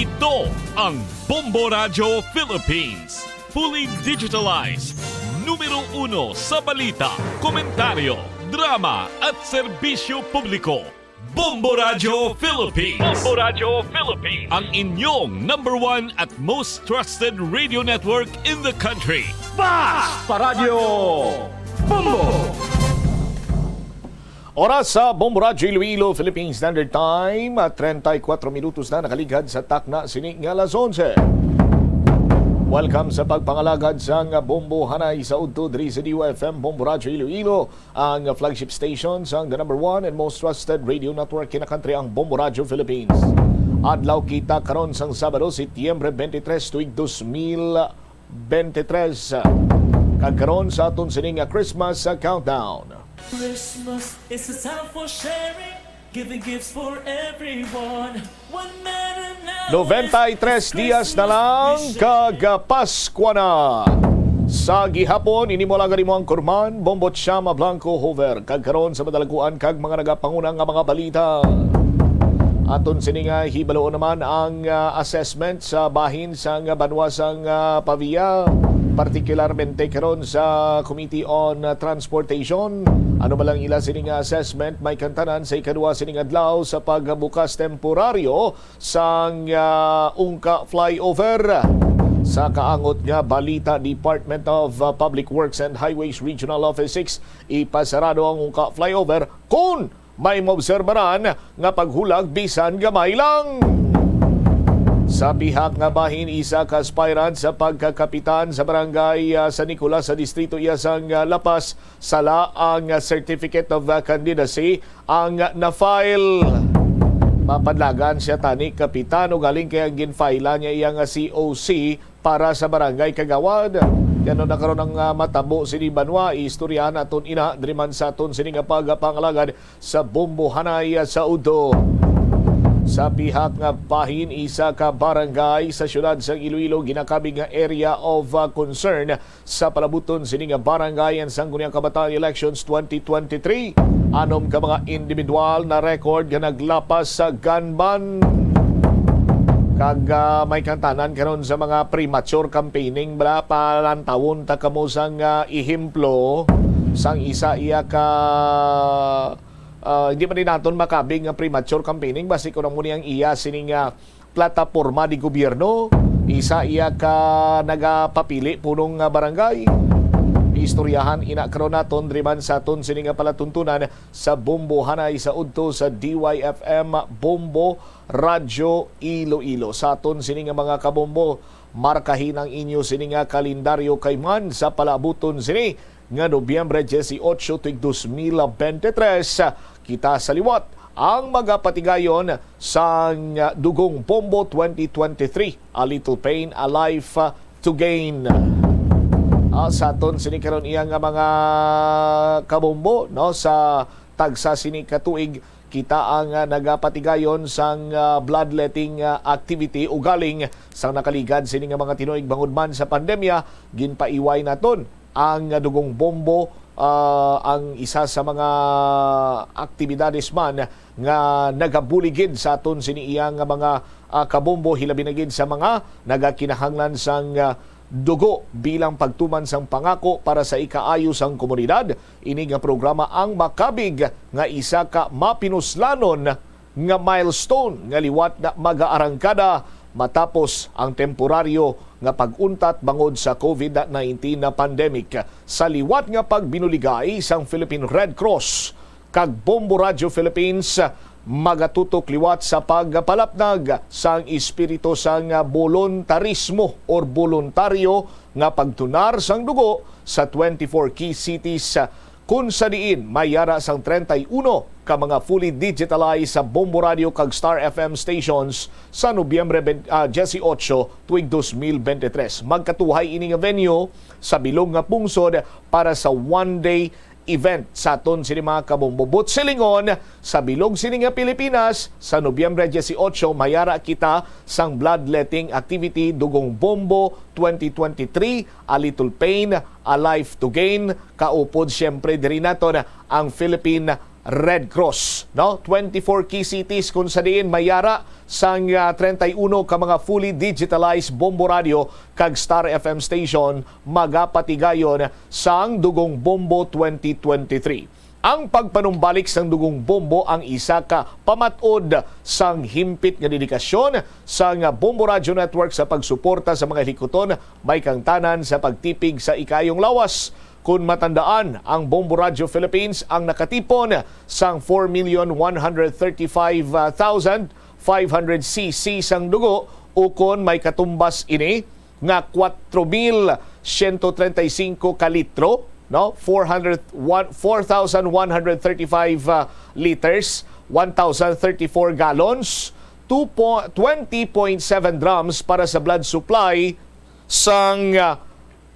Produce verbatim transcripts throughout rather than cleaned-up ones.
Ito ang Bombo Radyo Philippines. Fully digitalized. Numero uno sa balita, komentaryo, drama at serbisyo publiko. Bombo Radyo Philippines. Bombo Radyo Philippines. Ang inyong number one at most trusted radio network in the country. Bas! Paradyo Bombo! Oras sa Bombo Radyo Iloilo, Philippine Standard Time, treinta y cuatro minutos na nakaligad sa takna sini nga alas onse. Welcome sa pagpangalagad sang Bombo Hanay sa udto diri sa D Y F M, Bombo Radyo Iloilo, ang flagship station sang the number one and most trusted radio network in the country, ang Bombo Radyo Philippines. Adlaw kita karon sang Sabado, Setyembre twenty-three, tuig dos mil veintitrés. Kag karon sa aton sini nga Christmas, uh, countdown. Christmas is a time for sharing, giving gifts for everyone. One matter now. Noventa y tres dias na lang kag, uh, Paskwa na. Sa gihapon, ini mo lang ang imo anchorman, Bombo Chama Blanco Hover. Kag karon sa madalaguan kag mga nagapanguna nga mga balita. Aton sini nga hibaloon naman ang, ah, assessment sa bahin sang banwa sang, ah, Pavia, partikularmente karon sa Committee on, ah, Transportation. Ano ba lang ila sini nga assessment? May kantanan sa ikadua sining adlaw sa pagbukas temporaryo sang, ah, Ungka Flyover. Sa kaangot nga balita, Department of, ah, Public Works and Highways Regional Office six, ipasarado ang Ungka Flyover kon may maobserbaran nga paghulag bisan gamay lang. Sa pihak nga bahin, isa ka aspirant sa pagkakapitan sa barangay, ah, San Nicolas sa distrito iya sang, ah, La Paz, sala ang, ah, certificate of, ah, candidacy ang, ah, na-file. Mapadlagan siya tani kapitan, ugaling kay ang ginfailan niya iya nga C O C para sa barangay kagawad. Ano na karon ang, ah, matabo sini banwa? Istoryahan naton ina diri man sa aton sini nga pagpangalagad sa Bombo Hanay sa udto. Sa pihak nga bahin, isa ka barangay sa siyudad sang Iloilo ginakabig nga area of, ah, concern sa palabuton sini nga barangay sang Sangguniang Kabataan Elections twenty twenty-three. Anom ka mga individual na record nga naglapas sa gun ban. Kag, ah, may kantanan karon sa mga premature campaigning, bala, palantawon ta kamo sang, ah, ehemplo sang isa iya ka, ah, hindi man din naton makabig nga premature campaigning, basi kung amo ni ang iya sining, ah, plataporma di gobyerno, isa iya ka nagapapili punong nga barangay. Istoryahan ina karon naton diri man sa aton sini nga palatuntunan sa Bombo Hanay sa udto sa D Y F M Bombo Radyo Iloilo. Sa aton sini nga mga kabombo, markahi ang inyo sini nga kalendaryo kay man sa palaabuton sini nga Nobyembre dieciocho tuig dos mil veintitrés, kita sa liwat ang magapatigayon sang Dugong Bombo twenty twenty-three, A Little Pain, A Life to Gain. Ah, sa aton sini karon iya nga mga kabombo, no, sa tagsa sini ka tuig, kita ang, ah, nagapatigayon sang, ah, bloodletting, ah, activity ugaling sang nakaligad sini nga mga tinuig bangod man sa pandemya. Ginpaiway naton ang, ah, Dugong Bombo, ah, ang isa sa mga aktibidades man nga nagabulig gid sa aton sini iya nga mga, ah, kabombo, hilabi na gid sa mga nagakinahanglan sang, ah, dugo bilang pagtuman sang pangako para sa ikaayo sang komunidad. Ini nga programa ang makabig nga isa ka mapinuslanon nga milestone nga liwat na magaarangkada matapos ang temporaryo nga pag-untat bangod sa COVID nineteen na pandemic. Sa liwat nga pagbinuligay sang Philippine Red Cross kag Bombo Radio Philippines, magatutok liwat sa pagpalapnag sang espiritu sang boluntarismo or boluntaryo nga pagtunar sang dugo sa twenty-four key cities, kun sa diin may yara sang treinta y uno ka mga fully digitalized sa Bombo Radio kag Star F M stations sa Nobyembre twenty, ah, dieciocho tuig dos mil veintitrés. Magkatuhay ini nga venue sa bilog nga pungsod para sa one-day event sa aton sini mga kabombo. But silingon, sa bilog sini nga Pilipinas, sa Nobyembre dieciocho, mayara kita sang bloodletting activity Dugong Bombo twenty twenty-three, A Little Pain, A Life to Gain, kaupod siyempre diri naton ang Philippine Red Cross, no? Twenty-four key cities kung sa diin may yara sang, ah, treinta y uno ka mga fully digitalized Bombo Radio kag Star F M station magapatigayon sang Dugong Bombo twenty twenty-three. Ang pagpanumbalik sang Dugong Bombo ang isa ka pamat-od sang himpit nga dedikasyon sang Bombo Radio Network sa pagsuporta sa mga hilikuton may kaangtanan sa pagtipig sa ikaayong lawas. Kun matandaan, ang Bombo Radio Philippines ang nakatipon sang four million one hundred thirty-five thousand five hundred C C sang dugo, ukon may katumbas ini nga kuwatro mil siyento treinta y cinco ka litro, no? Four hundred, one, four thousand one hundred thirty-five, ah, liters, one thousand thirty-four gallons, two po-, twenty point seven drums para sa blood supply sang, ah,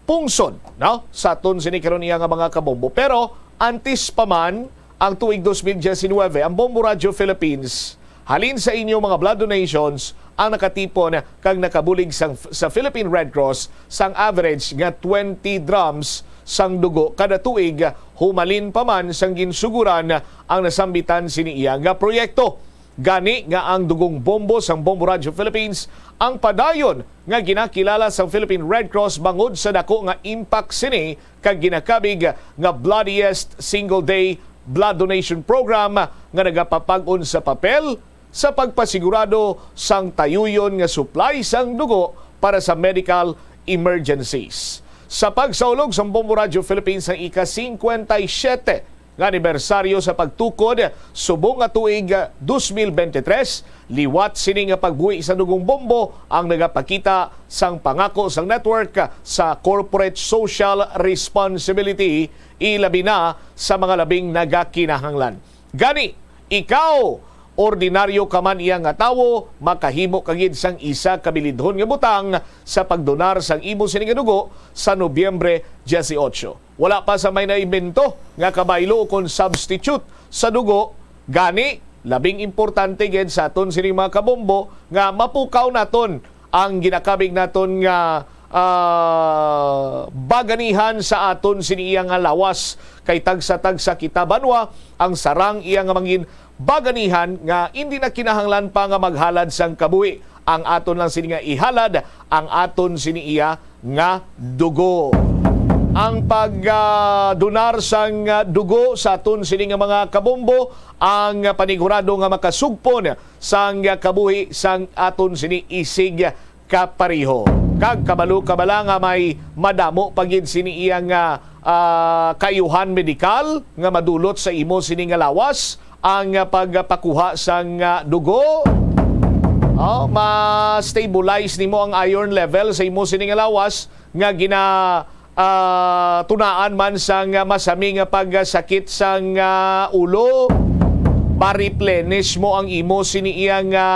pungsod, no? Sa aton sini karon iya nga mga kabombo. Pero antes pa man ang tuig dos mil diecinuebe, ang Bombo Radio Philippines, halin sa inyo mga blood donations, ang nakatipon kag nakabulig sang, sa Philippine Red Cross sang average nga twenty drums sang dugo kada tuig, humalin pa man sang ginsuguran ang nasambitan sini iya nga proyekto. Gani nga ang Dugong Bombo sang Bombo Radio Philippines ang padayon nga ginakilala sang Philippine Red Cross bangod sa dako nga impact sini kag ginakabig nga bloodiest single day blood donation program nga nagapapag-on sa papel sa pagpasigurado sang tayuyon nga supply sang dugo para sa medical emergencies. Sa pagsaulog sang Bombo Radio Philippines ang ika-singkwenta y siyete nga anibersaryo sa pagtukod subong nga tuig dos mil bente tres, liwat sini nga pagbuhi sa Dugong Bombo ang nagapakita sang pangako sang network sa corporate social responsibility, ilabi na sa mga labing nagakinahanglan. Gani, ikaw, ordinaryo ka man iya nga tawo, makahimo ka gid sang isa ka bilidhon nga butang sa pagdonar sang imo sini nga dugo sa Nobyembre dieciocho. Wala pa sa may naimbento nga kabaylo ukon substitute sa dugo, gani labing importante gid sa aton sini mga kabombo nga mapukaw naton ang ginakabig naton nga, ah, baganihan sa aton sini iya nga lawas, kay tagsa-tagsa kita banwa ang sarang iya nga mangin baganihan nga indi na kinahanglan pa nga maghalad sang kabuhi. Ang aton lang sini nga ihalad ang aton sini iya nga dugo. Ang pag, ah, donar sang, ah, dugo sa aton sini nga mga kabombo ang panigurado nga makasugpon sang kabuhi sang aton sini isig kapareho. Kag kabalo ka bala nga may madamo pa gid sini iya nga, ah, kaayuhan medikal nga madulot sa imo sini nga lawas, ang pagpakuha sang, ah, dugo. Oh, ma-stabilize nimo ang iron level sa imo sini nga lawas nga gina, ah, tunaan man sang masami nga pagsakit sang, ah, ulo. Ma-replenish mo ang imo sini iya nga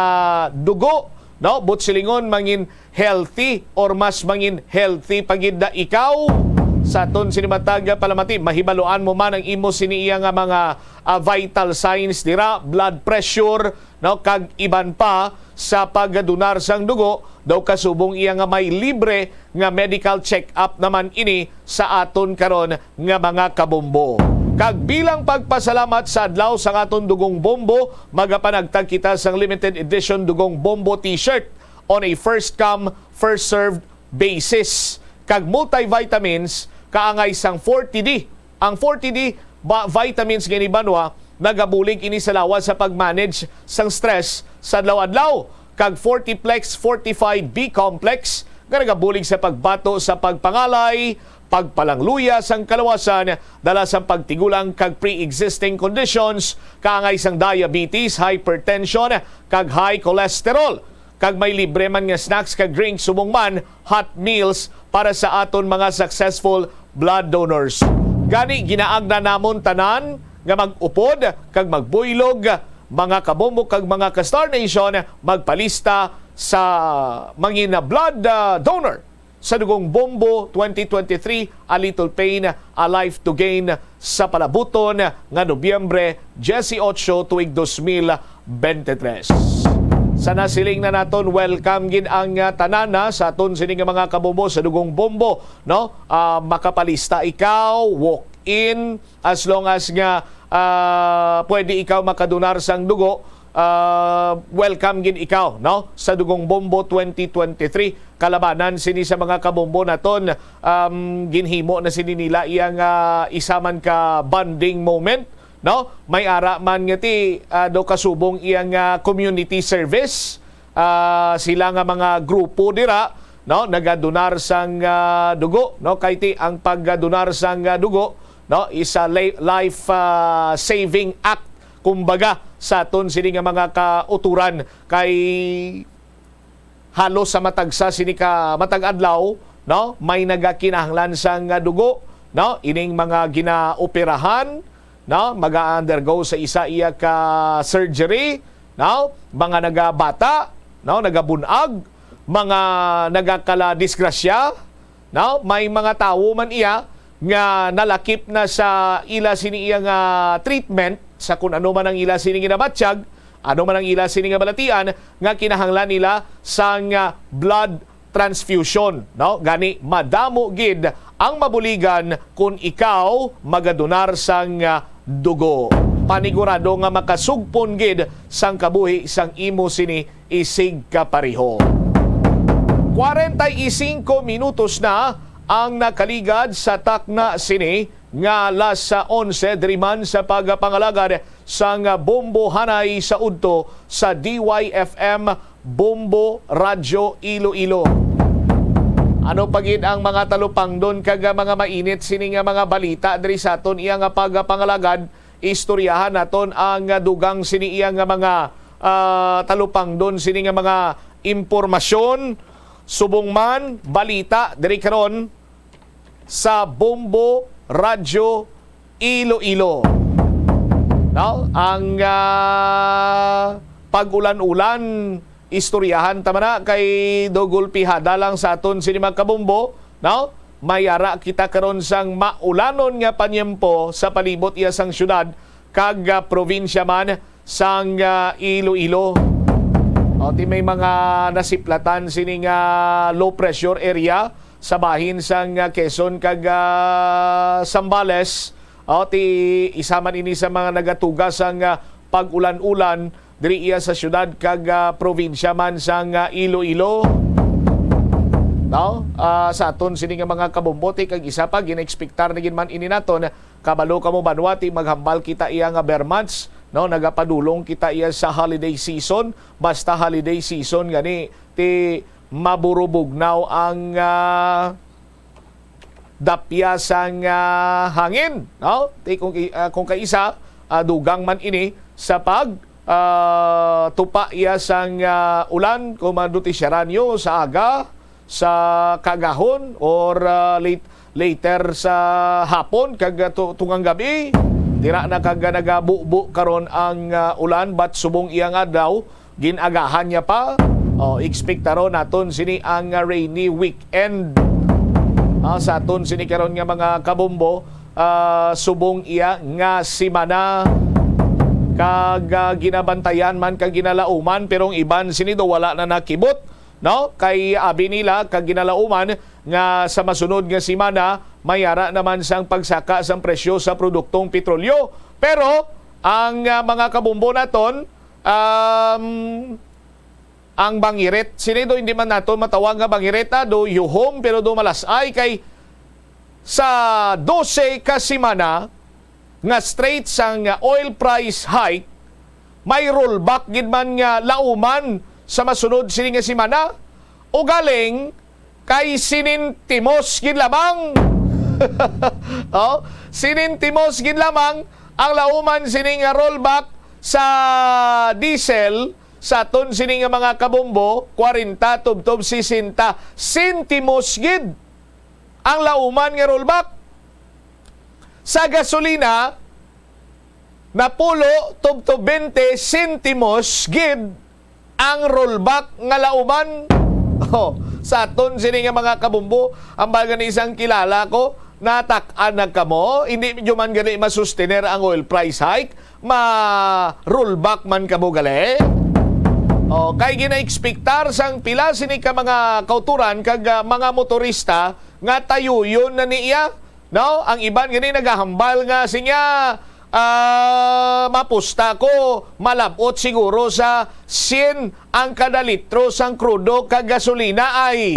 dugo, no? Buot silingon, mangin healthy or mas mangin healthy pa gid na ikaw. Sa aton sini matag palamati, mahibaluan mo man ang imo sini iya nga mga, ah, vital signs dira, blood pressure, no, kag iban pa. Sa pagdonar sang dugo, daw kasubong iya nga may libre nga medical check-up naman ini sa aton karon nga mga kabombo. Kag bilang pagpasalamat sa adlaw sang aton Dugong Bombo, magapanagtag kita sang limited edition Dugong Bombo T-shirt on a first come, first served basis. Kag multivitamins kaangay sang forty D. Ang forty D ba, vitamins nga ini banwa, nagabulig ini sa lawas sa pag-manage sang stress sa adlaw-adlaw. Kag forty plex fortified B complex nga nagabulig sa pagbato sa pagpangalay, pagpalangluya sang kalawasan, dala sang pagtigulang kag pre-existing conditions, kaangay sang diabetes, hypertension, kag high cholesterol. Kag may libre man nga snacks kag drinks, subong man hot meals para sa aton mga successful blood donors. Gani, ginaagda namon tanan nga mag-upod kag magbuylog, mga kabombo kag mga ka-Star Nation, magpalista sa mangin blood, ah, donor sa Dugong Bombo twenty twenty-three, A Little Pain, A Life to Gain, sa palabuton nga Nobyembre dieciocho tuig dos mil bente tres. Sa nasiling na naton, welcome gid ang, ah, tanan na sa aton sini nga mga kabombo sa Dugong Bombo, no? Ah, makapalista ikaw, walk in, as long as nga, ah, pwede ikaw makadonar sang dugo, ah, welcome gid ikaw, no, sa Dugong Bombo twenty twenty-three. Kalabanan sini sa mga kabombo naton, um, ginhimo na sini nila iyang, ah, isa man ka bonding moment, no? May ara man nga ti, ah, do kasubong iyang, ah, community service, ah, sila nga mga grupo dira, no, nagadonar sang, ah, dugo, no, kay ti ang pagdonar sang, ah, dugo, no, is a li-, life, ah, saving act, kumbaga, sa aton sini nga mga kauturan, kay halos sa matag sa sini ka matag adlaw, no, may nagakinahanglan sang, ah, dugo, no, ining mga ginaoperahan, no, maga-undergo sa isa iya ka surgery, no, mga nagabata, no, nagabun-ag, mga nagakala disgrasya, no, may mga tawo man iya nga nalakip na sa ila sini iya nga treatment, sa kun ano man ang ila sini ginabatyag, ano man ang ila sini nga balatian, nga kinahanglan nila sang, ah, blood transfusion, no? Gani, madamo gid ang mabuligan kun ikaw magadonar sang, ah, dugo. Panigurado nga makasugpon gid sang kabuhi sang imo sini isig kapareho. Kwarenta y singko minutos na ang nakaligad sa takna sini nga alas onse diri man sa pagpangalagad sang Bombo Hanay sa udto sa D Y F M Bombo Radyo Iloilo. Ano pa gid ang mga talupangdon kag mga mainit sini nga mga balita diri sa aton iya nga pagpangalagad? Istoryahan naton ang dugang sini iya nga mga, ah, talupangdon sini nga mga impormasyon. Subong man, balita diri karon sa Bombo Radyo Iloilo. No? Ang, ah, pag-ulan-ulan, istoryahan ta man na kay do gulpihada lang sa aton sini mga kabombo, no? May ara kita karon sang maulanon nga panyempo sa palibot iya sang syudad kag, ah, probinsya man sang, ah, Iloilo. O, ti may mga nasiplatan sini nga low pressure area sa bahin sang, ah, Quezon kag, ah, Zambales. O, ti isa man ini sa mga nagatuga sang, ah, pag-ulan-ulan diri iya sa syudad kag, ah, probinsya man sang, ah, Iloilo. No? Ah, sa aton sini nga mga kabombo, ti kag isa pa, ginaekspektar na gid man ini naton. Kabalo kamo, banwa, ti maghambal kita iya nga ber months, no? Nagapadulong kita iya sa holiday season. Basta holiday season gani, ti maburubugnaw ang, ah, dapya sang, ah, hangin, no? Ti kung i-, ah, kung kaisa, ah, dugang man ini sa pag, ah, tupa iya sang, ah, ulan, kung madutisyaran nyo sa aga, sa kagahon, or, ah, late, later sa hapon, kag, ah, tu-, tungang gabi, dira na kag, ah, nagabubo karon ang, ah, ulan, but subong iyang adlaw, gin-agahan niya pa. O, ekspektaron naton sini ang, ah, rainy weekend. Ah, sa aton sini karon nga mga kabombo, ah, subong iya nga semana, kag, ah, ginabantayan man kag ginalauman, pero ang iban sini do wala na nakibot, no? Kay abi nila kag ginalauman nga sa masunod nga semana may ara naman sang pagsaka sang presyo sa produktong petrolyo. Pero ang, ah, mga kabombo naton, um, ang bangirit. Sini do, hindi man nato matawag nga bangirit, ah, do yuhom, pero do malas-ay kay sa dose ka semana nga straight sang oil price hike, may rollback gid man nga lauman sa masunod sini nga semana. Ugaling, kay sinintimos gid lamang. Oh, sinintimos gid lamang ang lauman sini nga rollback sa diesel sa aton sini nga mga kabombo, kwarenta tubtob sesenta sentimos gid ang lauman nga rollback. Sa gasolina, napulo tubtob bente sentimos gid ang rollback nga lauman. Oh, sa aton sini nga mga kabombo, ang baga ni isang kilala ko, natak-an na kamo, hindi nyo man gani masustener ang oil price hike, ma-rollback man kamo gali. Oh, kay gina-expectar sang pila sini ka mga kauturan kag, ah, mga motorista nga tayuyon na niya. No, ang iban gani nagahambal nga sinya, Ah, mapusta ko, malab-ot siguro sa sien ang kada litro sang krudo kag gasolina ay.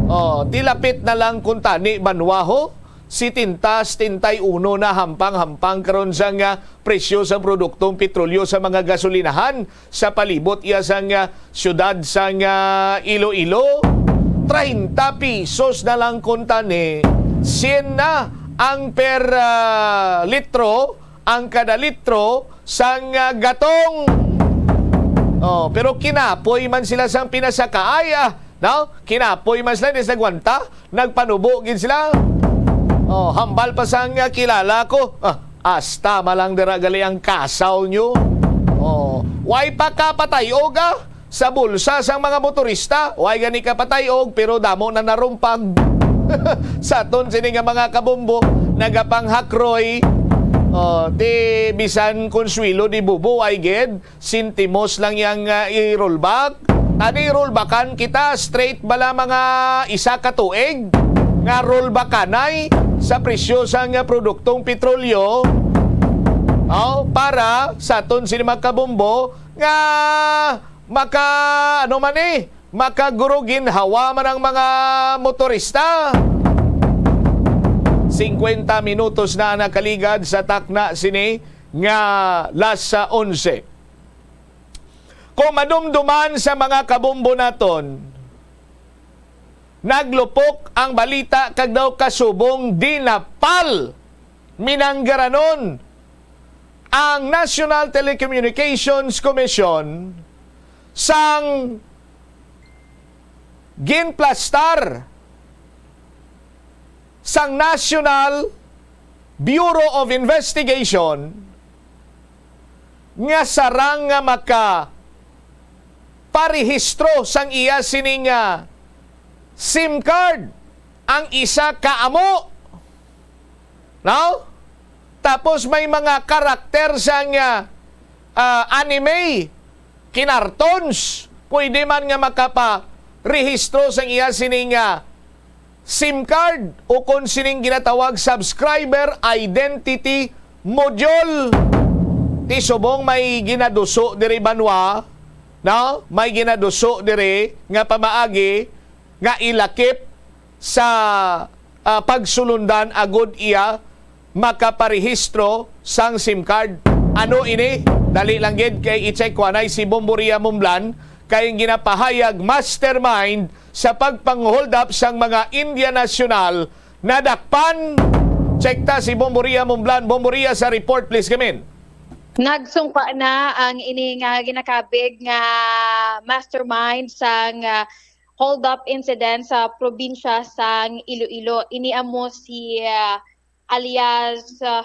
Oh, tilapit na lang kuntani banwa ho. Setenta, setenta y uno na hampang-hampang karon sang, ah, presyo sang produktong petrolyo sa mga gasolinahan sa palibot iya sang, ah, siyudad sang, ah, Iloilo. Treinta pesos na lang kuntani, sien na ang per, ah, litro, ang kada litro sang, ah, gatong. Oh, pero kinapoy man sila sang pinasakaay, ah, no? Kinapoy man sila, di sila gwanta. Nagpanubo gid sila. Oh, hambal pa sang, ah, kilala ko. Ah, asta malang dira gali ang kasaw nyo. Oh, way pa ka patay-og, ah, sa bulsa sang mga motorista. Way gani ka patay-og, pero damo na narumpag. Sa aton sini nga mga kabombo, nagapanghakroy. Oh, di bisan konsuelo di bubo, ay gid. Sentimos lang yang, ah, i-rollback. Tani rollbackan kita, straight bala mga isa ka tuig nga rollbackanay sa presyo sang, ah, produktong petrolyo. Oh, para sa aton sini mga kabombo nga maka, ano man eh, makaguruginhawa man ang mga motorista. Singkwenta minutos na nakaligad sa takna sini nga las onse. Kung madumduman sa mga kabombo naton, naglupok ang balita kag daw kasubong dinapal minanggaranon ang National Telecommunications Commission sang ginplastar sang National Bureau of Investigation nga sarang nga makaparehistro sang iya sini nga SIM card ang isa ka amo. No? Tapos may mga karakter sang, ah, ah, anime, kinartons, pwede man nga makaparehistro sang iya sini nga SIM card o kon sining ginatawag subscriber identity module. Ti subong may ginaduso diri banwa, no? May ginaduso diri nga pamaagi nga ilakip sa, ah, pagsulundan agud iya makaparehistro sang SIM card. Ano ini? Dali lang gid kay i-check ko anay si Bomboria Mumblan kay ang ginapahayag mastermind sa pagpang-hold up sang mga India national nadakpan. Check ta si Bomboria Mumblan. Bomboria sa report, please come in. Nagsungka na ang ini nga ginakabig nga mastermind sang, ah, hold up incident sa probinsya sang Iloilo. Ini amo si, ah, alias, ah,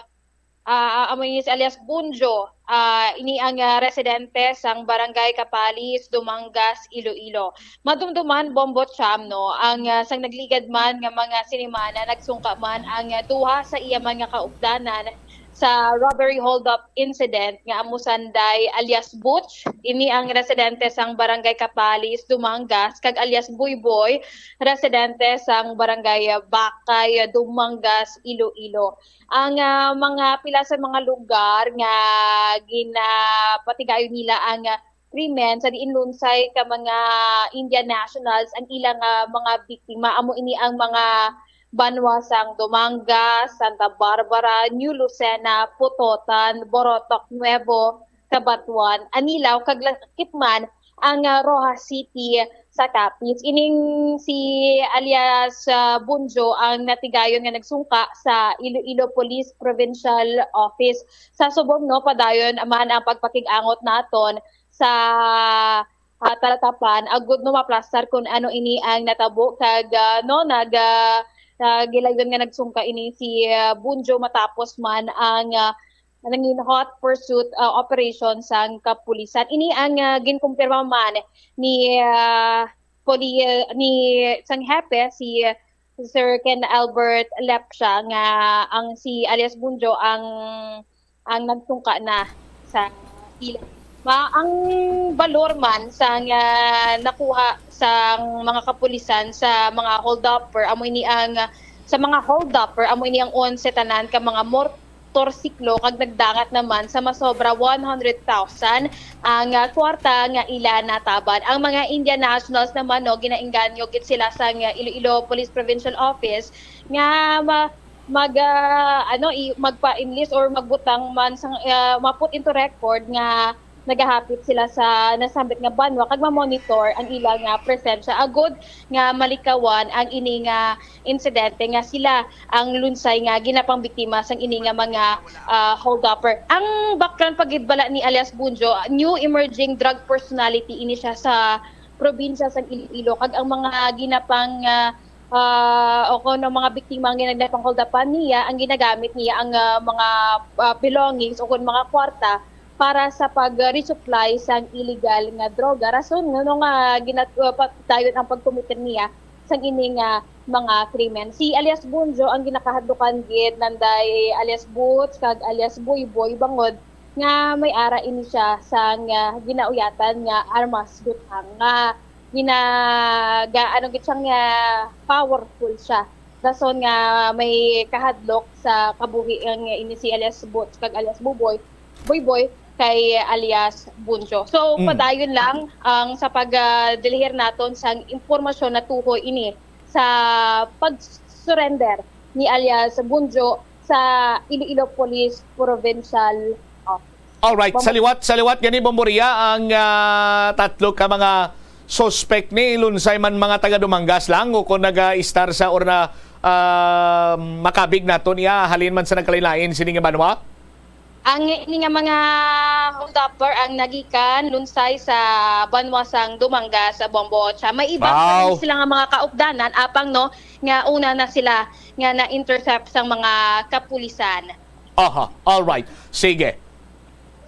ah, amo ini si alias Bunjo. Ah, ini ang, ah, residente sang Barangay Capalis, Dumangas, Iloilo. Madumduman, Bombo Cham, no, ang, ah, sang nagligad man nga mga sinimana, nagsungka man ang, ah, duha sa iya mga kaupdanan sa robbery hold-up incident nga amo sanday alias Butch, ini ang residente sang Barangay Capalis, Dumangas, kag alias Buyboy, residente sang Barangay Bakay, Dumangas, Iloilo. Ang, ah, mga pila sa mga lugar nga ginapatigayon nila ang, ah, krimen sa diin lunsay ka mga Indian nationals ang ilang, ah, mga biktima. Amo ini ang mga banwa sang Dumangas, Santa Barbara, New Lucena, Pototan, Borotoc Nuevo, Cabatuan, Anilao, kag lakip man ang, ah, Roxas City sa Capiz. Ining si alias, ah, Bunjo ang natigayon nga nagsungka sa Iloilo Police Provincial Office. Sa subong, no, padayon man ang pagpakig-angot naton sa, ah, talatapan agud, no, maplastar kun ano ini ang natabo kag, ah, no, nag, ah, ah, gilayon nga nagsungka ini si, ah, Bunjo matapos man ang, ah, nangin hot pursuit, ah, operation sang kapulisan. Ini ang, ah, ginkumpirma man ni, ah, poli-, ni sang hepe si Sir Ken Albert Lepcha nga ang si alias Bunjo ang, ang nagsungka na sa ila. Ma, ang balor man sang, ah, nakuha sang mga kapulisan sa mga holdupper, amo ini ang, sa mga holdupper, amo ini ang onse tanan ka mga mor-, motorsiklo kag nagdangat naman sa masobra one hundred thousand ang, ah, kwarta nga ila nataban. Ang mga Indian nationals naman, no, ginainganyo gid sila sang, ah, Iloilo Police Provincial Office nga ma-, mag, ah, ano, i-, magpa-enlist or magbutang man sang, ah, ma-put into record nga nagahapit sila sa nasambit nga banwa kag ma-monitor ang ila nga presensya agud nga malikawan ang ini nga insidente nga sila ang lunsay nga ginapangbiktima sang ini nga mga, ah, holdupper. Ang background pa gid bala ni alias Bunjo, new emerging drug personality ini siya sa probinsya sang Iloilo, kag ang mga ginapang, ah, ah, o kuno mga biktima nga ginapangholdapan niya, ang ginagamit niya ang, ah, mga, ah, belongings o kun mga kwarta para sa pag-resupply sang illegal nga droga. Rason ngano nga ginat-, uh, pa-, dayon ang pagkometer niya sang ini nga mga krimen. Si alias Bunjo ang ginakahadlukan gid, Nanday, alias Boots, kag alias Boy Boy, bangod nga may ara ini siya sang, ah, ginauyatan nga armas, butang nga ginaga-, ano gid siya nga powerful siya. Rason nga may kahadlok sa kabuhi ang ini si alias Boots kag alias Buboy, Boy Boy kay alias Bunjo. So, Mm. padayon lang ang sa pag, ah, dilihir naton sang impormasyon natuhoy ini sa pag-surrender ni alias Bunjo sa Iloilo Police Provincial Office. Alright, Bang- sa liwat, sa liwat gani, Bomboria, ang, ah, tatlo ka mga suspect ni lunsay man mga taga Dumangas lang o kung naga-istar sa or na, ah, makabig nato niya, halin man sa nagkalain-lain sini nga banwa? Ang ini nga mga holdupper ang nagikan lunsay sa banwa sang Dumangas, sa Bombo. Siya may iba pa Wow. rin sila nga mga kaupdanan, apang, no, nga una na sila nga na-intercept sang mga kapulisan. Aha, all right. Sige.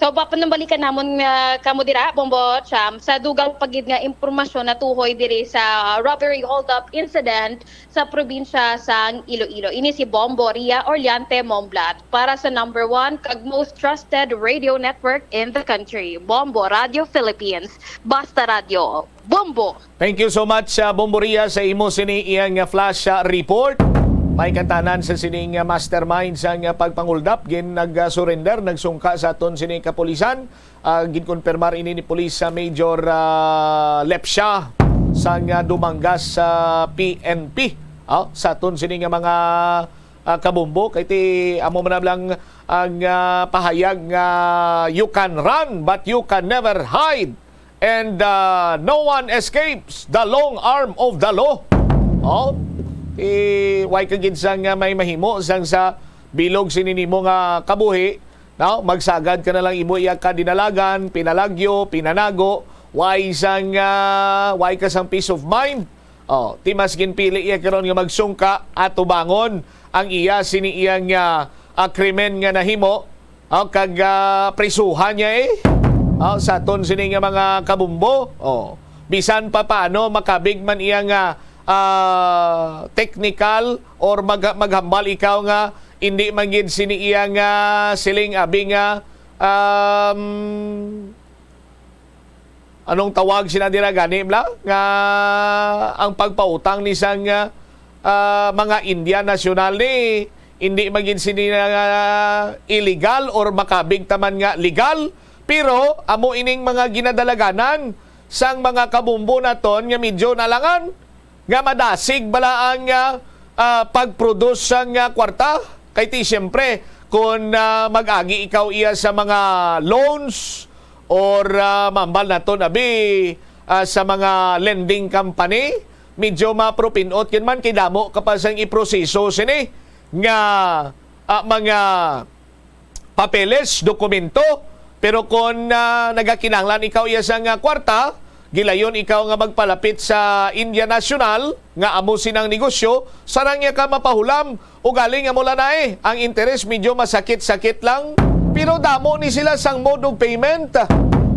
So, papanambalikan namon nga kamo dira, Bombo Cham, sa dugang pa gid nga impormasyon natuhoy diri sa robbery holdup incident sa probinsya sang Iloilo. Ini si Bombo Ria Orleante Momblat para sa number one kag most trusted radio network in the country, Bombo Radio Philippines. Basta Radyo, Bombo! Thank you so much, uh, Bombo Ria, sa imo sini iyang, uh, flash, uh, report. May kantanan sa sining, uh, mastermind sang, uh, pagpanguldap, gin nag-surrender, nagsungka sa aton sini kapulisan. Ah, ginkonfirmar ini ni Police, ah, Major, ah, Lepsia sang, ah, Dumangas sa P N P. Ah, sa aton sini nga mga, ah, kabombo, kay ti amo man lang ang, ah, pahayag nga, "You can run, but you can never hide, and, ah, no one escapes the long arm of the law." Oh, ti way ka gid sang, ah, may mahimo sang sa bilog sini nimo nga kabuhi. No, magsagad ka na lang imo iya ka dinalagan, pinalagyo, pinanago, way sang, ah, way ka sang peace of mind. Oh, ti mas ginpili iya karon nga magsungka, atubangon ang iya sini iyang, ah, ah, krimen nga nahimo. Oh, kag, ah, prisuhan niya, eh. Oh, sa aton sini nga mga kabumbo. Oh, bisan pa paano makabig man iya nga, ah, technical or mag-, maghambal ikaw nga hindi man gid sini iya nga siling abi nga, um, anong tawag sina dira gani, bla? Nga ang pagpautang ni sang, ah, mga Indian national ni hindi man gid sini nga illegal or makabig ta man nga legal, pero amo ining mga ginadalaganan sang mga kabumbo naton nga medyo nalangan nga madasig bala ang, ah, ah, pag-produce sang, ah, kwarta. Kay ti siyempre, kung, ah, mag-agi ikaw iya sa mga loans or, ah, mambal naton abi, ah, sa mga lending company, medyo mapropinot yun man kay damo ka pa sang iproseso sini nga, ah, mga papeles, dokumento. Pero kon, ah, nagakinahanglan ikaw iya sang, ah, kwarta, gilayon ikaw nga magpalapit sa India National nga amo sinang negosyo, sarang iya ka mapahulam. Ugaling amo lang na, eh, ang interes medyo masakit-sakit lang. Pero damo ni sila sang mode of payment.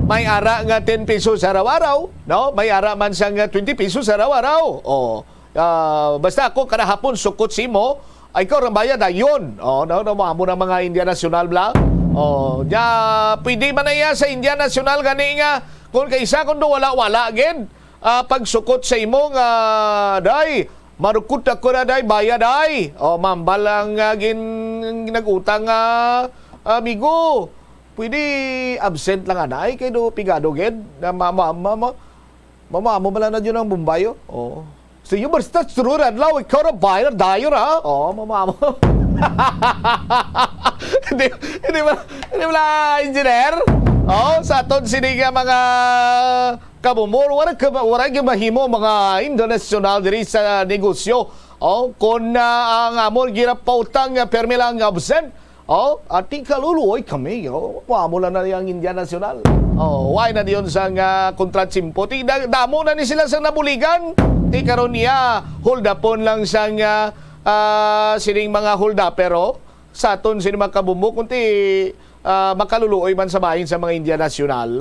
May ara nga ten pesos araw-araw, no? May ara man sang, ah, twenty pesos araw-araw. Oh. Ah, basta ako kada hapon sukot sa imo, ay ikaw ra bayad dayon. Oh, no, no, mo amo na mga India National bla. Oh, ya, pwede man na iya sa India National gani nga kung kaisa kung do wala-wala gid, ah, pagsukot sa imo nga, day, Marukot ako na, day, bayad, day. O, mambal ang, ah, gin-, nag-utang nga amigo. Pwede absent lang, anay, kay do pigado gid. Na ma-, ma-, ma-, ma-, mamaamo man lang na yun ang Bombayo. Oo. So, yung basta true, adlaw, ikaw na bayad, dayon, ha? Oo, mamaamo. Hindi, hindi ba, hindi ba, engineer? Oo, sa aton sini nga mga kabumor, wala ka, wala ka mahimo mga international diri sa negosyo. Oh, kung, ah, ang amon ginapautang nga permi lang absent, oh, ati kaluluoy kami, oh, wa mo lang na ang Indian National. Oh, why na diyon sa nga kontratsimpo? Ti, da-, damo na ni sila sa nabuligan. Ti karon niya, hold upon lang sa nga, ah, sining mga hold up, pero sa aton sini mga kabumbo, kunti, ah, makaluluoy man sa bahin sa mga India National.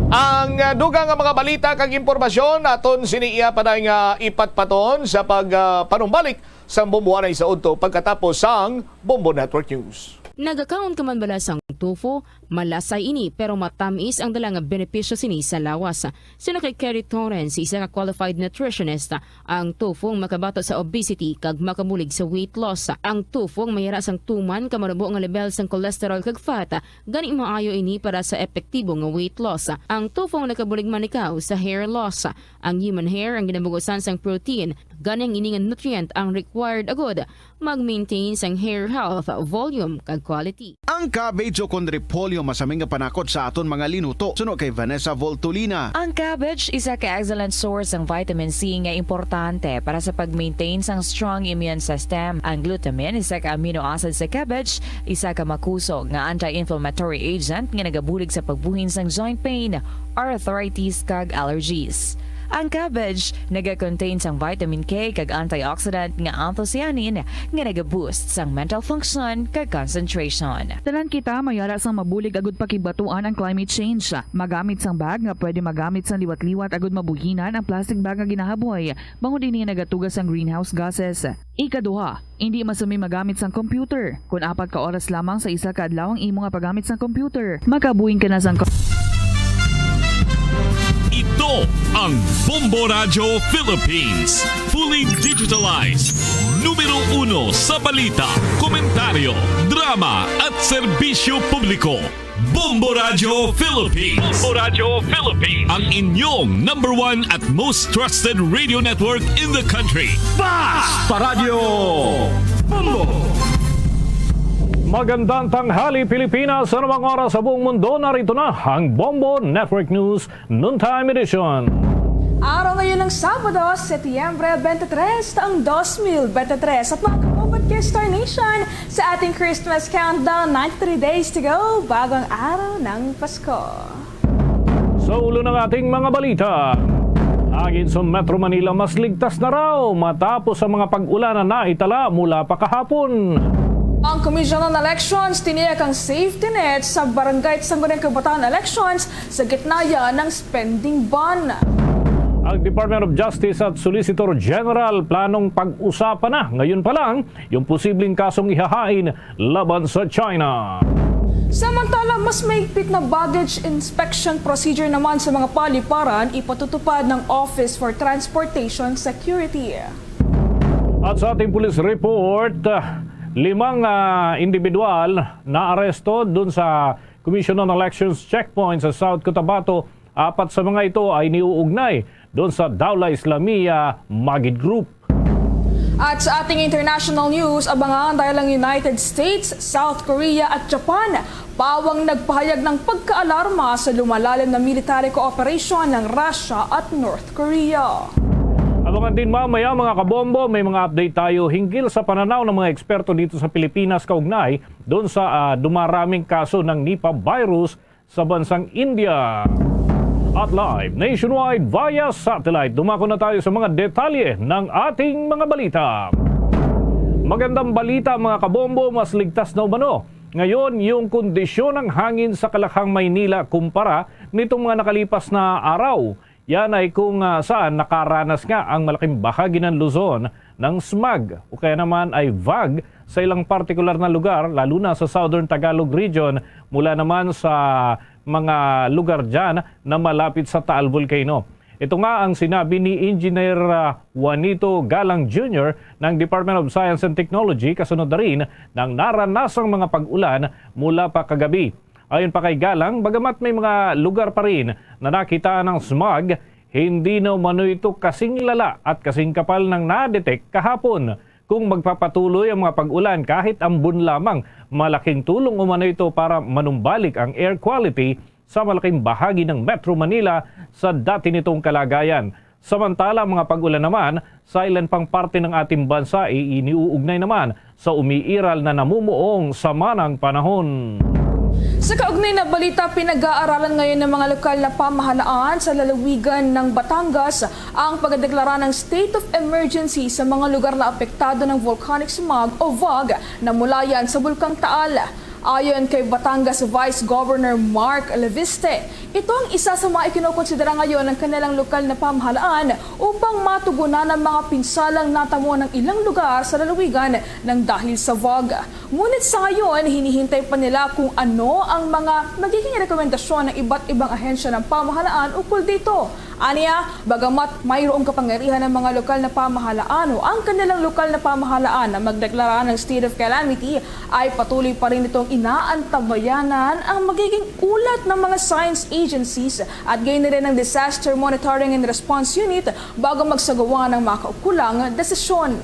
Ang, ah, dugang nga mga balita kag impormasyon aton sini iya pa nga ipatpaton sa pag, ah, panumbalik sang Bombo Anay sa udto pagkatapos sang Bombo Network News. Nagakaon ka man bala sang tofu? Malasay ini, pero matamis ang dala nga benepisyo sini sa lawas. Suno kay Kerry Torrens, isa ka qualified nutritionist, ang tofu ang makabato sa obesity kag makabulig sa weight loss. Ang tofu ang mayara sang tuman ka marubo nga level sang cholesterol kag fat, gani maayo ini para sa epektibo nga weight loss. Ang tofu ang nakabulig man ikaw sa hair loss. Ang human hair ang ginabugusan sang protein, gani ang ini nga nutrient ang required agud mag-maintain sang hair health, volume, kag quality. Ang cabbage o kon repolyo masami nga panakot sa aton mga linuto. Suno kay Vanessa Voltolina. Ang cabbage isa ka excellent source sang vitamin C nga importante para sa pag-maintain sang strong immune system. Ang glutamine, isa ka amino acid sa cabbage, isa ka makusog nga anti-inflammatory agent nga nagabulig sa pagbuhin sang joint pain, arthritis, kag allergies. Ang cabbage naga-contain sang vitamin K kag antioxidant nga anthocyanin nga naga-boost sang mental function kag concentration. Tanan kita mayara sang mabulig agud pakigbatuan ang climate change. Magamit sang bag nga pwede magamit sang liwat-liwat agud mabuhinan ang plastic bag nga ginahaboy, bangod ini nagatuga sang greenhouse gases. Ikaduha, indi masumi magamit sang computer. Kon apat ka oras lamang sa isa ka adlaw ang imo nga paggamit sang computer, makabuhin ka na sang co- Ito ang Bombo Radyo Philippines, fully digitalized. Numero uno sa balita, komentaryo, drama, at serbisyo publiko. Bombo Radyo Philippines. Bombo Radyo Philippines. Ang inyong number one at most trusted radio network in the country. Basta Radyo Bombo! Magandang tanghali, Pilipinas. Sa anumang oras sa buong mundo, narito na ang Bombo Network News Noontime Edition. Araw ngayon ng Sabado, Setyembre twenty-three, taong dos mil bente tres. At mga kapatid, Star Nation, sa ating Christmas countdown, ninety-three days to go, bagong araw ng Pasko. Sa ulo ng ating mga balita, hangin sa Metro Manila mas ligtas na raw matapos ang mga pag-ulan na naitala mula pa kahapon. Ang Commission on Elections tiniyak ang safety net sa barangay at sangguniang kabataan elections sa gitna yan ng spending ban. Ang Department of Justice at Solicitor General planong pag-usapan na ngayon pa lang yung posibleng kasong ihahain laban sa China. Samantala, mas mahigpit na baggage inspection procedure naman sa mga paliparan ipatutupad ng Office for Transportation Security. At sa ating police report, ah, limang, ah, individual na aresto dun sa Commission on Elections checkpoint sa South Cotabato. Apat sa mga ito ay niuugnay doon sa Dawla Islamia Magid Group. At sa ating international news, abangan dahil ang United States, South Korea at Japan pawang nagpahayag ng pagkaalarma sa lumalalim na military cooperation ng Russia at North Korea. Abangan din mamaya, mga kabombo, may mga update tayo hinggil sa pananaw ng mga eksperto dito sa Pilipinas kaugnay doon sa, ah, dumaraming kaso ng Nipah virus sa bansang India. At live nationwide via satellite, dumako na tayo sa mga detalye ng ating mga balita. Magandang balita, mga kabombo, mas ligtas na umano ngayon yung kondisyon ng hangin sa Kalakhang, Maynila kumpara nitong mga nakalipas na araw. Yan ay kung, ah, saan nakaranas nga ang malaking bahagi ng Luzon ng smog o kaya naman ay vag sa ilang partikular na lugar, lalo na sa Southern Tagalog Region, mula naman sa mga lugar dyan na malapit sa Taal Volcano. Ito nga ang sinabi ni Engineer, ah, Juanito Galang Junior ng Department of Science and Technology, kasunod na rin ng naranasang mga pag-ulan mula pa kagabi. Ayon pa kay Galang, bagamat may mga lugar pa rin na nakita ng smog, hindi na umano ito kasing lala at kasing kapal ng na-detect kahapon. Kung magpapatuloy ang mga pag-ulan kahit ambon lamang, malaking tulong umano ito para manumbalik ang air quality sa malaking bahagi ng Metro Manila sa dati nitong kalagayan. Samantala, ang mga pag-ulan naman sa ilan pang parte ng ating bansa ay iniuugnay naman sa umiiral na namumuong sama ng panahon. Sa kaugnay na balita, pinag-aaralan ngayon ng mga lokal na pamahalaan sa lalawigan ng Batangas ang pagdeklara ng state of emergency sa mga lugar na apektado ng volcanic smog o fog na mula yan sa Bulkang Taal. Ayon kay Batangas Vice Governor Mark Leviste, ito ang isa sa mga ikinokonsidera ngayon ng kanilang lokal na pamahalaan upang matugunan ang mga pinsalang natamo ng ilang lugar sa lalawigan ng dahil sa fog. Ngunit sa ngayon, hinihintay pa nila kung ano ang mga magiging rekomendasyon ng iba't ibang ahensya ng pamahalaan ukol dito. Aniya, bagamat mayroong kapangyarihan ng mga lokal na pamahalaan o ang kanilang lokal na pamahalaan na magdeklara ng state of calamity, ay patuloy pa rin itong inaantabayanan ang magiging ulat ng mga science agencies at gayon na rin ng Disaster Monitoring and Response Unit bago magsagawa ng makaukulang desisyon.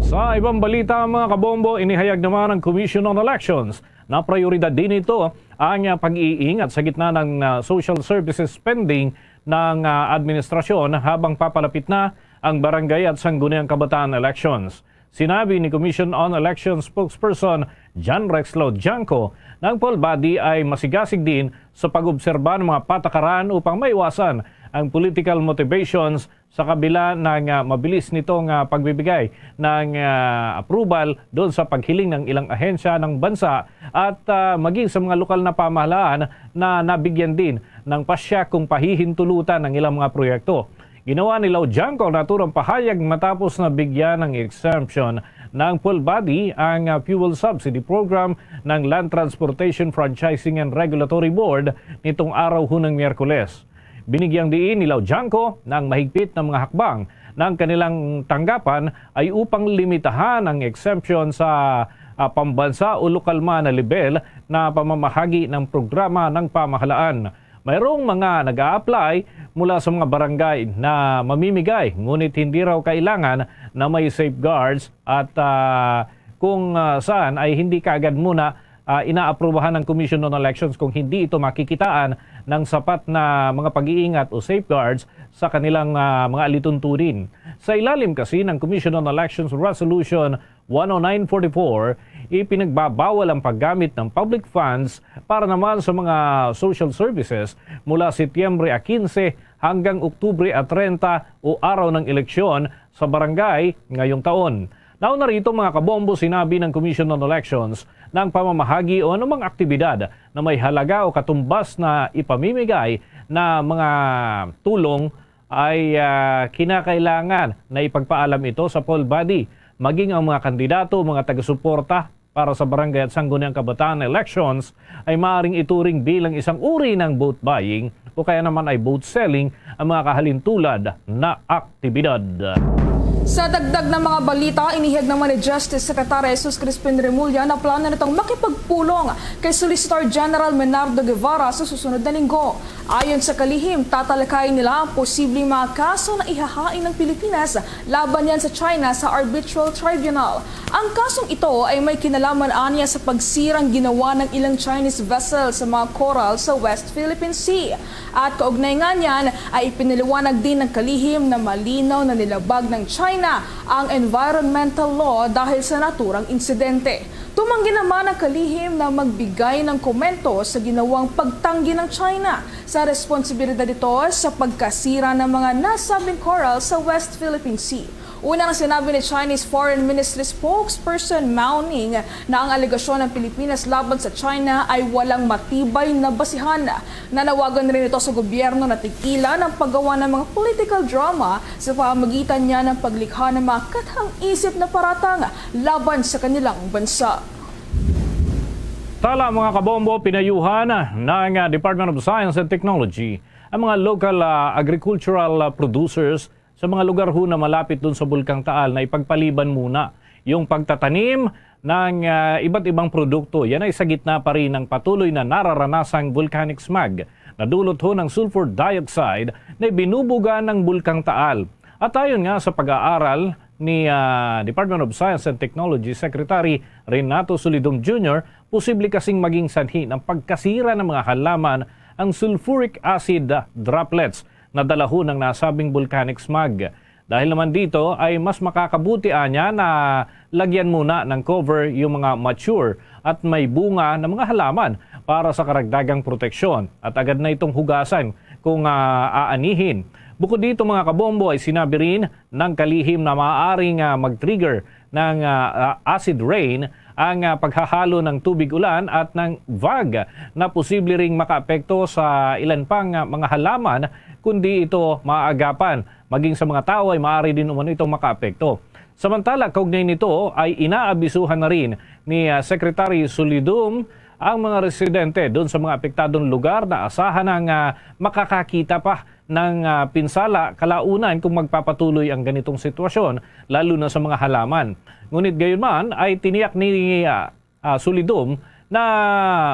Sa ibang balita, mga kabombo, inihayag naman ng Commission on Elections na prioridad din ito ang, ah, pag-iingat sa gitna ng, ah, social services spending ng, ah, administrasyon habang papalapit na ang barangay at sangguniang kabataan elections. Sinabi ni Commission on Elections spokesperson John Rex Laudianco na ang poll body ay masigasig din sa pag-obserba ng mga patakaran upang maiwasan ang political motivations sa kabila ng, ah, mabilis nito nga pagbibigay ng, ah, approval doon sa paghiling ng ilang ahensya ng bansa at, ah, maging sa mga lokal na pamahalaan na nabigyan din ng pasya kung pahihintulutan ang ilang mga proyekto. Ginawa ni Laudianco ang naturang pahayag matapos na bigyan ng exemption ng poll body ang, ah, fuel subsidy program ng Land Transportation Franchising and Regulatory Board nitong araw hunang Miyerkules. Binigyang diin ni Laudianco na ang mahigpit na mga hakbang na ang kanilang tanggapan ay upang limitahan ang exemption sa, ah, pambansa o lokal man na lebel na pamamahagi ng programa ng pamahalaan. Mayroong mga nag-a-apply mula sa mga barangay na mamimigay, ngunit hindi raw kailangan na may safeguards at, ah, kung, ah, saan ay hindi kaagad muna, ah, inaaprubahan ng Commission on Elections kung hindi ito makikitaan ng sapat na mga pag-iingat o safeguards sa kanilang, ah, mga alituntunin. Sa ilalim kasi ng Commission on Elections Resolution one oh nine forty-four, ipinagbabawal ang paggamit ng public funds para naman sa mga social services mula Setyembre a quince hanggang Oktubre a treinta o araw ng eleksyon sa barangay ngayong taon. Nauna rito, mga kabombo, sinabi ng Commission on Elections na ang pamamahagi o anumang aktibidad na may halaga o katumbas na ipamimigay na mga tulong ay, ah, kinakailangan na ipagpaalam ito sa poll body, maging ang mga kandidato o mga taga-suporta para sa barangay at sangguniang kabataan elections ay maaaring ituring bilang isang uri ng vote buying o kaya naman ay vote selling ang mga kahalintulad na aktibidad. Sa dagdag na mga balita, inihayag naman ni Justice Secretary Jesus Crispin Remulla na plano nitong makipagpulong kay Solicitor General Menardo Guevara sa susunod na linggo. Ayon sa kalihim, tatalakayin nila ang posibleng mga kaso na ihahain ng Pilipinas laban niyan sa China sa Arbitral Tribunal. Ang kasong ito ay may kinalaman anya sa pagsirang ginawa ng ilang Chinese vessel sa mga coral sa West Philippine Sea. At kaugnay nga niyan ay ipinaliwanag din ng kalihim na malinaw na nilabag ng China ang environmental law dahil sa naturang insidente. Tumanggi naman ang kalihim na magbigay ng komento sa ginawang pagtanggi ng China sa responsibilidad nito sa pagkasira ng mga nasabing coral sa West Philippine Sea. Una, ang sinabi ni Chinese Foreign Ministry spokesperson Mao Ning na ang alegasyon ng Pilipinas laban sa China ay walang matibay na basihan. Nanawagan rin ito sa gobyerno na tigilan ang paggawa ng mga political drama sa pamamagitan niya ng paglikha ng mga kathang-isip na paratang laban sa kanilang bansa. Tala, mga kabombo, pinayuhan ng, ah, Department of Science and Technology ang mga local, ah, agricultural, ah, producers sa mga lugar ho na malapit dun sa Bulkang Taal na ipagpaliban muna yung pagtatanim ng, ah, iba't ibang produkto. Yan ay sa gitna pa rin ng patuloy na nararanasang volcanic smog na dulot ho ng sulfur dioxide na ibinubuga ng Bulkang Taal. At ayon nga sa pag-aaral ni, ah, Department of Science and Technology Secretary Renato Solidum Junior, posible kasing maging sanhi ng pagkasira ng mga halaman ang sulfuric acid droplets na dala ho ng nasabing volcanic smog. Dahil naman dito ay mas makakabuti anya na lagyan muna ng cover yung mga mature at may bunga na mga halaman para sa karagdagang proteksyon at agad na itong hugasan kung, ah, aanihin. Bukod dito, mga kabombo, ay sinabi rin ng kalihim na maaaring, ah, mag-trigger ng, ah, ah, acid rain ang, ah, paghahalo ng tubig ulan at ng vag na posible ring makaapekto sa ilan pang, ah, mga halaman, kundi ito maagapan. Maging sa mga tao ay maaari din umano itong makaapekto. Samantala, kaugnay nito ay inaabisuhan na rin ni, ah, Secretary Solidum ang mga residente doon sa mga apektadong lugar na asahan ang, ah, makakakita pa ng, ah, pinsala kalaunan kung magpapatuloy ang ganitong sitwasyon, lalo na sa mga halaman. Ngunit gayon man ay tiniyak ni, ah, ah, Solidum na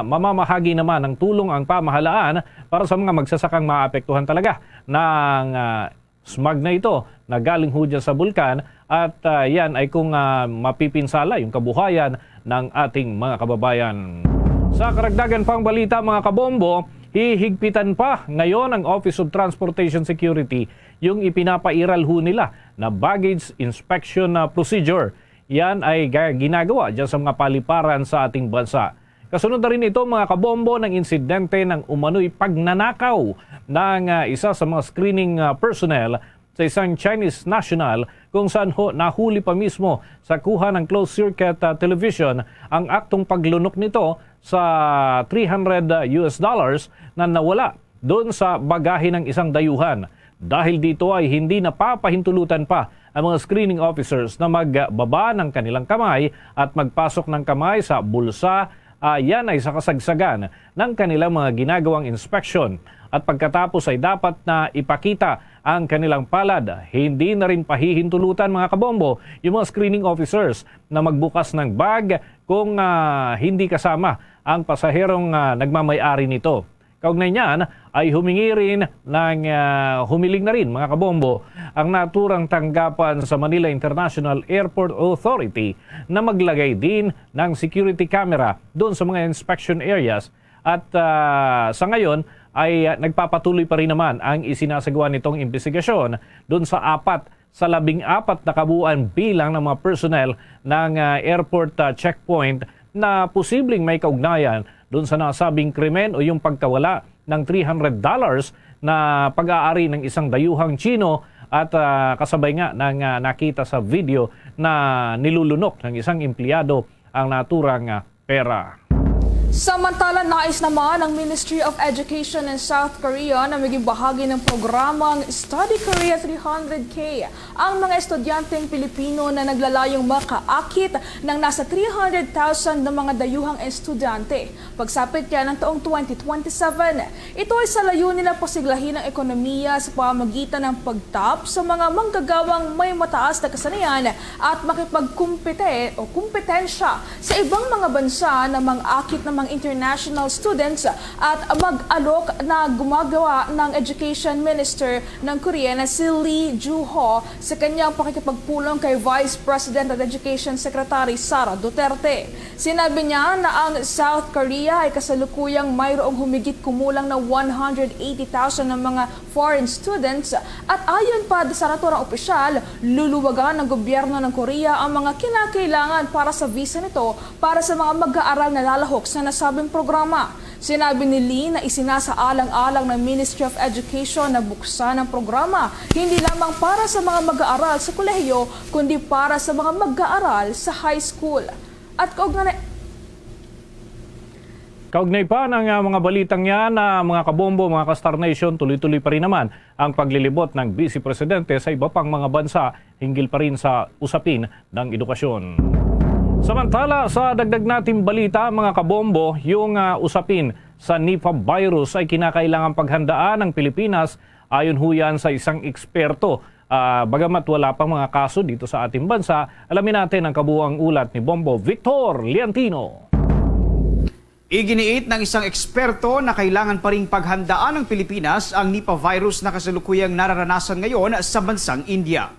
mamamahagi naman ng tulong ang pamahalaan para sa mga magsasakang maapektuhan talaga ng, ah, smog na ito na galing ho dyan sa bulkan at, ah, yan ay kung, ah, mapipinsala yung kabuhayan ng ating mga kababayan. Sa karagdagan pang balita, mga kabombo, hihigpitan pa ngayon ang Office of Transportation Security yung ipinapairal ho nila na baggage inspection, ah, procedure. Yan ay ga-, ginagawa dyan sa mga paliparan sa ating bansa. Kasunod na rin ito, mga kabombo, ng insidente ng umano'y pagnanakaw ng, ah, isa sa mga screening, ah, personnel sa isang Chinese national, kung saan ho nahuli pa mismo sa kuha ng closed circuit, ah, television ang aktong paglunok nito sa three hundred U S dollars na nawala doon sa bagahe ng isang dayuhan. Dahil dito ay hindi napapahintulutan pa ang mga screening officers na magbaba ng kanilang kamay at magpasok ng kamay sa bulsa, ah, yan ay sa kasagsagan ng kanilang mga ginagawang inspeksyon. At pagkatapos ay dapat na ipakita ang kanilang palad. Hindi na rin pahihintulutan, mga kabombo, yung mga screening officers na magbukas ng bag kung, ah, hindi kasama ang pasaherong, ah, nagmamay-ari nito. Kaugnay niyan ay humingi rin ng, ah, humiling na rin, mga kabombo, ang naturang tanggapan sa Manila International Airport Authority na maglagay din ng security camera doon sa mga inspection areas. At, ah, sa ngayon ay, ah, nagpapatuloy pa rin naman ang isinasagawa nitong imbestigasyon doon sa apat sa labing apat na kabuuan bilang ng mga personnel ng, ah, airport, ah, checkpoint na posibleng may kaugnayan doon sa nasabing krimen o yung pagkawala ng three hundred dollars na pag-aari ng isang dayuhang Chino at, ah, kasabay nga ng, ah, nakita sa video na nilulunok ng isang empleyado ang naturang, ah, pera. Samantala, nais naman ng Ministry of Education ng South Korea na maging bahagi ng programang Study Korea three hundred K ang mga estudyanteng Pilipino na naglalayong makaakit ng nasa three hundred thousand na mga dayuhang estudyante. Pagsapit niya ng taong twenty twenty-seven, ito ay sa layunin na pasiglahin ang ekonomiya sa pamamagitan ng pagtap sa mga manggagawang may mataas na kasanayan at makipagkumpete o kumpetensya sa ibang mga bansa na mang-akit ng mga international students at mag-alok na gumagawa ng Education Minister ng Korea na si Lee Ju-ho sa kanyang pakikipagpulong kay Vice President at Education Secretary Sara Duterte. Sinabi niya na ang South Korea ay kasalukuyang mayroong humigit kumulang na one hundred eighty thousand na mga foreign students at ayon pa sa naturang opisyal, luluwagan ng gobyerno ng Korea ang mga kinakailangan para sa visa nito para sa mga mag-aaral na lalahok sa nasabing programa. Sinabi ni Lee na isinasaalang-alang ng Ministry of Education na buksan ang programa hindi lamang para sa mga mag-aaral sa kolehiyo, kundi para sa mga mag-aaral sa high school. At kaugnay, kaugnay pa ng, ah, mga balitang yan, ah, mga kabombo, mga ka-Star Nation, tuloy-tuloy pa rin naman ang paglilibot ng Vice Presidente sa iba pang mga bansa hinggil pa rin sa usapin ng edukasyon. Samantala, sa dagdag nating balita, mga kabombo, yung, ah, usapin sa Nipah virus ay kinakailangan paghandaan ang Pilipinas, ayon ho yan sa isang eksperto. Ah, bagamat wala pang mga kaso dito sa ating bansa, alamin natin ang kabuuang ulat ni Bombo Victor Liantino. Iginiit ng isang eksperto na kailangan pa ring paghandaan ng Pilipinas ang Nipah virus na kasalukuyang nararanasan ngayon sa bansang India.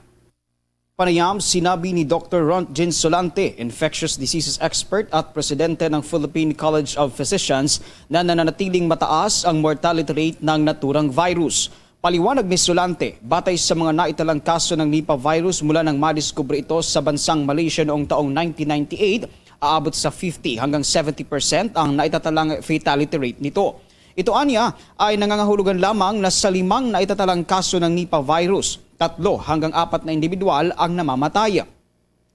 Panayam, sinabi ni Doktor Rontgen Solante, infectious diseases expert at presidente ng Philippine College of Physicians, na nananatiling mataas ang mortality rate ng naturang virus. Paliwanag ni Solante, batay sa mga naitalang kaso ng Nipah virus mula nang madiskubre ito sa bansang Malaysia noong taong nineteen ninety-eight, aabot sa fifty hanggang seventy percent ang naitatalang fatality rate nito. Ito anya ay nangangahulugan lamang na sa limang naitatalang kaso ng Nipah virus, tatlo hanggang apat na individual ang namamatay.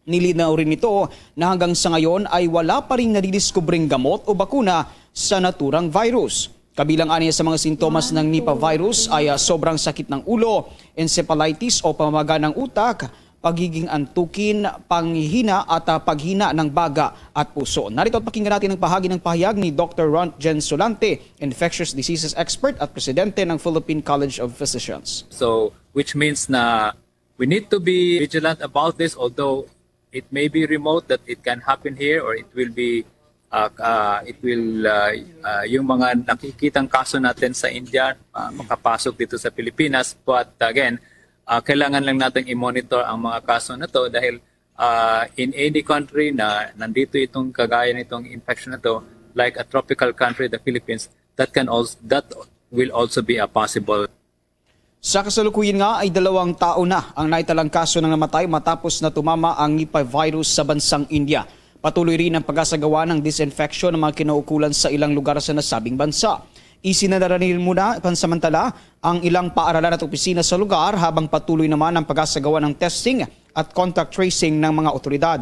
Nilinaw rin nito na hanggang sa ngayon ay wala pa ring nadidiskubreng gamot o bakuna sa naturang virus. Kabilang aniya sa mga sintomas ng Nipah virus ay, ah, sobrang sakit ng ulo, encephalitis o pamaga ng utak, pagiging antukin, panghihina at, ah, paghina ng baga at puso. Narito at pakinggan natin ang pahagi ng pahayag ni Doktor Rontgen Solante, infectious diseases expert at presidente ng Philippine College of Physicians. So, which means na we need to be vigilant about this, although it may be remote that it can happen here or it will be, uh, uh, it will, uh, uh, yung mga nakikitang kaso natin sa India, uh, makapasok dito sa Pilipinas. But again, uh, kailangan lang natin i-monitor ang mga kaso na to dahil, uh, in any country na nandito itong kagaya nitong infection na to, like a tropical country, the Philippines, that can also, that will also be a possible. Sa kasalukuyan nga ay dalawang tao na ang naitalang kaso ng namatay matapos na tumama ang Nipah virus sa bansang India. Patuloy rin ang pag-asagawa ng disinfection ng mga kinaukulan sa ilang lugar sa nasabing bansa. Isinara rin muna pansamantala ang ilang paaralan at opisina sa lugar habang patuloy naman ang pag-asagawa ng testing at contact tracing ng mga otoridad.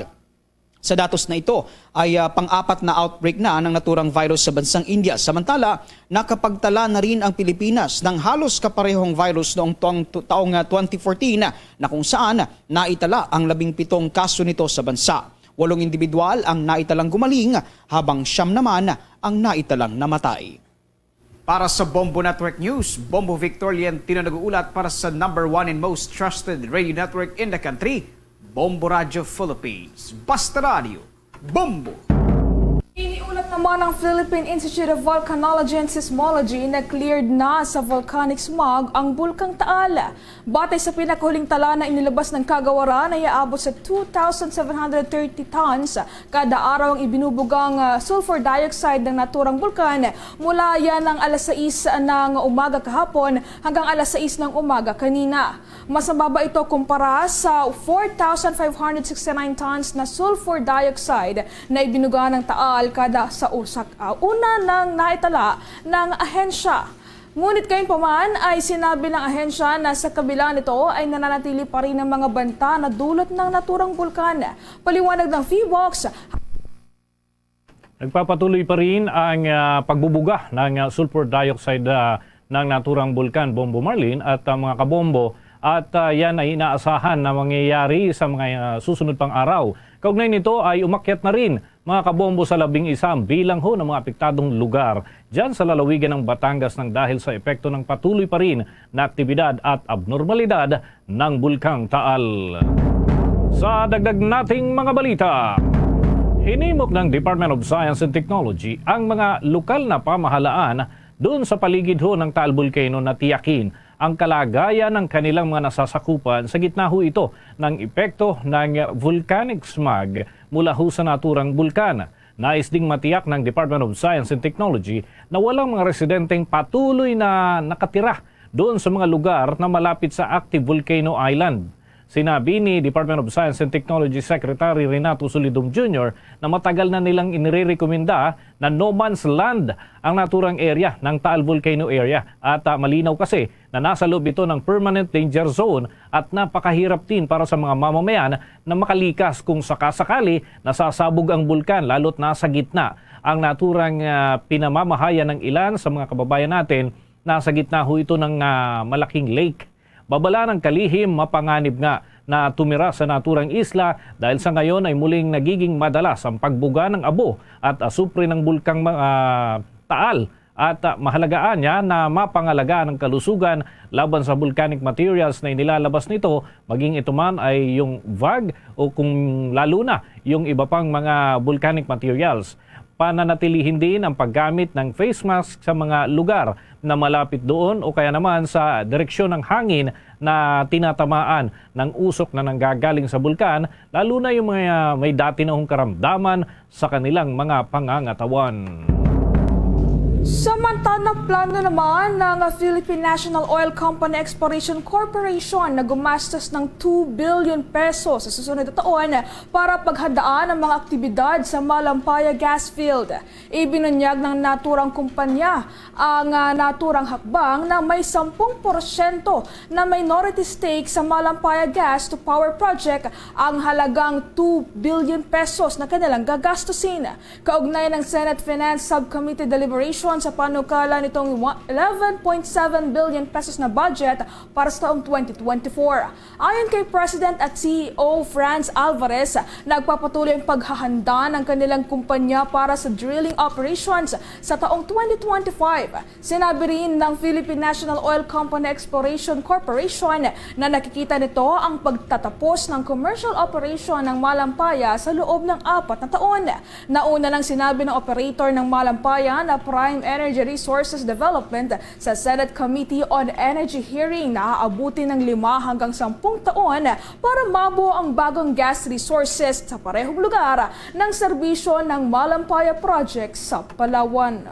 Sa datos na ito ay, ah, pang-apat na outbreak na ng naturang virus sa bansang India. Samantala, nakapagtala na rin ang Pilipinas ng halos kaparehong virus noong tuang, tu-, taong, ah, twenty fourteen, na kung saan naitala ang labing pitong kaso nito sa bansa. Walong individual ang naitalang gumaling, habang siyam naman ang naitalang namatay. Para sa Bombo Network News, Bombo Victor Liantino nag-uulat para sa number one and most trusted radio network in the country, Bombo Radio Philippines. Basta Radio, Bombo! Iniulat naman ng Philippine Institute of Volcanology and Seismology na cleared na sa volcanic smog ang Bulkang Taal. Batay sa pinakahuling tala na inilabas ng kagawaran, ay aabot sa two thousand seven hundred thirty tons kada araw ang ibinubugang, ah, sulfur dioxide ng naturang bulkan mula yan ng alas sais ng umaga kahapon hanggang alas sais ng umaga kanina. Mas mababa ito kumpara sa four thousand five hundred sixty-nine tons na sulfur dioxide na ibinuga ng Taal kada sa usak, ah, una nang naitala ng ahensya. Ngunit gayunpaman ay sinabi ng ahensya na sa kabila nito ay nananatili pa rin ang mga banta na dulot ng naturang bulkan. Paliwanag ng PHIVOLCS. Nagpapatuloy pa rin ang, ah, pagbubuga ng, ah, sulfur dioxide, ah, ng naturang bulkan Bombo Marlin at, ah, mga kabombo, at, ah, yan ay inaasahan na mangyayari sa mga, ah, susunod pang araw. Kaugnay nito ay umakyat na rin, mga kabombo, sa labing isa ang bilang ho ng mga apektadong lugar dyan sa lalawigan ng Batangas nang dahil sa epekto ng patuloy pa rin na aktibidad at abnormalidad ng Bulkang Taal. Sa dagdag nating mga balita, hinimok ng Department of Science and Technology ang mga lokal na pamahalaan doon sa paligid ho ng Taal Volcano na tiyakin ang kalagayan ng kanilang mga nasasakupan sa gitna ho ito ng epekto ng volcanic smog mula ho sa naturang bulkan. Nais ding matiyak ng Department of Science and Technology na walang mga residenteng patuloy na nakatira doon sa mga lugar na malapit sa active volcano island. Sinabi ni Department of Science and Technology Secretary Renato Solidum Junior na matagal na nilang inirerekomenda na no man's land ang naturang area ng Taal Volcano Area, at, ah, malinaw kasi na nasa loob ito ng permanent danger zone at napakahirap din para sa mga mamamayan na makalikas kung sakasakali nasasabog ang bulkan, lalo't nasa gitna ang naturang, ah, pinamamahayan ng ilan sa mga kababayan natin. Nasa gitna ho ito ng, ah, malaking lake. Babala ng kalihim, mapanganib nga na tumira sa naturang isla dahil sa ngayon ay muling nagiging madalas ang pagbuga ng abo at asupre ng bulkang, ah, Taal At, ah, mahalagaan niya na mapangalagaan ang kalusugan laban sa volcanic materials na inilalabas nito, maging ito man ay yung vag o kung lalo na yung iba pang mga volcanic materials. Pananatilihin din ang paggamit ng face mask sa mga lugar na malapit doon o kaya naman sa direksyon ng hangin na tinatamaan ng usok na nanggagaling sa bulkan, lalo na yung mga may dati na hong karamdaman sa kanilang mga pangangatawan. Samantala, plano naman ng Philippine National Oil Company Exploration Corporation na gumastos ng two billion pesos sa susunod na taon para paghandaan ang mga aktibidad sa Malampaya Gas Field. Ibinunyag ng naturang kumpanya ang, ah, naturang hakbang na may sampung porsyento na minority stake sa Malampaya Gas to Power Project ang halagang two billion pesos na kanilang gagastusin. Kaugnay ng Senate Finance Subcommittee deliberation sa panukala nitong eleven point seven billion pesos na budget para sa taong twenty twenty-four. Ayon kay President at C E O Franz Alvarez, nagpapatuloy ang paghahanda ng kanilang kumpanya para sa drilling operations sa taong twenty twenty-five. Sinabi rin ng Philippine National Oil Company Exploration Corporation na nakikita nito ang pagtatapos ng commercial operation ng Malampaya sa loob ng apat na taon. Nauna nang sinabi ng operator ng Malampaya na Prime Energy Resources Development sa Senate Committee on Energy hearing na aabutin ng lima hanggang sampung taon para mabuo ang bagong gas resources sa parehong lugar ng serbisyo ng Malampaya Project sa Palawan.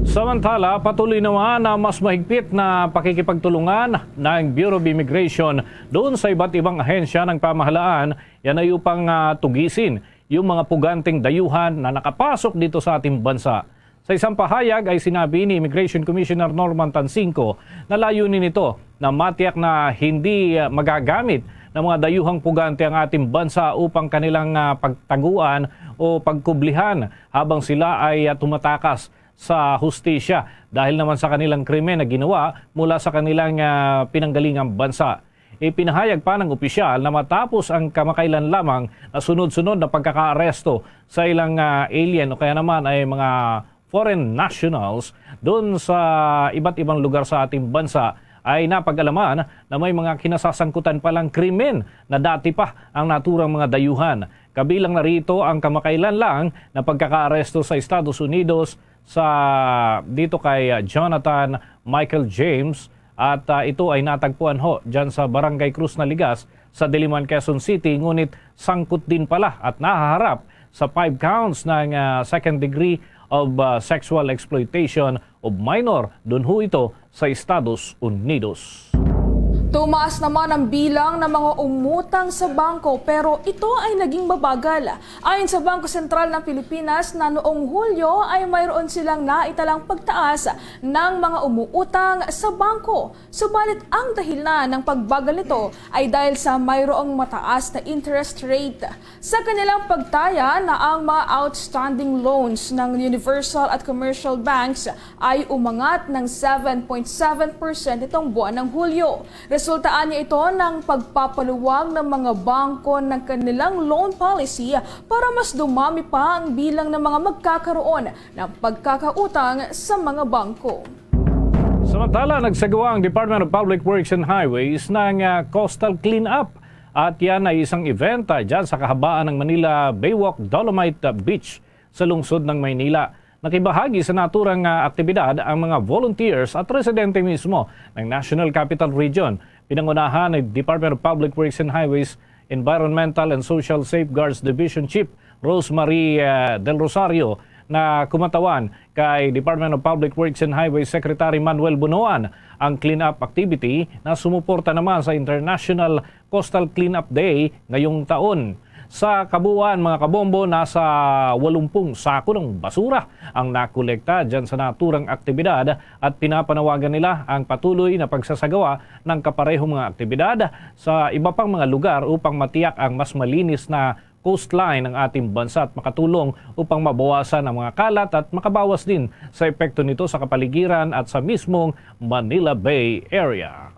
Samantala, patuloy naman ang mas mahigpit na pakikipagtulungan ng Bureau of Immigration doon sa iba't ibang ahensya ng pamahalaan, yan ay upang, ah, tugisin yung mga puganteng dayuhan na nakapasok dito sa ating bansa. Sa isang pahayag ay sinabi ni Immigration Commissioner Norman Tansingco na layunin nito na matiyak na hindi, ah, magagamit ng mga dayuhang pugante ang ating bansa upang kanilang, ah, pagtaguan o pagkublihan habang sila ay, ah, tumatakas sa hustisya dahil naman sa kanilang krimen na ginawa mula sa kanilang, ah, pinanggalingang bansa. Ipinahayag pa ng opisyal na matapos ang kamakailan lamang na sunod-sunod na pagkakaaresto sa ilang, ah, alien o kaya naman ay mga foreign nationals doon sa iba't ibang lugar sa ating bansa, ay napag-alaman na may mga kinasasangkutan palang krimen na dati pa ang naturang mga dayuhan. Kabilang na rito ang kamakailan lang na pagkakaaresto sa Estados Unidos sa, dito kay, ah, Jonathan Michael James, at, ah, ito ay natagpuan ho dyan sa Barangay Cruz Naligas sa Diliman, Quezon City, ngunit sangkot din pala at nahaharap sa five counts ng, ah, second degree of, ah, sexual exploitation of minor. Dun ho ito sa Estados Unidos. Tumaas naman ang bilang ng mga umutang sa bangko, pero ito ay naging mabagal. Ayon sa Bangko Sentral ng Pilipinas, na noong Hulyo ay mayroon silang naitalang pagtaas ng mga umuutang sa bangko. Subalit ang dahilan ng pagbagal nito ay dahil sa mayroong mataas na interest rate. Sa kanilang pagtaya na ang mga outstanding loans ng universal at commercial banks ay umangat ng seven point seven percent itong buwan ng Hulyo. Resultaan niya ito ng pagpapaluwag ng mga bangko ng kanilang loan policy para mas dumami pa ang bilang ng mga magkakaroon ng pagkakautang sa mga bangko. Samantala, nagsagawa ang Department of Public Works and Highways ng, ah, Coastal Cleanup. At yan ay isang event, ah, dyan sa kahabaan ng Manila Baywalk Dolomite, ah, Beach sa lungsod ng Maynila. Nakibahagi sa naturang, ah, aktibidad ang mga volunteers at residente mismo ng National Capital Region. Pinangunahan ni Department of Public Works and Highways Environmental and Social Safeguards Division Chief Rosemary, ah, Del Rosario na kumatawan kay Department of Public Works and Highways Secretary Manuel Bunoan ang clean-up activity na sumuporta naman sa International Coastal Cleanup Day ngayong taon. Sa kabuuan, mga kabombo, nasa walumpung sako ng basura ang nakolekta dyan sa naturang aktibidad at pinapanawagan nila ang patuloy na pagsasagawa ng kaparehong mga aktibidad sa iba pang mga lugar upang matiyak ang mas malinis na coastline ng ating bansa at makatulong upang mabawasan ang mga kalat at makabawas din sa epekto nito sa kapaligiran at sa mismong Manila Bay Area.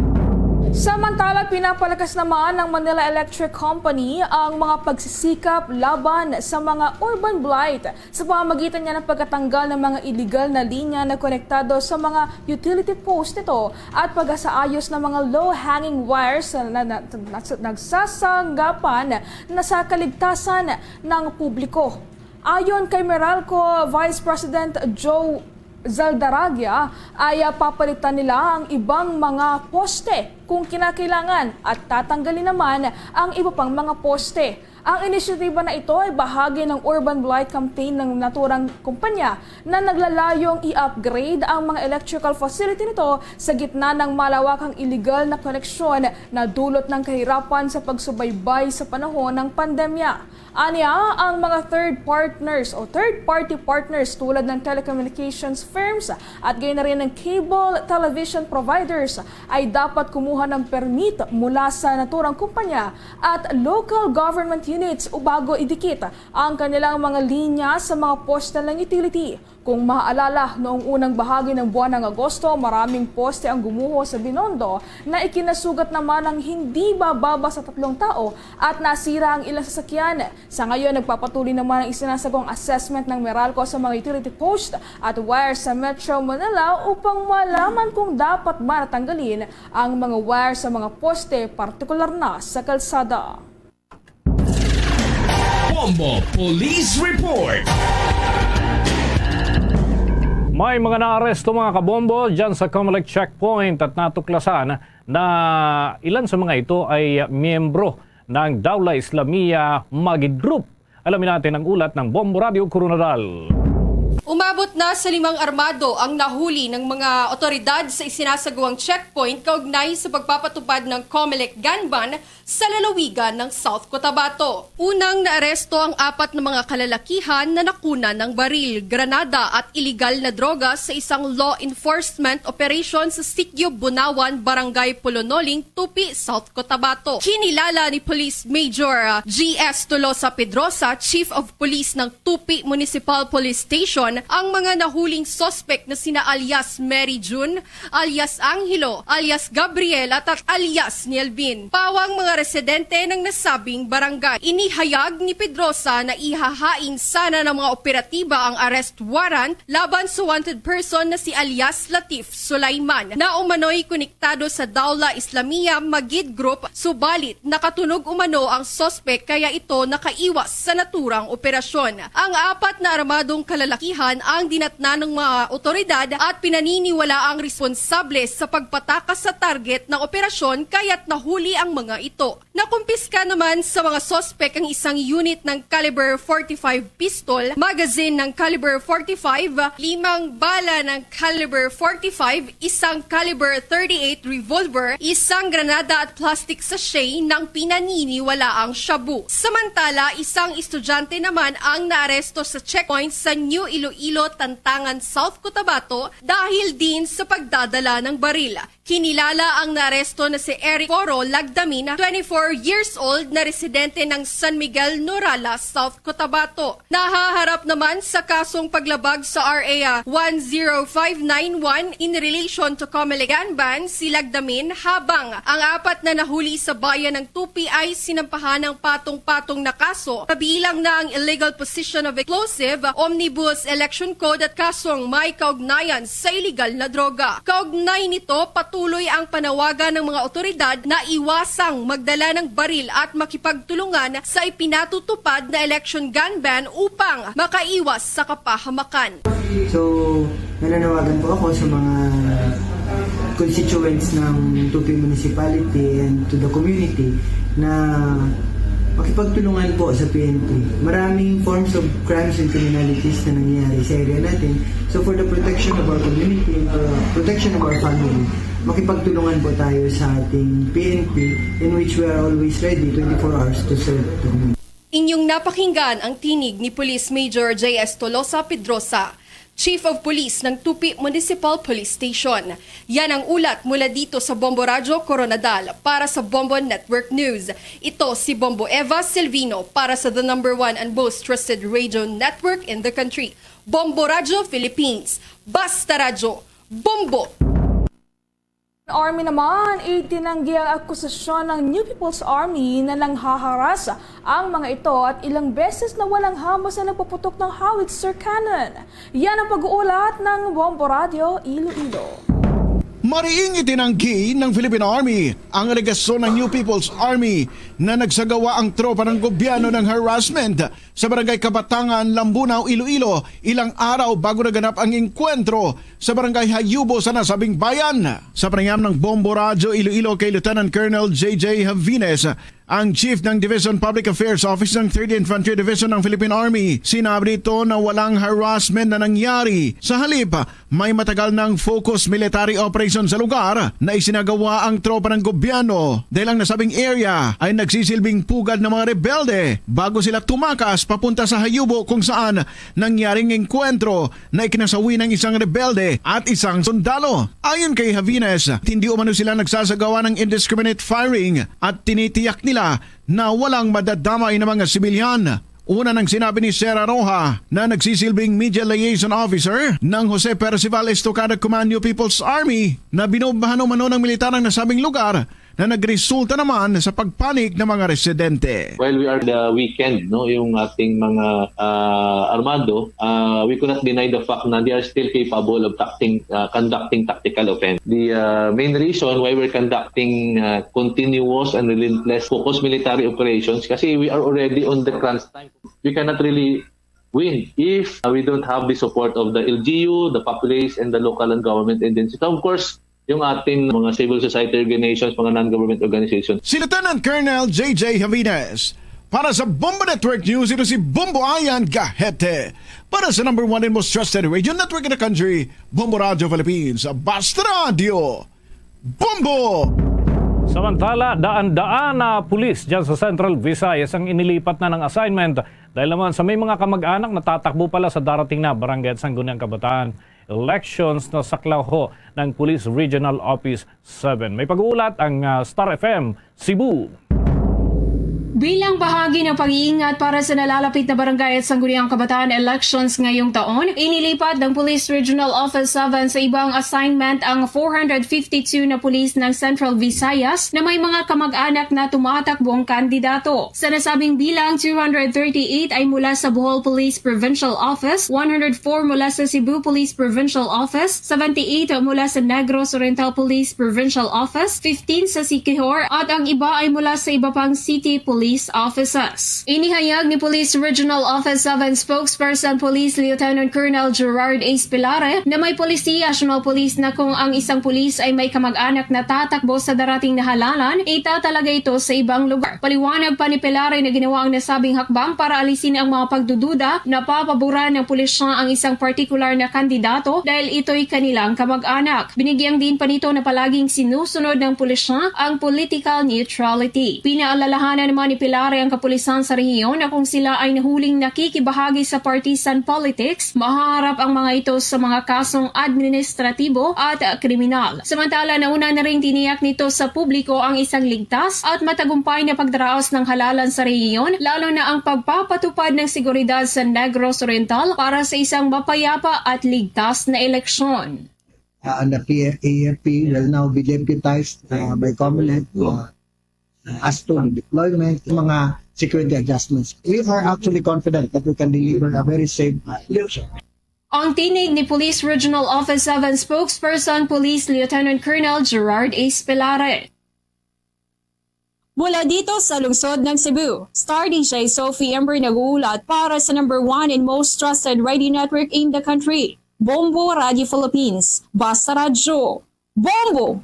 Samantala, pinapalakas naman ng Manila Electric Company ang mga pagsisikap laban sa mga urban blight sa pamamagitan niya ng pagkatanggal ng mga iligal na linya na konektado sa mga utility post nito at pagsasaayos ng mga low-hanging wires na, na, na, nagsasanggapan na sa kaligtasan ng publiko. Ayon kay Meralco Vice President Joe Zaldaragya, ay, ah, papalitan nila ang ibang mga poste kung kinakailangan at tatanggalin naman ang iba pang mga poste. Ang inisyatiba na ito ay bahagi ng Urban Blight Campaign ng naturang kumpanya na naglalayong i-upgrade ang mga electrical facility nito sa gitna ng malawakang iligal na koneksyon na dulot ng kahirapan sa pagsubaybay sa panahon ng pandemya. Anya, ang mga third partners o third-party partners tulad ng telecommunications firms at gayon na rin ng cable television providers ay dapat kumuha ng permit mula sa naturang kumpanya at local government units bago idikit ang kanilang mga linya sa mga poste ng utility. Kung maaalala, noong unang bahagi ng buwan ng Agosto, maraming poste ang gumuho sa Binondo na ikinasugat naman ng hindi bababa sa tatlong tao at nasira ang ilang sasakyan. Sa ngayon, nagpapatuloy naman ang isinasagawang assessment ng Meralco sa mga utility post at wire sa Metro Manila upang malaman kung dapat ba natanggalin ang mga wire sa mga poste, partikular na sa kalsada. Bombo Police Report. May mga naaresto, mga kabombo, dyan sa Comelec checkpoint at natuklasan na ilan sa mga ito ay miyembro ng Dawla Islamia Magid Group. Alamin natin ang ulat ng Bombo Radio Coronadal. Umabot na sa limang armado ang nahuli ng mga otoridad sa isinasagawang checkpoint kaugnay sa pagpapatupad ng Comelec gun ban sa lalawigan ng South Cotabato. Unang naaresto ang apat na mga kalalakihan na nakuna ng baril, granada at iligal na droga sa isang law enforcement operation sa Sitio Bunawan, Barangay Polonoling, Tupi, South Cotabato. Kinilala ni Police Major G S Tolosa Pedrosa, Chief of Police ng Tupi Municipal Police Station, ang mga nahuling suspect na sina alias Mary June, alias Angelo, alias Gabriel at, at alias Nielvin. Pawang mga residente ng nasabing barangay. Inihayag ni Pedrosa na ihahain sana ng mga operatiba ang arrest warrant laban sa wanted person na si alias Latif Sulaiman na umano'y konektado sa Dawla Islamia Magid Group, subalit nakatunog umano ang suspect kaya ito nakaiwas sa naturang operasyon. Ang apat na armadong kalalakihan ang dinatnan ng mga otoridad at pinaniniwala ang responsable sa pagpatakas sa target ng operasyon kaya't nahuli ang mga ito. Nakumpiska naman sa mga suspek ang isang unit ng caliber forty-five pistol, magazine ng caliber forty-five, limang bala ng caliber forty-five, isang caliber thirty-eight revolver, isang granada at plastic sachet ng pinaniniwalaang shabu. Samantala, isang estudyante naman ang naaresto sa checkpoint sa New Iloilo, Tantangan, South Cotabato dahil din sa pagdadala ng baril. Kinilala ang naaresto na si Eric Foro Lagdamin, twenty-four years old, na residente ng San Miguel, Norala, South Cotabato. Nahaharap naman sa kasong paglabag sa R A one zero five nine one in relation to Comelec gun ban si Lagdamin, habang ang apat na nahuli sa bayan ng Tupi ay sinampahan ng patong-patong na kaso, kabilang na ang illegal possession of explosive, omnibus election code at kasong may kaugnayan sa iligal na droga. Kaugnay nito, patuloy ang panawagan ng mga otoridad na iwasang magdala ng baril at makipagtulungan sa ipinatutupad na election gun ban upang makaiwas sa kapahamakan. So, nananawagan po ako sa mga constituents ng Tupi Municipality and to the community na makipagtulungan po sa P N P. Maraming forms of crimes and criminalities na nangyayari sa area natin. So for the protection of our community and for the protection of our family, makipagtulungan po tayo sa ating P N P, in which we are always ready twenty-four hours to serve the community. Inyong napakinggan ang tinig ni Police Major J S Tolosa Pedrosa, Chief of Police ng Tupi Municipal Police Station. Yan ang ulat mula dito sa Bombo Radyo Koronadal para sa Bombo Network News. Ito si Bombo Eva Silvino para sa the number one and most trusted radio network in the country, Bombo Radyo Philippines. Basta Radyo, Bombo! Army naman, itinanggi ang akusasyon ng New People's Army na nanghaharas ang mga ito at ilang beses na walang hamas na nagpuputok ng howitzer cannon. Yan ang pag-uulat ng Bombo Radyo Iloilo. Mariing itinanggi ng Philippine Army ang alegasyon ng New People's Army na nagsagawa ang tropa ng gobyerno ng harassment sa Barangay Kabatangan, Lambunao, Iloilo, ilang araw bago naganap ang engkwentro sa Barangay Hayubo sa nasabing bayan. Sa panayam ng Bombo Radyo Iloilo kay Lieutenant Colonel J J Javines, ang Chief ng Division Public Affairs Office ng Third Infantry Division ng Philippine Army, sinabi nito na walang harassment na nangyari. Sa halip, may matagal ng focus military operation sa lugar na isinagawa ang tropa ng gobyerno dahil ang nasabing area ay nagsisilbing pugad ng mga rebelde bago sila tumakas papunta sa Hayubo, kung saan nangyaring engkwentro na ikinasawi ng isang rebelde at isang sundalo. Ayon kay Javines, hindi umano sila nagsasagawa ng indiscriminate firing at tinitiyak nila na walang madadamay na mga sibilyan. Una nang sinabi ni Sarah Roja na nagsisilbing media liaison officer ng Jose Percival Estocada Command New People's Army na binobbahan umano ng militar ang nasabing lugar na nagresulta naman sa pagpanik ng mga residente. While we are the weekend, no, yung ating mga ah, armado, ah, we cannot deny the fact na they are still capable of tacting, ah, conducting tactical offense. The ah, main reason why we're conducting ah, continuous and relentless focus military operations kasi we are already on the crunch time. We cannot really win if uh, we don't have the support of the L G U, the populace, and the local and government agencies. Of course, yung ating mga civil society organizations, mga non-government organizations. Si Lieutenant Colonel J J Javines. Para sa Bombo Network News, ito si Bombo Ayan Gahete. Para sa number one and most trusted radio network in the country, Bombo Radio Philippines, Basta Radio, Bombo! Samantala, daan-daan na pulis dyan sa Central Visayas ang inilipat na ng assignment dahil naman sa may mga kamag-anak na tatakbo pala sa darating na Barangay at Sangguniang Kabataan elections na saklaw ho ng Police Regional Office seven. May pag-uulat ang ah, Star F M Cebu. Bilang bahagi ng pag-iingat para sa nalalapit na Barangay at Sangguniang Kabataan elections ngayong taon, inilipat ng Police Regional Office seven sa ibang assignment ang four hundred fifty-two na pulis ng Central Visayas na may mga kamag-anak na tumatakbong kandidato. Sa nasabing bilang, two hundred thirty-eight ay mula sa Bohol Police Provincial Office, one hundred four mula sa Cebu Police Provincial Office, seventy-eight mula sa Negros Oriental Police Provincial Office, fifteen sa Siquijor, at ang iba ay mula sa iba pang city police offices. Inihayag ni Police Regional Office seven Spokesperson Police Lieutenant Colonel Gerard Espilare na may polisiya, national police, na kung ang isang pulis ay may kamag-anak na tatakbo sa darating na halalan, itatalaga ito sa ibang lugar. Paliwanag pa ni Espilare na ginawa ang nasabing hakbang para alisin ang mga pagdududa na papaboran ng pulisya ang isang partikular na kandidato dahil ito'y kanilang kamag-anak. Binigyang diin pa nito na palaging sinusunod ng pulisya ang political neutrality. Pinaalalahanan naman ni Espilare ang kapulisan sa rehiyon na kung sila ay nahuling nakikibahagi sa partisan politics, mahaharap ang mga ito sa mga kasong administratibo at kriminal. Samantala, nauna na ring tiniyak nito sa publiko ang isang ligtas at matagumpay na pagdaraos ng halalan sa rehiyon, lalo na ang pagpapatupad ng seguridad sa Negros Oriental para sa isang mapayapa at ligtas na eleksyon. Uh, and the P- A F P will now be deputized uh, by Comelec uh, as to deployment, mga security adjustments. We are actually confident that we can deliver a very safe uh, election. Ang tinig ni Police Regional Office seven Spokesperson Police Lieutenant Colonel Gerard Espilare. Mula dito sa lungsod ng Cebu, Star D J Sophie Ember nag-uulat para sa number one and most trusted radio network in the country, Bombo Radio Philippines. Basta Radyo, Bombo!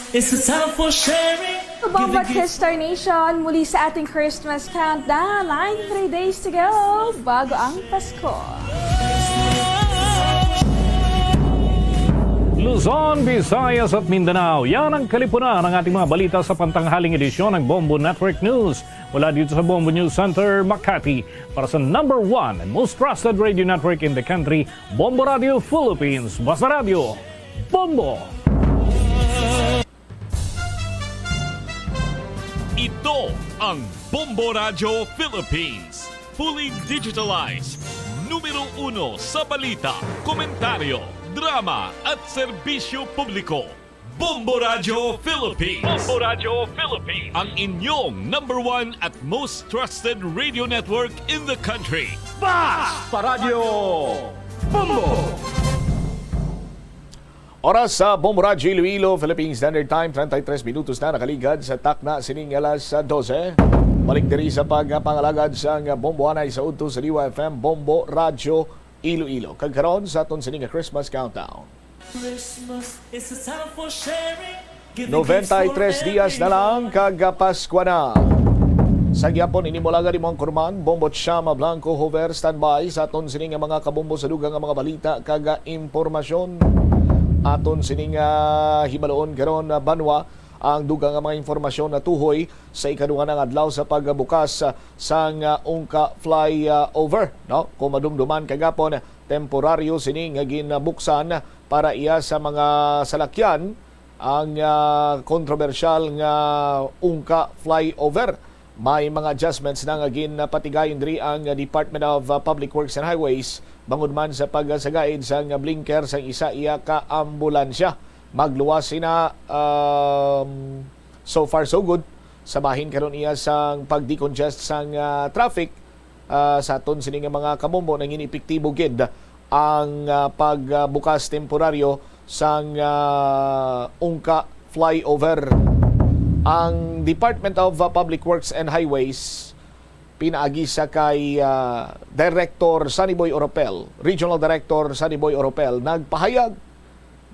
It's a time for sharing. Bombo at Christian Nation, muli sa ating Christmas countdown. Ninety-three days to go bago ang Pasko. Luzon, Visayas at Mindanao. Yan ang kalipunan ng ating mga balita sa pantanghaling edisyon ng Bombo Network News. Mula dito sa Bombo News Center, Makati, para sa number one and most trusted radio network in the country, Bombo Radio Philippines. Basta Radio, Bombo! Ito ang Bombo Radio Philippines. Fully digitalized. Numero uno sa balita, komentaryo, drama at serbisyo publiko. Bombo Radyo Philippines. Bombo Radyo Philippines. Ang inyong number one at most trusted radio network in the country. Basta Radyo Bombo! Oras sa Bombo Radyo Iloilo, Philippine Standard Time, treinta y tres minutos na nakaligad sa takna sining alas dose. Balik diri sa pagpangalagad sang Bombo anay sa udto sa Liwa F M, Bombo Radyo Iloilo. Kag karon sa aton sini nga Christmas countdown. Christmas is a time for sharing, giving gifts for everyone. Noventa y tres dias na lang kag Paskwa na. Sa gyapon ini mo lang imo ang kurman, Bombo Chama Blanco Hover, standby sa aton sini nga mga kabombo sa dugang nga mga balita kag impormasyon. Aton sini nga hibaluon karon, banwa ang dugang nga mga impormasyon natuhoy sa ikaduha nga adlaw sa pagbukas sang, ah, Ungka flyover, no? Kung madumduman kagapon, temporaryo sini nga ginbuksan para iya sa mga salakyan ang, ah, kontrobersyal nga Ungka flyover. May mga adjustments na nga ginpatigayon diri ang Department of, ah, Public Works and Highways, bangod man sa pagsagaid sang blinker sang isa iya ka ambulansya. Magluwas sina, um, so far so good sa bahin karon iya sang pag-decongest sang, ah, traffic. Ah, sa aton sini nga mga kabombo, nangin epektibo gid ang, ah, pagbukas temporaryo sang, ah, Ungka flyover. Ang Department of, ah, Public Works and Highways, pinaagi sa kay, ah, Director Sunny Boy Oropel, Regional Director Sunny Boy Oropel, nagpahayag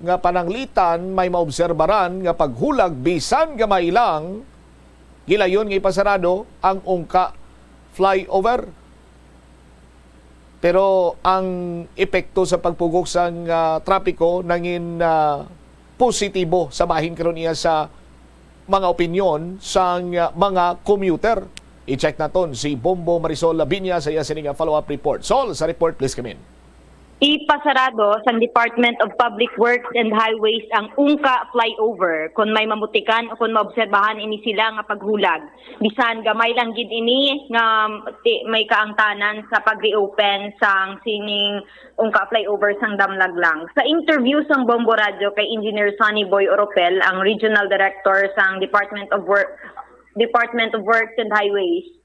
nga pananglitan may maobserbaran nga paghulag bisan gamay lang, gilayon nga ipasarado ang Ungka flyover. Pero ang epekto sa pagpugok sang, ah, trapiko nangin, ah, positibo sa bahin karon iya sa mga opinyon sang, ah, mga commuter. I-check naton si Bombo Marisol Labinya sa iya sini nga follow-up report. Sol, sa report, please come in. Ipasarado sang Department of Public Works and Highways ang Ungka flyover kon may mamutikan o kon maobserbahan ini sila nga paghulag. Bisan gamay lang gid ini nga ti-, may kaangtanan sa pag-reopen sang sining Ungka flyover sang Damlaglang. Sa interview sang Bombo Radyo kay Engineer Sunny Boy Oropel, ang Regional Director sang Department of Work, Department of Works and Highways,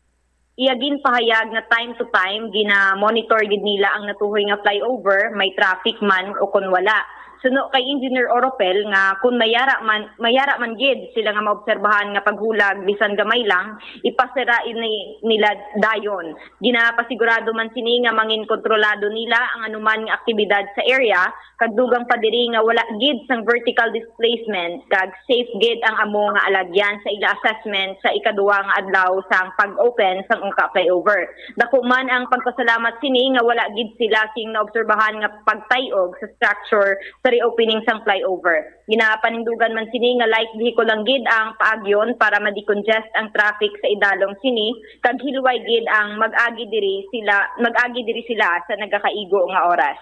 iya ginpahayag nga time to time gina-monitor gid nila ang natuhoy nga flyover, may traffic man o kon wala. Suno kay Engineer Oropel nga kun mayara man, mayara man gid sila nga maobserbahan nga paghulag bisan gamay lang, ipasira ini nila dayon. Ginapasigurado man sini nga mangin kontrolado nila ang anuman nga aktibidad sa area, kag dugang pa diri nga wala gid sang vertical displacement kag safe gid ang amo nga alagyan sa ila assessment sa ikaduha nga adlaw sang pag-open sang Ungka flyover. Dako man ang pagpasalamat sini nga wala gid sila sing naobserbahan nga pagtay-og sa structure sa reopening sang flyover. Ginapanindugan man sini nga light vehicle lang gid ang paagyon para ma-decongest ang traffic sa idalom sini, kag hilway gid ang mag-agi diri sila, mag-agi diri sila sa nagakaigo nga oras.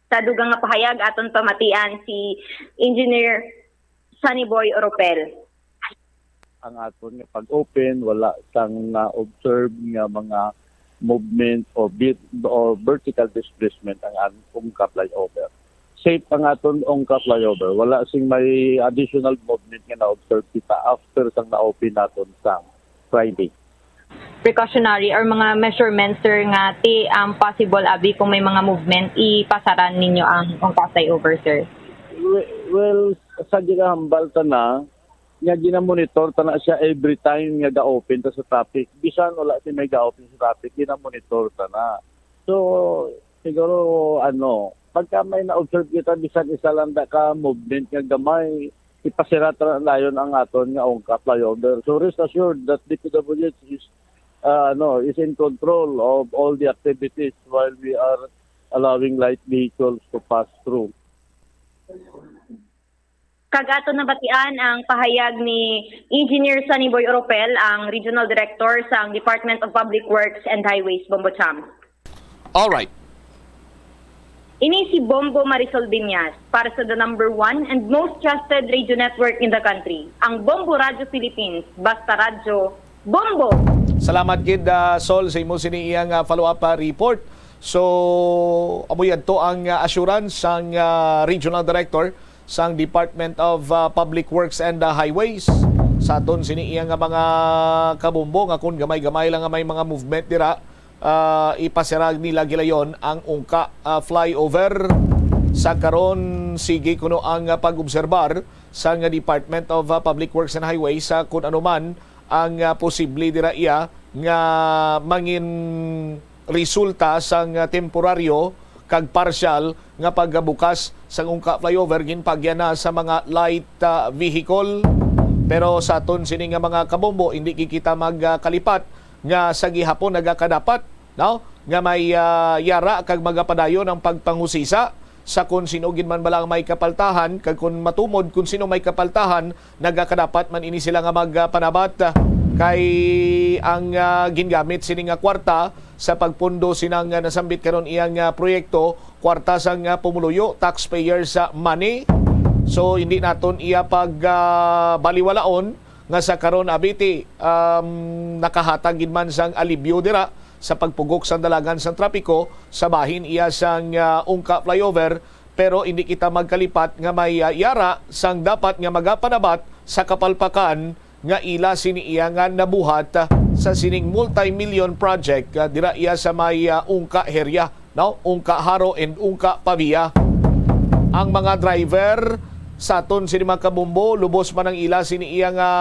Sa dugang nga pahayag, aton pamatian si Engineer Sunny Boy Oropel. Ang aton nga pag-open, wala sang na-observe nga mga movement or bit, or vertical displacement ang aton Ungka flyover. Safe ang aton Ungka flyover. Wala sing may additional movement nga na-observe kita after sang na-open naton sang Friday. Precautionary or mga measurements, sir, nga ti, um, possible abi kung may mga movement, ipasaran ninyo ang, ang flyover, sir? We-, well, sa ginahambal ta na, nga ginamonitor ta na siya every time nga ga-open ta sa traffic. Bisan wala si may ga-open sa traffic, ginamonitor ta na. So, siguro, ano, pagka may na-observe kita, bisan isa lang da ka movement nga gamay, ipasira ta na dayon ang aton nga Ungka flyover. So, rest assured that D P W H is, uh, ano, is in control of all the activities while we are allowing light vehicles to pass through. Kag aton nabatian ang pahayag ni Engineer Sunny Boy Oropel, ang Regional Director sang Department of Public Works and Highways, Bombo Cham. Alright. Ini si Bombo Marisol Binyas para sa the number one and most trusted radio network in the country, ang Bombo Radyo Philippines, Basta Radyo, Bombo! Salamat gid, ah, Sol, sa imo sini iyang, ah, follow-up, ah, report. So, amo yadto ang, ah, assurance sang, ah, Regional Director sang Department of, ah, Public Works and, ah, Highways. Sa aton sini iya nga mga kabombo nga kun gamay-gamay lang nga may mga movement dira, ah, ipasirag nila gilayon ang Ungka, ah, flyover. Sa karon, sige kuno ang, ah, pag-obserbar sang Department of, ah, Public Works and Highways sa kun ano man ang, ah, posible dira iya nga mangin resulta sang, ah, temporaryo kag partial nga pagbukas sang Ungka flyover ginpagyan na sa mga light, ah, vehicle. Pero sa aton sini nga mga kabombo, hindi gid kita magkalipat nga sa gihapon nagakadapat, no, nga may, ah, yara kag magapadayon ang pagpanghusisa sa kon sino gid man bala ang may kapaltahan, kag kon matumod kon sino may kapaltahan, nagakadapat man ini sila nga magpanabat, kay ang, ah, gingamit sini nga kwarta sa pagpundo sinang, ah, nasambit karon iyang, ah, proyekto, kwarta sang, ah, pumuluyo, taxpayers, ah, money. So, hindi naton iya pag, ah, baliwalaon nga sa karon, abiti, um, nakahatag gid man sang alibyo dira sa pagpugok sang dalagan sang trapiko sa bahin iya sang, ah, Ungka flyover, pero hindi kita magkalipat nga may, ah, yara sang dapat nga magapanabat sa kapalpakan nga ila sini iya nga nabuhat, ah, sa sining multi-million project, ah, dira iya sa may, ah, Ungka Heria, no? Ungka Haro and Ungka Pavia. Ang mga driver sa aton sini mga kabombo, lubos man ang ila sini iya nga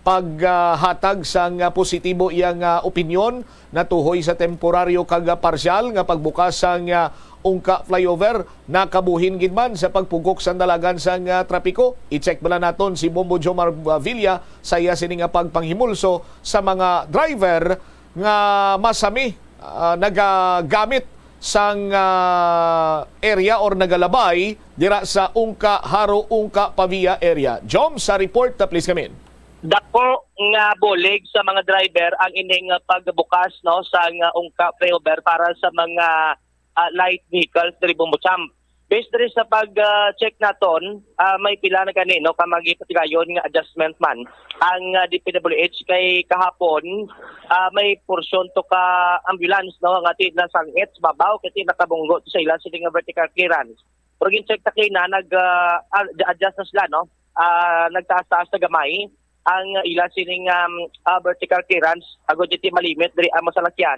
paghatag sang positibo iya nga opinyon natuhoy sa temporaryo kag parsyal nga pagbukas sang, ah, Ungka flyover, nakabuhin gid man sa pagpugok sang dalagan sang, ah, trapiko. I-check bala naton si Bombo Jomar, ah, Villa sa iya sini nga pagpanghimulso sa mga driver nga masami, ah, nagagamit sang, ah, area or nagalabay dira sa Ungka Haro, Ungka Pavia area. Jom, sa report, ah, please come in. Dako nga bulig sa mga driver ang ining, ah, pagbukas, no, sang, ah, Ungka flyover para sa mga, ah, light vehicles diri Bombo Champ. Based diri sa pag, ah, check naton, ah, may pila na gani, no, ka magipatigayon nga adjustment man ang, ah, D P W H kay kahapon, ah, may porsyon to ka ambulance, no, nga ti nasangit sa babaw kay ti nakabunggo sa ila sini nga vertical clearance. Pero gin-check ta kaina, nag, ah, ad-, adjust na sila, no? Ah, nagtaas-taas na gamay ang ila sining, um, ah, vertical clearance agod iti malimit diri ang masalakyan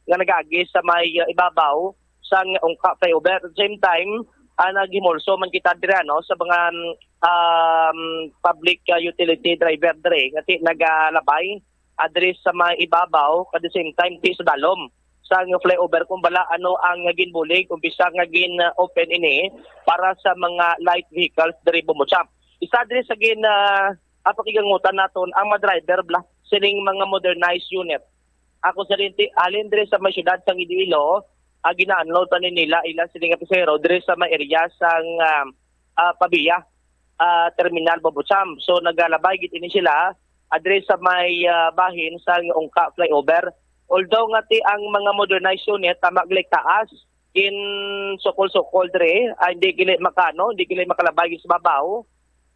nga nagaagi sa may, ah, ibabaw sang Ungka flyover. At the same time, ah, naghimulso man kita diri, no, sa mga, um, public, ah, utility driver diri nga ti nagalabay, ah, diri sa may ibabaw, at the same time ti sa dalom sang flyover kung bala ano ang ginbulig, umpisa nga gin-open ini para sa mga light vehicles diri Bombo Champ. Isa diri sa gin, ah, ah, pakigangutan naton ang mga driver bala sining mga modernized unit. Ako sa rinti, halin diri sa may siyudad sang Iloilo, ah, gina-unload pa ni nila ila sini nga pasahero diri sa may area sang, ah, ah, Pavia, ah, terminal Bombo Champ. So nagalabay gid ini sila, ah, diri sa may, ah, bahin sang Ungka flyover. Although nga ti ang mga modernized unit tama gali taas, gin sukol-sukol diri, ah, hindi gali makano, hindi gali makalabay sa babaw.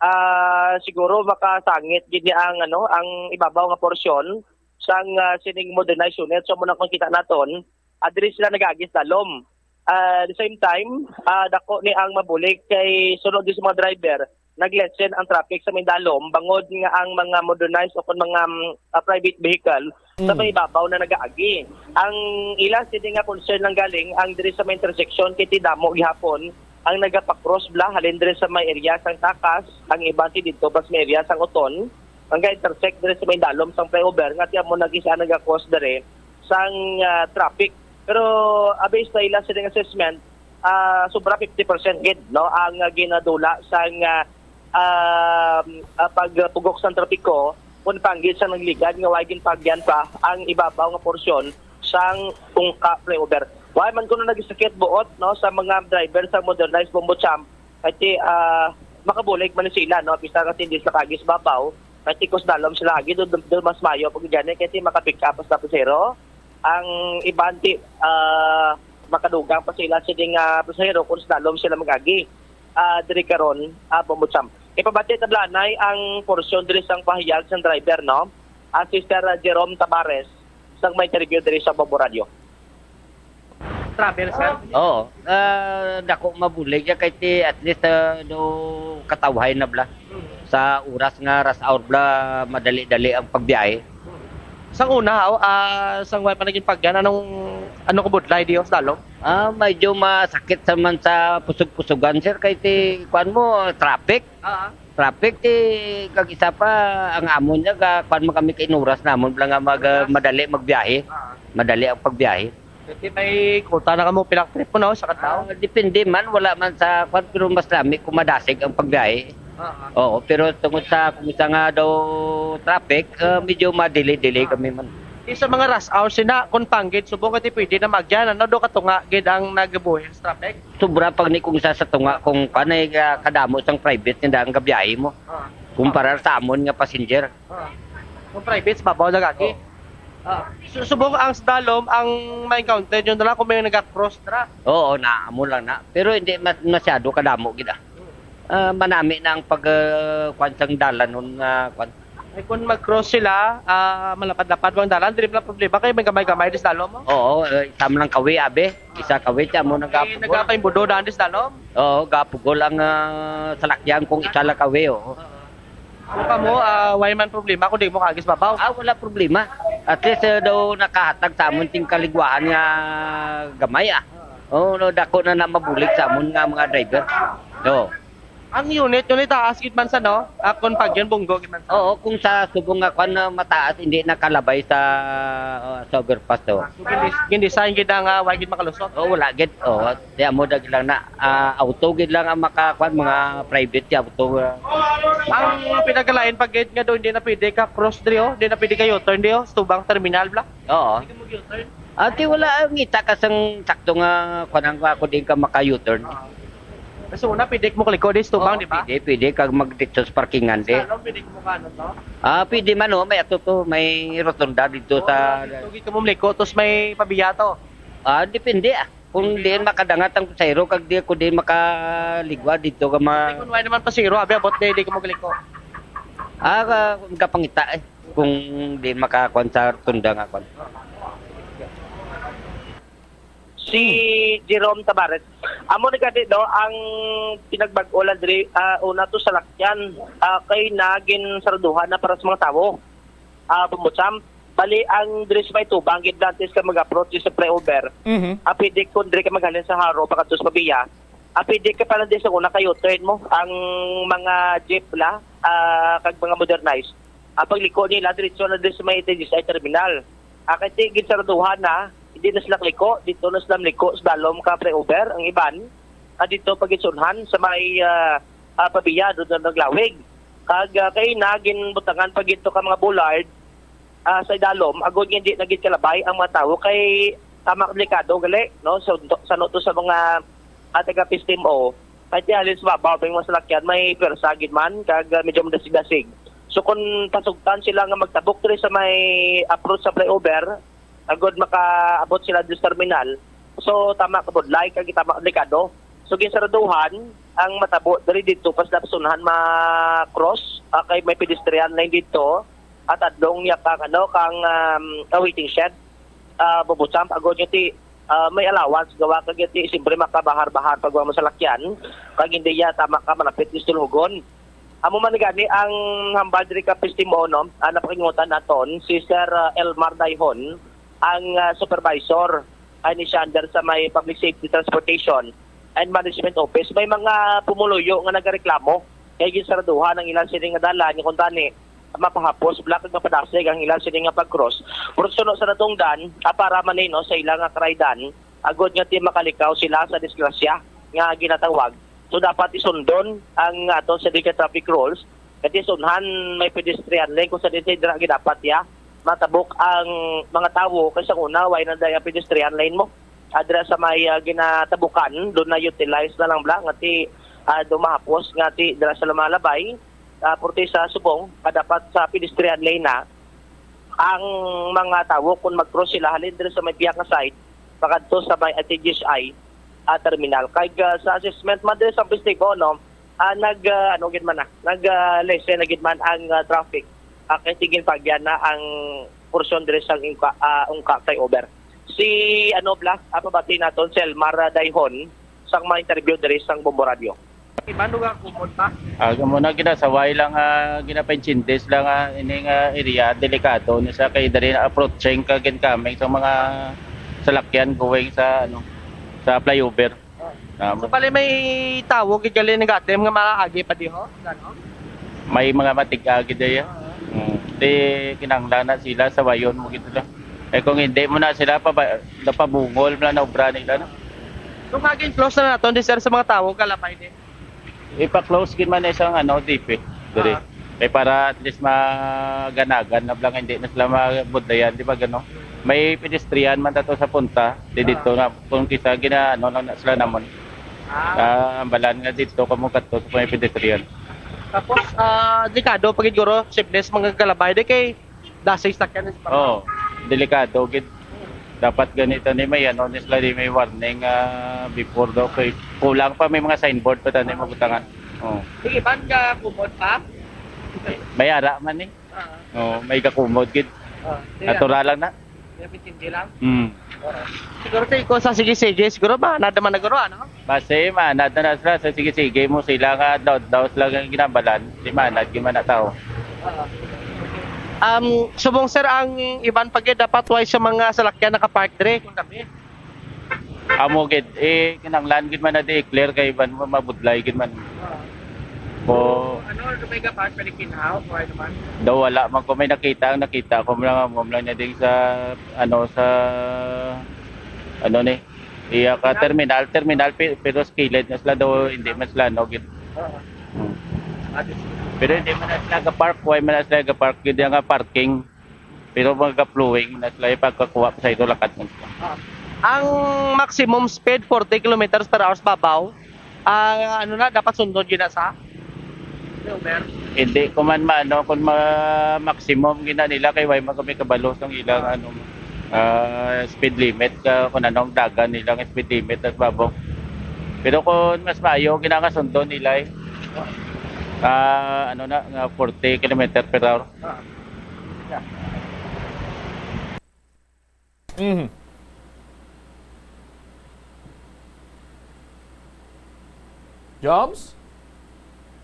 Ah, siguro makasangit gid ni ang, ano, ang ibabaw nga porsyon sang, ah, sining modernized unit. So, muna kung kita naton, ah, diri sila nag-agis dalom. Ah, at the same time, ah, dako ni ang mabulig kay sunod din sa mga driver, nag-lessen ang traffic sa may dalom bangod nga ang mga modernized o kung mga, mm, ah, private vehicle sa Mm. may babaw na nagaagi. Ang ila sini nga concern lang galing ang diri sa may intersection kay ti damo gihapon ang nagapakross bala halin diri sa may area sang Takas, ang iban ti didto pa sa may area sang Oton, ang ga-intersect diri sa may dalom sang flyover nga ti amo nag-isa nagakos diri sang, ah, traffic. Pero, ah, based sa ila sining assessment, ah, sobra fifty percent gid, no, ang, ah, ginadula sang, ah, um, ah, pagpugok sang trapiko kung panggid sa nagligad nga way ginpagyan pa ang ibabaw nga porsyon sang Ungka flyover. Way man kuno nagisakit buot, no, sa mga driver sa modernized Bombo Champ, kay, ah, makabulig man sila, no, bisan nga hindi sila kaagi sa babaw, kay kung sa dalom sila agi, do, do, do mas mayo pag gani, kay maka-pick up sa pasahero. Ang iban ti, ah, makadugang pa sila sini nga pasahero kung sa dalom sila mag-agi, ah, diri karon, ah, Bombo Champ. Ipabati ta bala anay ang porsyon diri sang pahayag sang driver, no? Ah, Sister Jerome Tabares, sang may interview diri sa Bombo Radio. travel, sir? Oo. Ah, dako mabulig ya kay ti at least ah, do katawhay na bla. Sa oras nga rush hour bla, madali-dali ang pagbiyahe. Sang una, haw, ah, sang wala pa naging pagyan, anong, anong kabudlay diyo sa dalom? Ah, medyo masakit sa man sa pusog-pusugan, sir, kay ti kuan mo, traffic. Ah, Traffic ti kag isa pa ang amon niya ga kuan man kami kay inuras namon bla nga mag, ah, madali magbiyahe. Madali ang pagbiyahe. Kasi may kuta na kamo, pilang trip mo, no, sa kadlaw? Ah, depende man, wala man sa kuan pero mas lami kung madasig ang pagbiyahe. Ah, Oo, pero tungod sa kung isa nga daw traffic, ah, medyo ma-delay-delay kami man. Di sa mga rush hour sina, kung panggid, subong ka ti pwede na magyan, ano, do katunga gid ang nagabuhi sa traffic? Sobra pag ni kung sa sa tunga kung panay ah, kadamo sang private nga daan nga biyahe mo Ah, kumpara sa amon nga passenger. ah. Kung private, sa babaw na gagi. Ah, su- subong ang sa dalom, ang ma-encounter nyo na lang kung may nag-cross na. Oo, na amo lang na. Pero hindi mas, masyado kadamo gid ah. Ah, manami na ang pag ah, kwan sang dalan nun nga kwan. Ay, kung mag-cross sila, ah, malapad-lapad ang dalan, dili pala problema kay may gamay-gamay dis dalom mo. Oo, eh, isa man lang kawi abi. Isa kawi ti amo Kay nagapugol. Nagapay budo daan dis dalom. Oo, gapugol ang ah, salakyan kung isa lang kawi, oo. Kung kamo, ah, way man problema kung di mo kagis babaw. Ah, wala problema. At least uh, daw nakahatag sa amon ting kaligwahan nga gamay ah. Oo, no, dako na na mabulig sa amon nga mga driver. Oo. Ang unit, unit taas gid man sa, no? Ah, kung pag yun, bunggo gid man sa. Oo, kung sa subong nga kwan na mataas hindi nakalabay sa uh, sa overpass to. Gindis- Gindesign gid ang ah, way gid makalusot. Oo, wala gid. Oo, di amo da gid lang na ah, auto gid lang ang makakuan mga private nga auto. ah. Ang pinagkalain pa gid nga do hindi na pwede ka cross diri, oh. Hindi na pwede ka U-turn diri, oh. Sa tubang terminal bla. Oo. Hindi mo U-turn. Ati wala ang ngita ka sang sakto nga kuan ang ako din ka maka U-turn. Kasi una pwede mo kaliko di sa tubang, Oo, di ba? Pwede, pwede kag magditso sa parkingan di. Ano pwede mo ka ano to? Ah, pwede man oh, may ato to, may rotonda dito sa Dito gid ka mo maliko, tapos may pabiya to. Ah, depende ah. Kung diin makadangat ang pasahero kag di ko din makaligwa dito ka ma Kung wala naman pasahero, abi abot di, di ka mo kaliko. Ah, ka- kapangita eh. Kung di makakuan sa tunda nga kuan. Si Jerome Tabares. Amo ni gani, no, ang pinagbag-o lang diri, ah, una to sa lakyan, ah, kay nagin saraduhan na para sa mga tawo. Ah, Bumbucham, bali ang diri sa may tubang gid dantes ka mag-approach sa flyover. Mhm. Ah, pwede kung diri ka maghalin sa Haro pakadto sa Pavia. Ah, pwede ka pala di sa una kay U-turn mo ang mga jeep la, ah, kag mga modernized. Ah, pagliko nila diretso na diri sa may T G I terminal. Ah, kay ti- ginsaraduhan na, hindi na sila kliko, dito na sila mliko sa dalom ka flyover ang iban. Ah, dito pagitsunhan sa may ah, ah, Pavia, doon na naglawig. Kag ah, kay na ginbutangan pa gito ka mga bollard ah, sa idalom, agod nga hindi na gid kalabay ang mga tawo kay tama ka delikado gali, no? Sa sa no to sa mga ah, taga Pistimo, kay ti halin sa babaw ang mga salakyan may pwersa gid man kag ah, medyo madasig-dasig. So kung pasugtan sila nga magtabok diri sa may approach sa flyover, agod makaabot sila diri sa terminal, so tama ka budlay kag tama ka delikado. So ginsaraduhan ang matabo diri dito pas lapsunhan ma-cross ah, kay may pedestrian lane dito at adlong niya kang ano kang um, ah, waiting shed ah, Bumbucham agod nga ti ah, may allowance gawa kag ti siyempre makabahar-bahar pag mo salakyan kag hindi ya tama ka malapit ni Sulhugon. Amo man gani ang hambal diri ka Pistimo, no? Ah, napakingutan naton si Sir ah, Elmar Dayhon, ang ah, supervisor ay ni siya under sa may Public Safety Transportation and Management Office. May mga pumuluyo nga nagareklamo kay ginsaraduhan ang ilang sining nga dalan nga kuntani mapahapos bla kag mapadasig ang ilang sining nga pag-cross. Pero suno sa natungdan, ah, para man ni, no, sa ilang nga karaydan, agod nga ti makalikaw sila sa disgrasya nga ginatawag. So dapat isundon ang aton sa traffic rules. Kay sunhan may pedestrian lane kung sa dito dira gidapat ya matabok ang mga tawo kay sa una way na daya pedestrian lane mo. Adra sa may ah, ginatabukan doon na utilize na lang bla nga ti ah, dumahapos nga ti dira sa lumalabay ah, purti sa subong ah, dapat sa pedestrian lane na ang mga tawo kung mag-cross sila halin diri sa may Piaca side pakadto sa may T G I ah, terminal. Kay ah, sa assessment man diri sa Festival, no, ah, nag ah, ano gid man na, nag ah, lessen na gid man ang ah, traffic. Ah, kay sige pagyan na ang porsyon diri sa ungka, ah, ungka flyover. Si, ano, Blas, ah, pabati naton si Elmar, ah, Dayhon, sang mga interview diri sang Bombo Radio. Iban, dugang kumon pa? Ah, amo na, ginasaway lang, ah, ginapaintindes lang, ah, ini nga area, delikado ni sa kay diri na approaching kag incoming sa mga salakyan going sa, ano, sa flyover. Ah, So, bali may tawo gid gali nagatim nga maagi pa diho? Gano? May mga matig-agi daya. Mm. Di kinahanglan na sila sawayon mo gid sila. Eh, kung hindi mo na sila paba-, napabungol mo na obra nila, no? So, maging close na naton di, sir, sa mga tawo kalabay din. Ipa-close gid man isang, ano, D P diri. Ah. Eh, para at least maganagan na lang, hindi na sila mabudlayan, di ba, gano? May pedestrian man tato sa punta, di dito na, kung kisa gina, ano lang na sila namon. Ah. Ah, ambalan nga dito kamo kadto sa may pedestrian. Tapos, ah, delikado pa gid guro, siblis mga kalabay di kay dasig sakyan sa Oo, delikado gid. Dapat ganito ni may, ano, ni sila di may warning, ah, before daw kay kulang pa may mga signboard pa tani mabutangan. Oh. Sige, ban ka kumot pa? May ara man ni. Ah. Oh, may gakumot gid. Ah, sige. Natural lang na. May pitindi lang. Hmm. Oo. Siguro sa iko sa sige-sige, siguro ba na naman na guro, ano? Base, maanad na na sila sa sige-sige mo sila nga adlaw-adlaw sila nga ginabalan. Di maanad, di man na tao. Oo. Um, subong, sir, ang iban pa gid dapat way sa mga salakyan nakapark dire kung gabi. Amo gid, eh, kinahanglan gid man na di i-clear kay iban mo mabudlay gid man. Oo. O Ano, ano may gapas, pwede kinhaw, o ano man? Daw wala man ko may nakita, ang nakita ko lang, amo lang niya ding sa, ano, sa, ano ni, iya ka terminal, terminal, pi-, pero sa kilid na sila daw, hindi man sila, no, gid. Oo. Hmm. Ah, di- Pero hindi man na sila ga-park, why man na sila ga-park, gid nga parking. Pero mga flowing man na sila, yung pagkakuha pa sa ito, lakat man sila. Ah. Ang maximum speed, forty kilometers per hour babaw. Ah, ano na, dapat sundon yun na sa? Over. Hindi ko man maano kung ma-, maximum gina nila kay way man kami kabalo sang ilang, ano, ah, speed limit, ah, kung anong dagan nilang speed limit at babaw. Pero kung mas maayo, ginangasundon nila eh. Ah, ano na, nga forty kilometer per hour. Ah. Yeah. Mhm. Joms?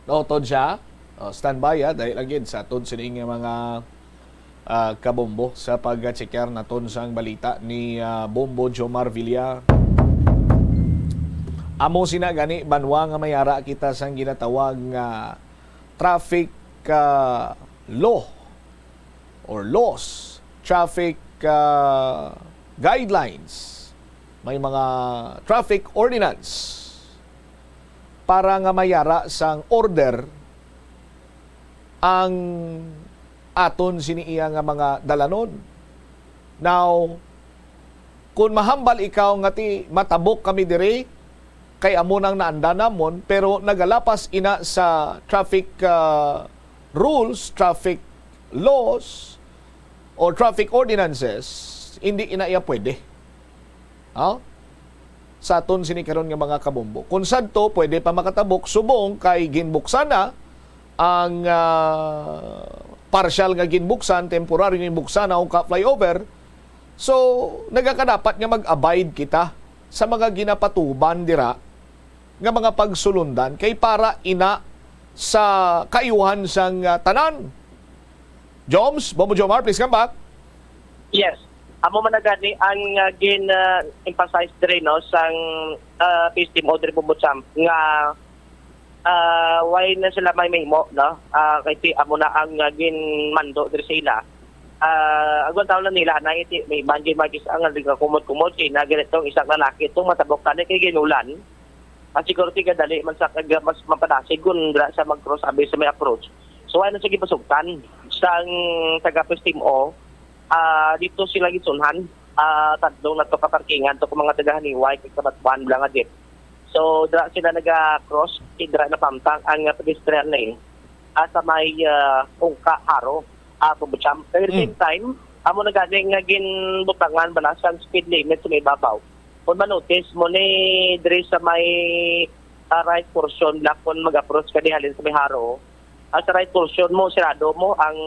Nautod siya? Oh, standby, ha. Dali lang gid sa atod sining mga, ah, kabombo sa pag-checkar naton sang balita ni, ah, Bombo Jomar Villar. Amo sina gani banwa nga may ara kita sang ginatawag nga traffic, ah, law or laws, traffic, ah, guidelines, may mga traffic ordinance para nga mayara sang order ang aton sini iya nga mga dalanon. Now, kung mahambal ikaw nga ti matabok kami diri, kay amo nang naanda namon, pero nagalapas ina sa traffic, ah, rules, traffic laws, or traffic ordinances, hindi ina iya pwede. Ha? Sa aton sini karon nga mga kabombo. Kung sadto, pwede pa makatabok subong kay ginbuksan na ang, ah, partial nga ginbuksan, temporary nga ginbuksan na ang ka flyover. So, nagakadapat nga mag-abide kita sa mga ginapatuban dira nga mga pagsulundan kay para ina sa kaayuhan sang, ah, tanan. Joms, Bombo Jomar, please come back. Yes. Amo man na gani ang, ah, gin, ah, emphasize diri, no, sang, ah, P S T M O diri, Bombo Champ, nga, ah, why na sila may mahimo, no? Ah, kay si, amo na ang, ah, ginmando diri sa ila. Ah, agwan taon lang nila na iti may iban gid magis ang nga kumot-kumot kay na ganitong isang lalaki itong matabok tani kay ginulan. Ang security gadali man sa kag mas mapadasig kun dira sa mag-cross abi sa may approach. So, ano, sige, pasugtan sang taga P S T M O, ah, dito sila gisunhan, ah, tadlong na to ka parkingan to kung mga taga Haniway kag Kabatwan bala nga jeep. So, dira sila naga-cross, kay dira napamtang ang, ah, pedestrian lane, ah, sa may, ah, Ungka, Jaro, ah, Bombo Champ. At the Mm. same time, amo na gani nga ginbutangan bala sang speed limit sa may babaw. Kung ma-notice mo ni diri sa may, ah, right portion, la, kung mag-approach ka di halin sa may Jaro, ah, sa right portion mo, sirado mo ang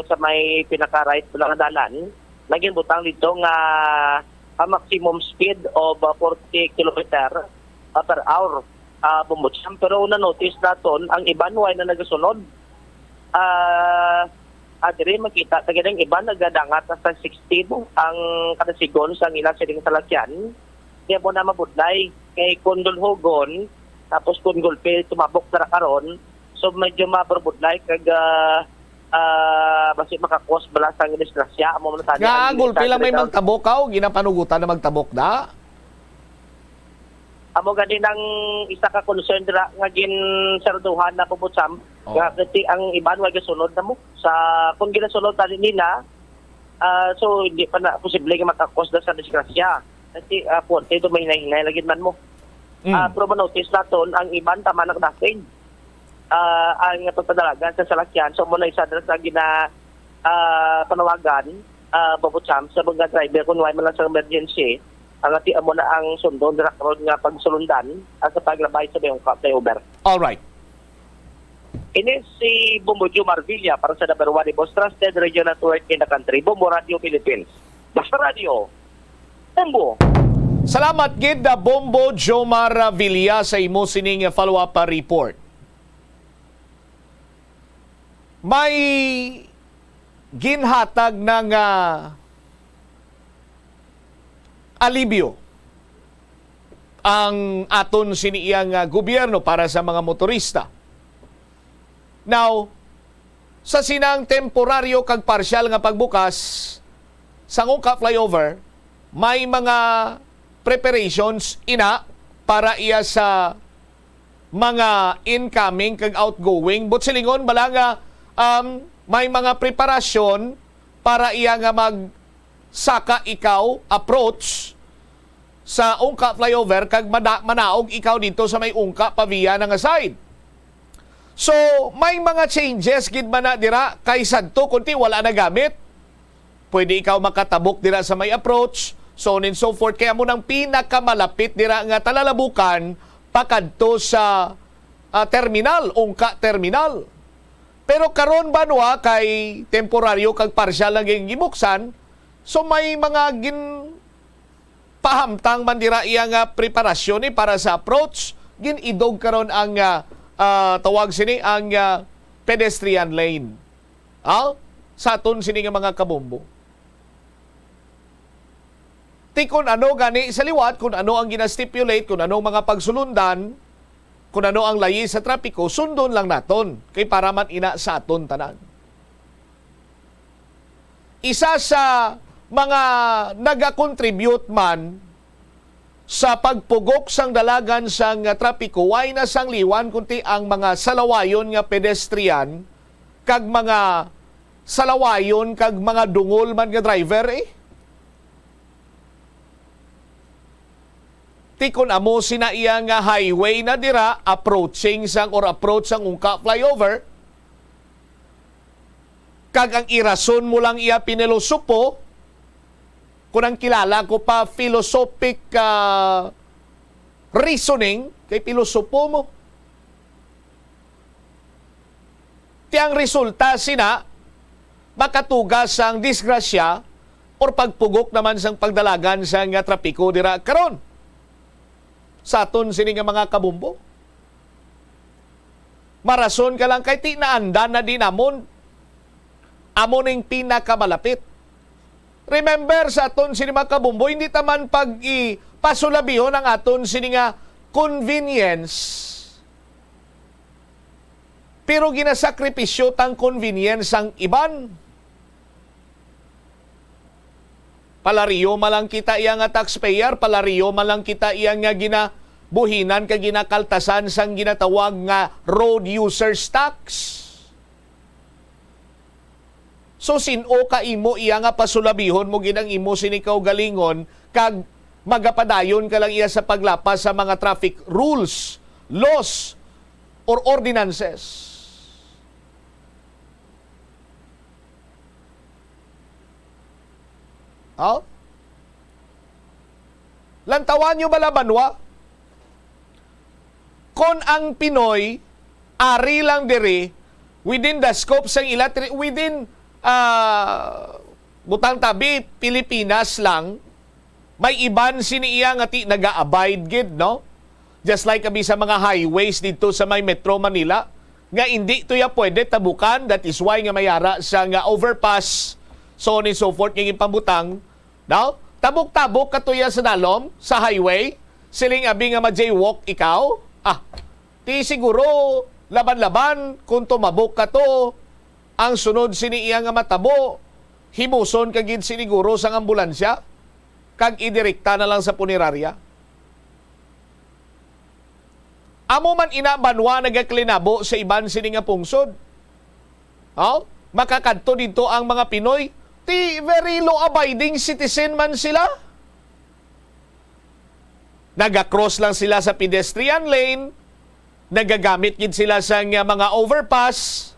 sa may pinaka-right mo lang nga dalan, nga ginbutang dito nga, a maximum speed of, ah, forty kilometer, ah, per hour, ah, Bombo Cham. Pero na-notice naton ang iban way na nagasunod. Ah, ah, diri makita ta gid ang iban nagadangat sa sixty mo ang kada sigon sa ila sining salakyan. Kaya mo na mabudlay kay kung dulhogon, tapos kung gulpi tumabok na ra karon, so medyo mabudlay kag, ah, ah, basi makakos bala sang disgrasya. Amo man tani Nga ang gulpi lang may ginasabi magtabok, aw, ginapanugutan na magtabok da. Amo gani nang isa ka concern dira nga ginsarduhan na, Bombo Cham, Oh. nga kasi ang iban way gasunod na mo sa, kung ginasunod tani nila, ah, so hindi pa na posible nga makakos na sa disgrasya. Kasi, ah, puwerte ito, mahinay-hinay lagi man mo. Mm. Ah, pero manotis naton ang iban tama nakadasig. Ah, ang pagpadalagan sa salakyan, so mo na isa dira sa gina, ah, panawagan, ah, Bombo Cham, sa mga driver kung wala man lang sa emergency, ang ati amo na ang sundon dira karon nga pagsulundan at sa paglabay sa Bayongka flyover. All right. Ini si Bombo Jomar Villa para sa number one, the most trusted radio network in the country, Bombo Radio Philippines. Basta Radio, Bombo. Salamat gid, ah, Bombo Jomar, ah, Villa, sa imo sining follow-up, ah, report. May ginhatag na nga alibyo ang aton sini iya nga gobyerno para sa mga motorista. Now, sa sinang temporaryo kag parsyal nga pagbukas sa Ungka flyover, may mga preparations ina para iya sa mga incoming kag outgoing. But silingon bala nga, um, may mga preparasyon para iya nga magsaka ikaw, approach sa Ungka flyover kag mana-, manaog ikaw dito sa may Ungka pa via na nga side. So, may mga changes gid man na dira kay sadto kunti wala na gamit. Pwede ikaw makatabok dira sa may approach, so on and so forth. Kaya mo nang pinakamalapit dira nga talalabukan pakadto sa, ah, terminal, Ungka Terminal. Pero karon ba, no, ah, kay temporaryo kag parsyal lang ang gibuksan, so may mga gin-, pahamtang man dira iya nga preparasyon ni para sa approach, gin-idog karon ang, ah, ah, tawag sini ang, ah, pedestrian lane. Ah, sa aton sini nga mga kabombo. Ti kun ano gani sa liwat, kun ano ang gina-stipulate, kun ano ang mga pagsulundan, kun ano ang layi sa trapiko, sundon lang naton. Kay para man ina sa aton tanan. Isa sa mga nagakontribute man sa pagpugok sang dalagan sang trapiko, way na sang liwan, kundi ang mga salawayon nga pedestrian kag mga salawayon kag mga dungol man nga driver, eh. Ti kun amo sina iya nga highway na dira, approaching sang or approach sang Ungka flyover, kag ang irason mo lang iya pinilosopo, kun ang kilala ko pa philosophic, ah, reasoning, kay pilosopo mo. Ti ang resulta sina, makatuga sang disgrasya or pagpugok naman sang pagdalagan sang, ah, trapiko dira karon sa aton sini nga mga kabombo. Marason ka lang kay ti naandan na din amon. Amo ning pinakamalapit. Remember sa aton sini mga kabombo, hindi ta man pag-i-, pasulabihon ang aton sini nga convenience. Pero ginasakripisyo tang convenience sang iban. Palariyo man lang kita iya nga taxpayer, palariyo man lang kita iya nga ginabuhinan kag ginakaltasan sang ginatawag nga road users tax. So, sin-o ka imo iya nga pasulabihon mo gid ang imo sini kaugalingon kag magapadayon ka lang iya sa paglapas sa mga traffic rules, laws, or ordinances? Oh? Lantawan nyo bala, banwa? Kon ang Pinoy, ari lang diri, within the scope sang ila tri-, within, ah, butang tabi, Pilipinas lang, May iban sini iya nga ti naga-abide gid, no? Just like abi sa mga highways didto sa may Metro Manila, nga indi to ya pwede tabukan, that is why nga may ara sa nga overpass, so on and so forth, nga ginpambutang, no? Tabok-tabok ka to ya sa dalom, sa highway, siling abi nga ma-jaywalk ikaw, ah, ti siguro laban-laban kung tumabok ka to, ang sunod sini iya nga matabo, himuson ka gid siniguro sang ambulansya, kag idirekta na lang sa punerarya. Amo man ina banwa nagakalinabo sa iban sini nga pungsod. Oh? Makakadto didto ang mga Pinoy, ti very law-abiding citizen man sila. Naga-cross lang sila sa pedestrian lane, nagagamit gid sila sa nga mga overpass,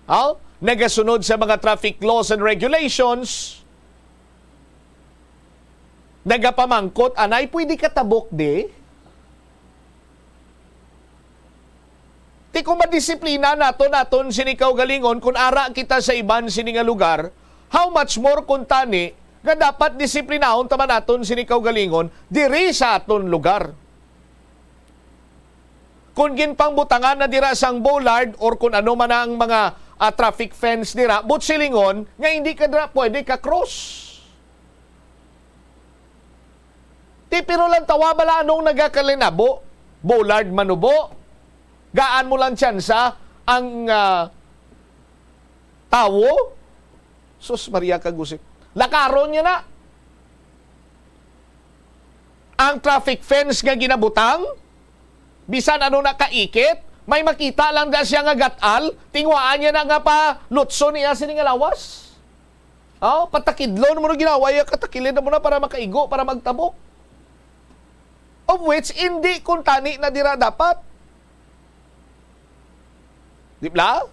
oh? Nagasunod sa mga traffic laws and regulations, nagapamangkot, "Anay, pwede ka tabok di?" Ti kung madisiplina naton, naton sini kaugalingon, kung ara kita sa iban sini nga lugar, how much more kung tani nga dapat disiplinahon ta man naton sini kaugalingon diri sa aton lugar? Kung ginpangbutangan na dira sang bollard or kung ano man ang mga, ah, traffic fence dira, but silingon nga hindi ka dira pwede ka-cross. Ti, pero lang tawa bala anong nagakalinabo? Bollard manubo? Gaan mo lang tsansa ang, ah, tawo? Sus Maria Kagusip. Lakaron niya na. Ang traffic fence nga ginabutang, bisan ano na kaikit, may makita lang da siya nga gat-al, tingwaan niya na nga pa lutso niya sini nga lawas. Oh, patakidlon mo na ginawa, iya katakilid na mo na para makaigo, para magtabok. Of which, hindi kuntani na dira dapat. Di ba?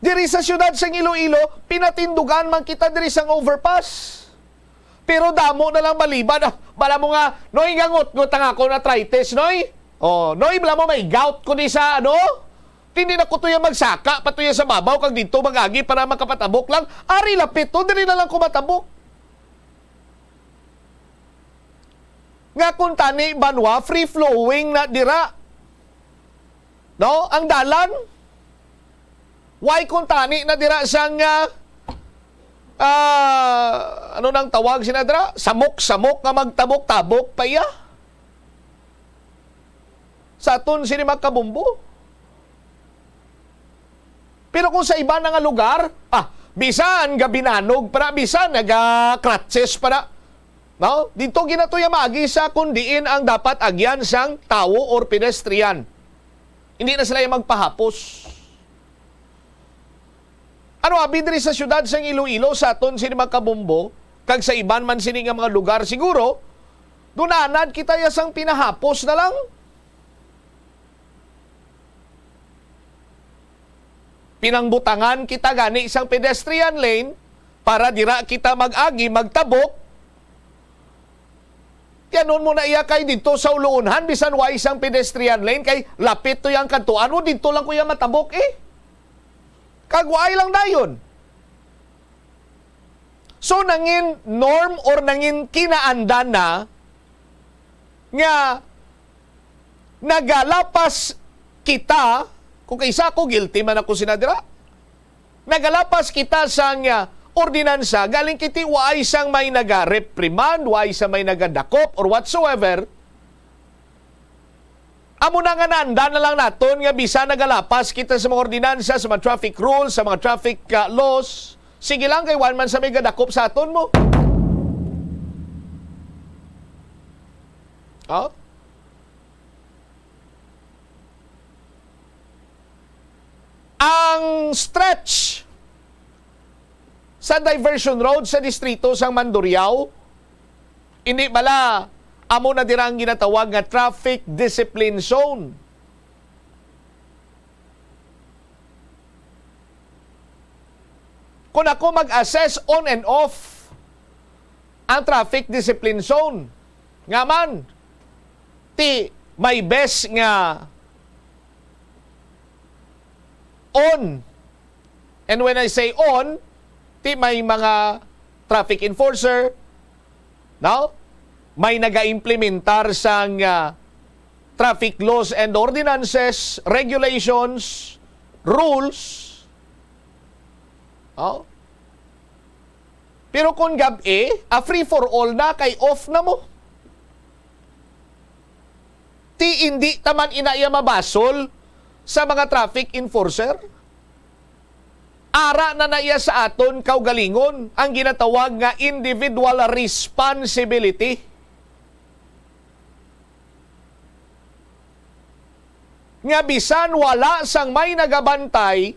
Diri sa siyudad sang Iloilo, pinatindugan man kita diri sang overpass. Pero damo na lang balibad. Ah, bala mo nga, "Noy, ngangot-ngot ang akon arthritis, Noy." Oh, "Noy, bala mo may gout ko di sa ano? Hindi na ko tuya magsaka, patuya sa babaw, kag dito mag-agi para makapatabok lang. Ari lapit to, diri na lang ko matabok." Nga kung tani, banwa, free-flowing na dira. No? Ang dalan, why kung tani na dira sang, ah, ah, ano nang tawag sina dira? Samok-samok nga magtabok-tabok pa iya. Sa aton sini makabumbo. Pero kung sa iba na nga lugar, ah, bisan gabinanog pa na, bisan naga-crutches pa na, no? Dito ginatuya maagi sa kung diin ang dapat agyan sang tawo or pedestrian. Hindi na sila yung magpahapos. Ano, abi diri sa siyudad sang Iloilo, sa aton sini makabumbo, kag sa iban man sini nga mga lugar, siguro, dunanad kita ya sang pinahapos na lang. Pinangbutangan kita gani sang pedestrian lane para dira kita mag-agi, magtabok. Tiyanon mo na iya kay dito sa uluunhan, bisan wa isang pedestrian lane, kay lapit to yang kantuan mo, dito lang ko iya matabok eh. Kag waay lang dayon. So, nangin norm or nangin kinaandan na nga nagalapas kita, kung kaisa ako, guilty man ako sina dira. Nagalapas kita sang, ah, ordinansa, galing kiti waay sang may naga-reprimand, waay sang may nagadakop, or whatsoever. Amo na nga naanda na lang naton nga bisan nagalapas kita sa mga ordinansa, sa mga traffic rules, sa mga traffic, ah, laws, sige lang kay wan man sa may gadakop sa aton mo. Oh? Ang stretch sa diversion road sa distrito sang Mandurriao, hindi bala amo na dira ang ginatawag nga traffic discipline zone? Kung ako mag-assess on and off ang traffic discipline zone, nga man, ti may bes nga on. And when I say on, ti may mga traffic enforcer, no? May nagaimplementar sang, ah, traffic laws and ordinances, regulations, rules. Oh. Pero kung gab-i, a free for all na, kay off na mo. Ti indi ta man ina iya mabasol sa mga traffic enforcer. Ara na na iya sa aton kaugalingon ang ginatawag nga individual responsibility. Nga bisan wala sang may nagabantay,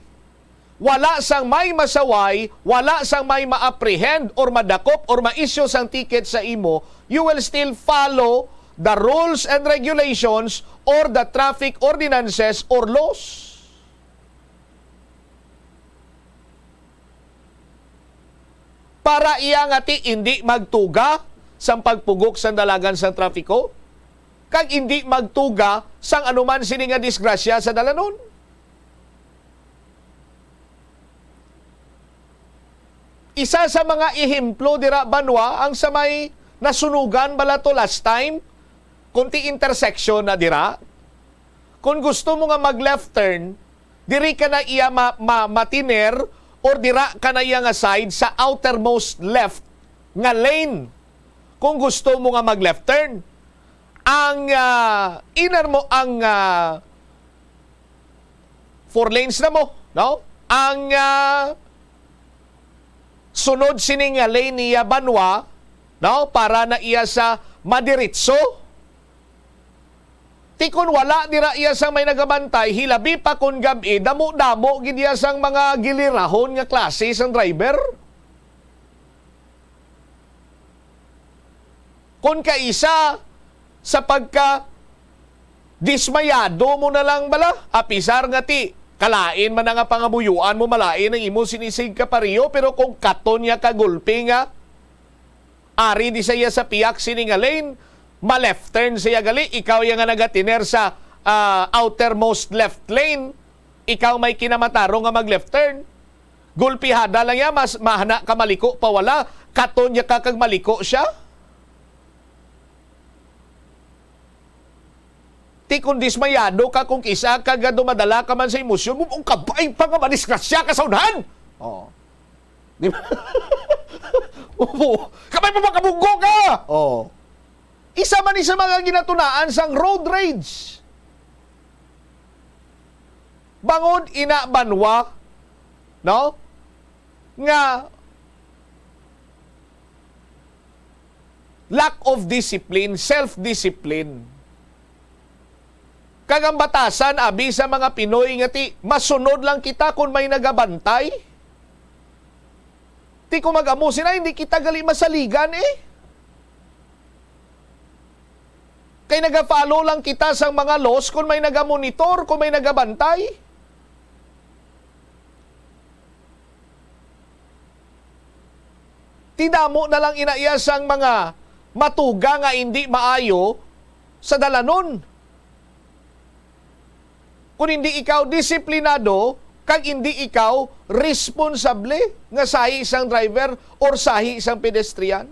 wala sang may masaway, wala sang may ma-apprehend or madakop or ma-issue sang ticket sa imo, you will still follow the rules and regulations or the traffic ordinances or laws. Para iya nga ti indi magtuga sang pagpugok sang dalagan sang trapiko, kag indi magtuga sang anuman sini nga disgrasya sa dalanon. Isa sa mga ehemplo dira, banwa, ang sa may nasunugan bala to last time, kung ti intersection na dira. Kung gusto mo nga mag-left turn, diri ka na iya ma-, ma-, matiner or dira ka na iya nga side sa outermost left nga lane. Kung gusto mo nga mag-left turn, ang, ah, inner mo, ang, ah, four lanes na mo, no? Ang, ah, sunod sini nga lane niya, banwa, no? Para na iya sa madiritso. Ti kon wala dira iya sang may nagabantay, hilabi pa kon gab-i, damo-damo gid iya sang mga gilirahon nga klase sang driver. Kon kaisa sa pagka dismayado mo na lang bala, apisar nga ti kalain man na nga pangamuyoan mo, malain ang imo sinisig ka pareho, pero kung katon niya ka gulpi nga ari di sa iya sa piyak sini nga lane, ma-left turn siya gali, ikaw ya nga nagatiner sa, ah, outermost left lane, ikaw may kinamatarong nga mag-left turn. Gulpihada lang ya, mas mahana ka maliko pa wala, katon ya ka kag maliko siya. Ti kung dismayado ka kung kisa ka ga dumadala ka man sa emosyon mo, ang kabay pa nga madisgrasya ka sa unahan. Oh. Di ba? Opo. Kabay pa makabunggo ka! Oh. Isa man ni sa mga ginatunaan sang road rage. Bangod ina, banwa, no? Nga lack of discipline, self-discipline. Kag ang batasan, abi sa mga Pinoy, nga ti masunod lang kita kon may nagabantay. Ti kung mag-amo sila, hindi kita gali masaligan, eh. Kay naga-follow lang kita sang mga laws kon may nagamonitor, kon may nagabantay. Ti damo na lang ina iya sang mga matuga nga indi maayo sa dalanon. Kon indi ikaw disiplinado kag indi ikaw responsable nga sahi sang driver or sahi sang pedestrian.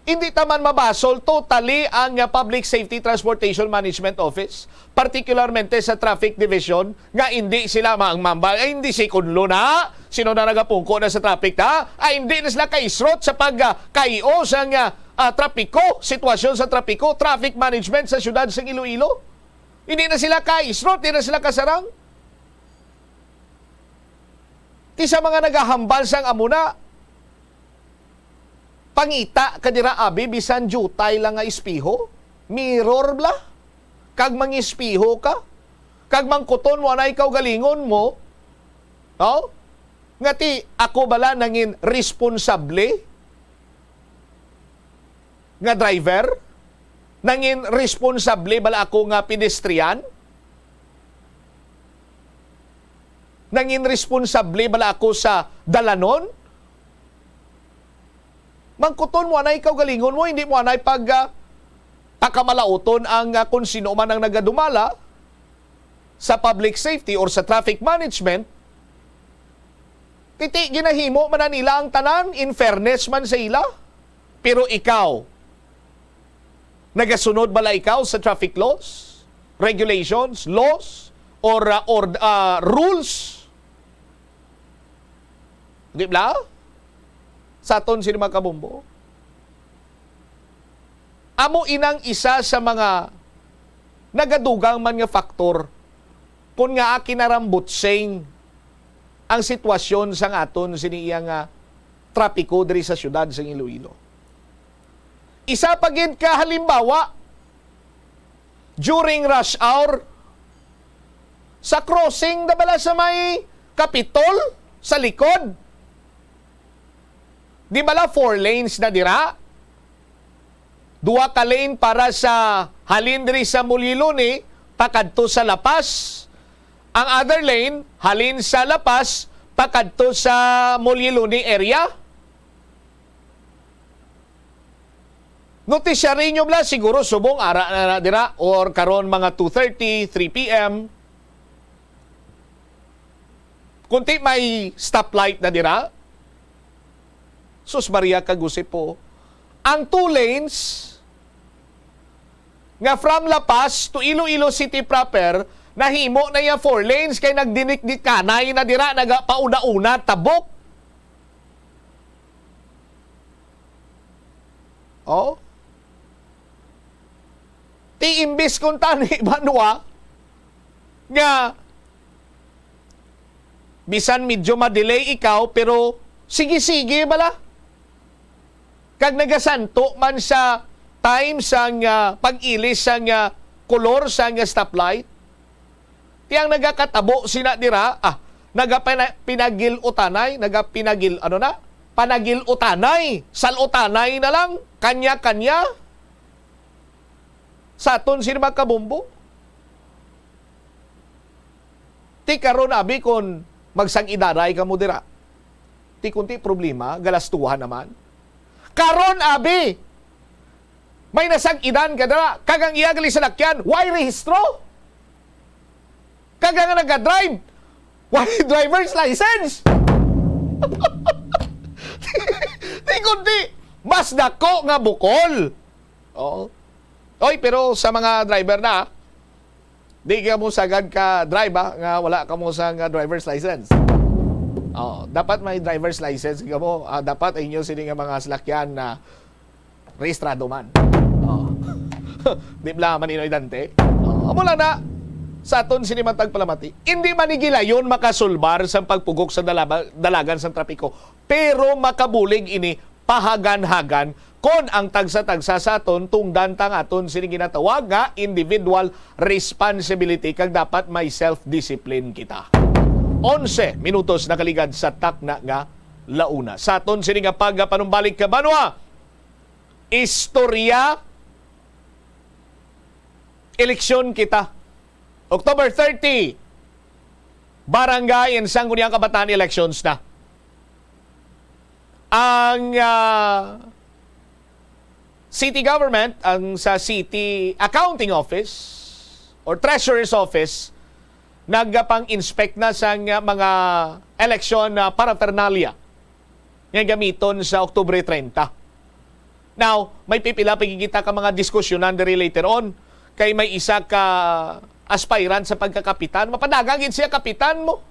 Hindi ta man mabasol totally ang, ah, Public Safety Transportation Management Office, particularmente sa Traffic Division, nga hindi sila ma-, mamba-, ay, hindi si Kunlo na, sino na nagapungko na sa traffic ta, ay hindi na sila kaisrot sa pag, ah, kaio sa nga, ah, trapiko, sitwasyon sa trapiko, traffic management sa siyudad sa Iloilo. Hindi na sila kaisrot, hindi na sila kasarang. Ti sa mga nagahambal sang amo na, pangita ka dira, abi, bisan diutay lang nga espeho, mirror bala, kag mangespeho ka, kag mangkuton mo anay kaugalingon mo, no? Nga ti ako bala nangin responsable nga driver? Nangin responsable bala ako nga pedestrian? Nangin responsable bala ako sa dalanon? Mangkuton mo anay kaugalingon mo, hindi mo anay pag, ah, pakamalauton ang, ah, kung sino man ang nagadumala sa public safety or sa traffic management. Ti ginahimo man na nila ang tanan, in fairness man sa ila. Pero ikaw, nagasunod bala ikaw sa traffic laws, regulations, laws, or, uh, or, uh, rules? Di ba? Sa aton sini, mga kabombo. Amo inang isa sa mga nagadugang man nga faktor kung ngaa kinarambutsing ang sitwasyon sang aton sini iya nga trapiko diri sa siyudad sang Iloilo. Isa pa gid ka halimbawa, during rush hour, sa crossing na bala sa may Capitol, sa likod, di bala four lanes na dira? Duha ka lane para sa halin diri sa Mulyiluni pakadto sa La Paz. Ang other lane, halin sa La Paz pakadto sa Mulyiluni area. Notisyari nyo bala, siguro subong ara na, na dira or karon mga two thirty, three P M. Kunti may stoplight na dira. Sus Maria, kagusip po. Ang two lanes nga from La Paz to Iloilo City proper, nahimo na iya four lanes kay nagdinikdikanay na dira, nagapauna-una, tabok. Oh? Ti imbis kung tani, Banwa, nga bisan medyo ma-delay ikaw, pero sige-sige bala. Kag nagasanto man sa time sang, ah, pag-ilis sang, ah, kolor sang, ah, stoplight. Ti ang nagakatabo sina dira, ah, nagapina-, pinagil-utanay, nagapinagil-, ano na? Panagil-utanay, sal-utanay na lang, kanya-kanya. Sa aton sini, mga kabombo. Ti karon, abi, kon magsag-idaray kamo dira, ti kunti problema, galastuhan naman. Karon, abi, may nasag-idan ka dira, kag ang iya gali salakyan, way rehistro. Kag ang nagadrive, way driver's license. Ti kunti, mas dako nga bukol. Oo. Oy, pero sa mga driver na, di kamo sagad ka drive, ah, nga wala kamo sang, ah, driver's license. Oh, dapat may driver's license kamo. Ah, dapat inyo sini nga mga salakyan na rehistrado man. Oh. Di bala maninoy dante. Oh, amo lang na sa aton sini matag palamati. Hindi man ni gilayon makasulbar sang pagpugok sa dalaba-, dalagan sang trapiko, pero makabulig ini pahagan-hagan kon ang tagsa-tagsa sa aton tungdan ta ang aton sini ginatawag nga individual responsibility, kag dapat may self-discipline kita. Onse minutos nakaligad sa takna nga launa. Sa aton sini nga pagpanumbalik ka, Banwa, istorya, eleksyon kita. October thirty, barangay and sangguniang kabataan elections na. Ang, ah, city government, ang sa city accounting office or treasurer's office, nagapang-inspect na sang, ah, mga election, ah, paraphernalia nga gamiton sa Oktubre treinta. Now, may pipila pa gid kita ka mga diskusyonan diri later on, kay may isa ka aspirant sa pagkakapitan, mapadagan gid siya kapitan mo.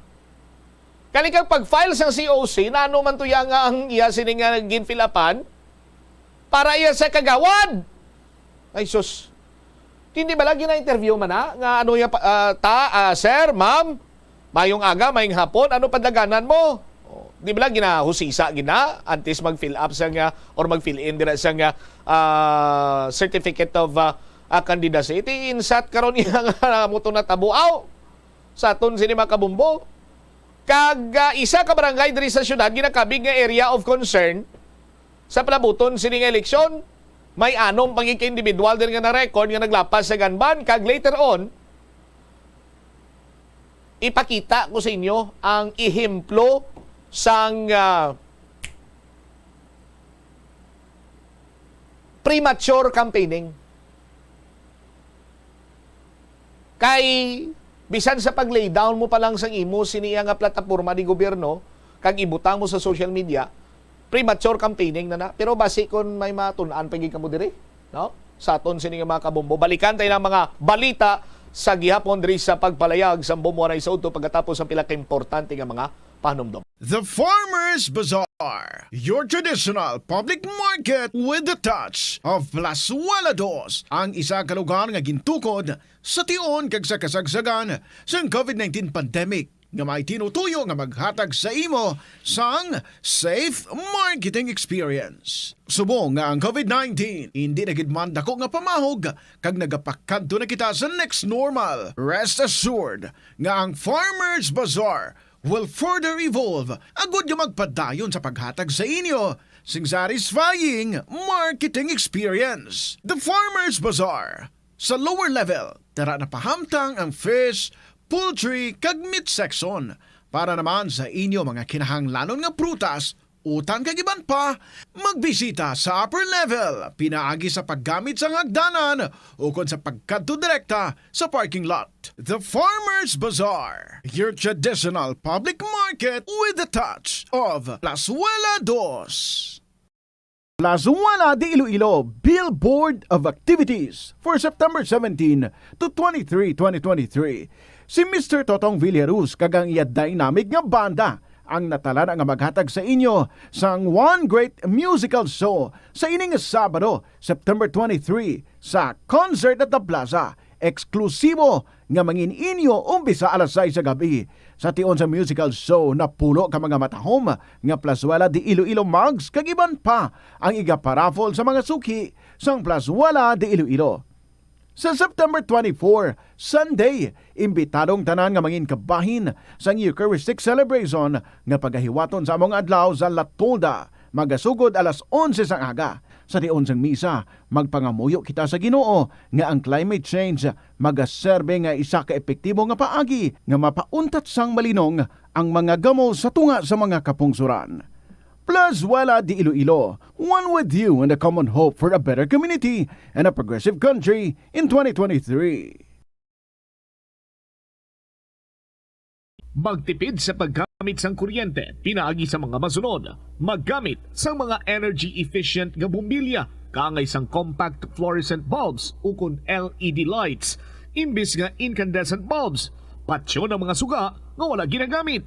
Kani kag pag-file sang C O C, nano man to iya nga ang iya sini nga gin-fill-upan para iya sa kagawad? Ay, sus. Hindi ba lagi na-interview man na nga ano iya pa, ah, ta, ah, sir, ma'am, mayong aga, mayong hapon, ano padaganan mo? Oh, di ba lagi na husisa gina antes mag-fill up sa nga or mag-fill in dira sa nga, ah, certificate of, ah, ah, candidacy? Iti insat karon iya nga mo to natabo. Aw, sa aton sini mga kabumbo. Kag, ah, isa ka barangay diri sa syudad ginakabig nga area of concern sa palabuton sini nga eleksyon. May anom pa gid ka individual din nga na-record nga naglapas sa gun ban, kag later on, ipakita ko sa inyo ang ehemplo sang, ah, premature campaigning. Kay bisan sa pag-lay down mo pa lang sang imo sini nga plataporma di gobyerno kag ibutang mo sa social media, premature campaigning na na. Pero basi kung may matun-an pa gid kamo diri, no? Sa aton sini nga mga kabombo. Balikan tayo ng mga balita sa gihapon diri sa pagpalayag sa bombo anay sa udto pagkatapos sa pila ka importante nga mga panumdom. The Farmers Bazaar, your traditional public market with the touch of Plazuela Dos, ang isa ka lugar nga gintukod sa tion kag sa kasagsagan sang covid nineteen pandemic, nga may tinutuyo nga maghatag sa imo sang safe marketing experience. Subong nga ang covid nineteen indi na gid man dako nga pamahog kag nagapakadto na kita sa next normal, rest assured nga ang Farmers Bazaar will further evolve agud nga magpadayon sa paghatag sa inyo sing satisfying marketing experience. The Farmers Bazaar. Sa lower level, tara na pahamtang ang fish, poultry, kag meat section. Para naman sa inyo mga kinahanglanon nga prutas, utan kag iban pa, magbisita sa upper level, pinaagi sa paggamit sang hagdanan ukon sa pagkadto direkta sa parking lot. The Farmers Bazaar, your traditional public market with the touch of Plazuela Dos. Plazuela de Iloilo, Billboard of Activities for September seventeen to twenty-three, twenty twenty-three. Si Mister Totong Villaruz kag ang iya dynamic nga banda ang natalana nga maghatag sa inyo sang one great musical show sa ining Sabado, September twenty-three, sa Concert at the Plaza. Eksklusibo nga mangin inyo umpisa alas sais sa gabi. Sa tion sa musical show, napulo ka mga matahom nga Plazuela de Iloilo mugs kag iban pa ang igaparaffle sa mga suki sang Plazuela de Iloilo. Sa September twenty-four, Sunday, imbitadong tanan nga mangin kabahin sang Eucharistic celebration nga pagahiwaton sa among adlaw sa La Tolda, magasugod alas onse sang aga. Sa tion sang misa, magpangamuyo kita sa Ginoo nga ang climate change magaserbe nga isa ka epektibo nga paagi nga mapauntat sang malinong ang mga gamo sa tunga sa mga kapungsoran. Plazuela de Iloilo, one with you in the common hope for a better community and a progressive country in twenty twenty-three. Magtipid sa paggamit sang kuryente pinaagi sa mga masunod: maggamit sang mga energy efficient nga bombilya kaangay sang compact fluorescent bulbs ukon L E D lights imbis nga incandescent bulbs. Patyon ang mga suga nga wala ginagamit.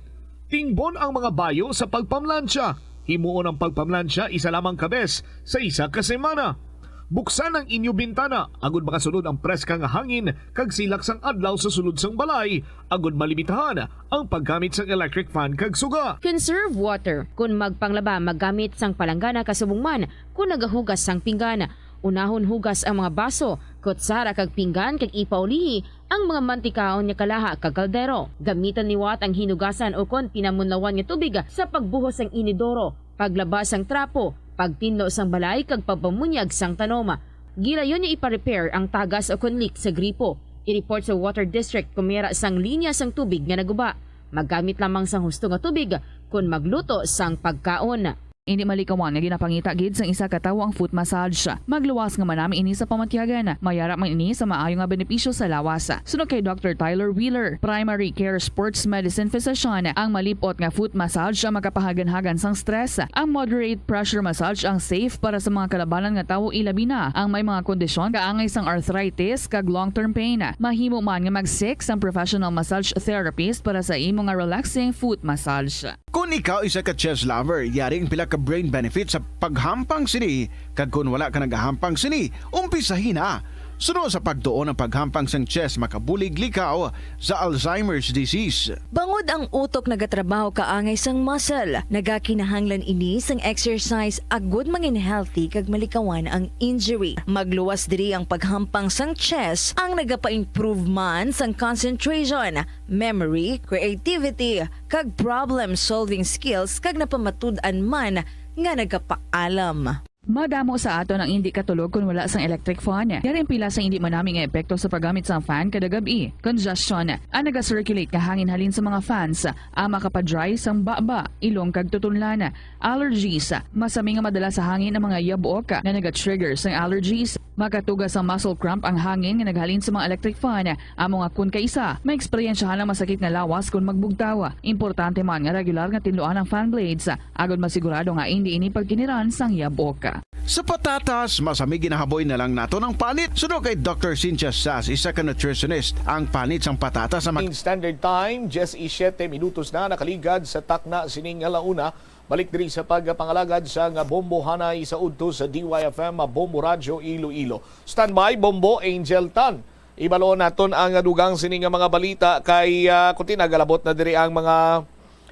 Tingbon ang mga bayo sa pagpamlansya. Himuon ang pagpamlansya isa lamang ka bes sa isa ka semana. Buksan ang inyo bintana agud makasulod ang preska nga hangin kag silak sang adlaw sa sulod sang balay, agud malimitahan ang paggamit sang electric fan kag suga. Conserve water. Kon magpanglaba, maggamit sang palanggana kasubong man kon nagahugas sang pinggan. Unahon hugas ang mga baso, kutsara kag pinggan kag ipaulihi ang mga mantikaon nga kalaha kag kaldero. Gamiton liwat ang hinugasan ukon pinamunlawan nga tubig sa pagbuhos sang inidoro, paglaba sang trapo, pagtinlo sang balay kag pagpamunyag sang tanom. Gilayon nga ipa-repair ang tagas ukon leak sa gripo. I-report sa Water District kon may ara sang linya sang tubig nga naguba. Maggamit lamang sang husto nga tubig kon magluto sang pagkaon. Indi malikawan nga ginapangita gid sang isa ka tawo ang foot massage. Magluwas nga manami ini sa pamatyagan. May ara man ini sa maayo nga benepisyo sa lawas. Suno kay Doctor Tyler Wheeler, primary care sports medicine physician, ang malip-ot nga foot massage ang makapahaganhagan sang stress. Ang moderate pressure massage ang safe para sa mga kalabanan nga tawo, ilabi na ang may mga kondisyon kaangay sang arthritis kag long-term pain. Mahimo man nga mag-seek sang professional massage therapist para sa imo nga relaxing foot massage. Kon ikaw isa ka chess lover, yari ang pila ka brain benefits sa paghampang sini, kag kon wala ka nagahampang sini, umpisahi na. Suno sa pagtuon, ang paghampang sang chess makabulig likaw sa Alzheimer's disease. Bangod ang utok nagatrabaho kaangay sang muscle, nagakinahanglan ini sang exercise agud mangin healthy kag malikawan ang injury. Magluwas diri ang paghampang sang chess, ang nagapa-improve man sang concentration, memory, creativity, kag problem-solving skills, kag napamatud-an man nga nagapaalam. Madamo sa aton ang indi katulog kon wala sang electric fan. Yari ang pila sa indi manami nga epekto sa paggamit sang fan kada gab-i. Congestion, ang naga-circulate nga hangin halin sa mga fans, ang makapa-dry sang baba, ilong kag tutunlan. Allergies, masami nga madala sa hangin ang mga yabuok nga naga-trigger sang allergies. Makatuga sa muscle cramp ang hangin nga naghalin sa mga electric fan. Amo nga kun kaisa, maeksperiensyahan ang masakit nga lawas kon magbugtaw. Importante man nga regular nga tinluan ang fan blades, agod masigurado nga indi ini pagkiniran sang yabok. Sa patatas, mas hami ginahaboy na lang naton ang panit. Suno kay Doctor Cynthia Sass, isa ka nutritionist, ang panit sang patatas sa mag- In Standard Time, diyes y siyete minutos na nakaligad sa takna sining ala una. Balik diri sa pagpangalagad sang Bombo Hanay sa udto sa D Y F M, Bombo Radyo Iloilo. Standby, Bombo Angel Tan. Ibaloon naton ang dugang sini nga mga balita kay, ah, kuti nagalabot na diri ang mga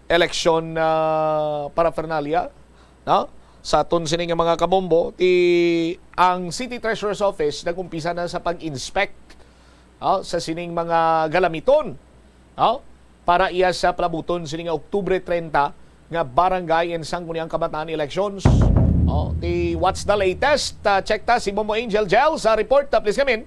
eleksyon, ah, paraphernalia, no? Sa aton sini nga mga kabombo, ti ang City Treasurer's Office nag-umpisa na sa pag-inspect, no, sa sining mga galamiton, no? Para iya sa palabuton sini nga Oktubre treinta nga barangay and sangguniang kabataan elections. Oh, ti what's the latest? Ah, check ta si Bombo Angel Gel sa report. Ah, please come in.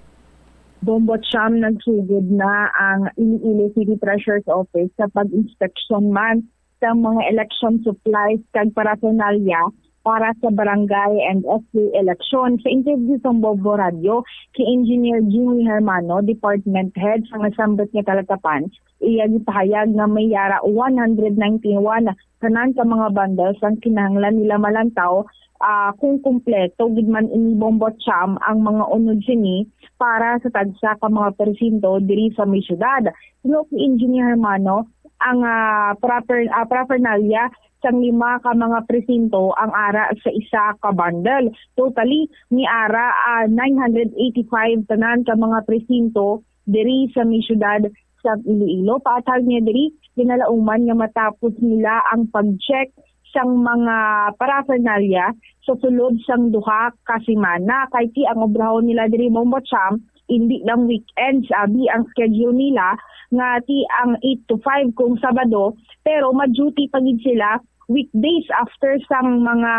Bombo Cham, nagsugod na ang Iloilo City Treasurer's Office sa pag-inspeksyon man sa mga election supplies kag paraphernalia para sa barangay and S K election. Sa interview sa Bombo Radio kay Engineer Jimmy Hermano, Department Head sa nasambit nga talatapan, iya gipahayag nga may yara one hundred ninety-one tanan ka mga bundles ang kinahanglan nila malantaw, ah, kung kumpleto gid man ini, Bombo Cham, ang mga unod sini para sa tagsa ka mga presinto diri sa may syudad. Suno kay Engineer Hermano, ang, ah, proper, ah, paraphernalia sang lima ka mga presinto ang ara sa isa ka bundle. Totally, may ara, ah, nine hundred eighty-five tanan ka mga presinto diri sa may syudad sa Iloilo. Paathag niya diri, ginalauman nga matapos nila ang pag-check sang mga paraphernalia sa sulod sang duha ka semana, kay ti ang obrahon nila diri, Bombo Cham, indi lang weekends, abi ang schedule nila nga ti ang eight to five kung Sabado, pero ma-duty pa gid sila weekdays after sang mga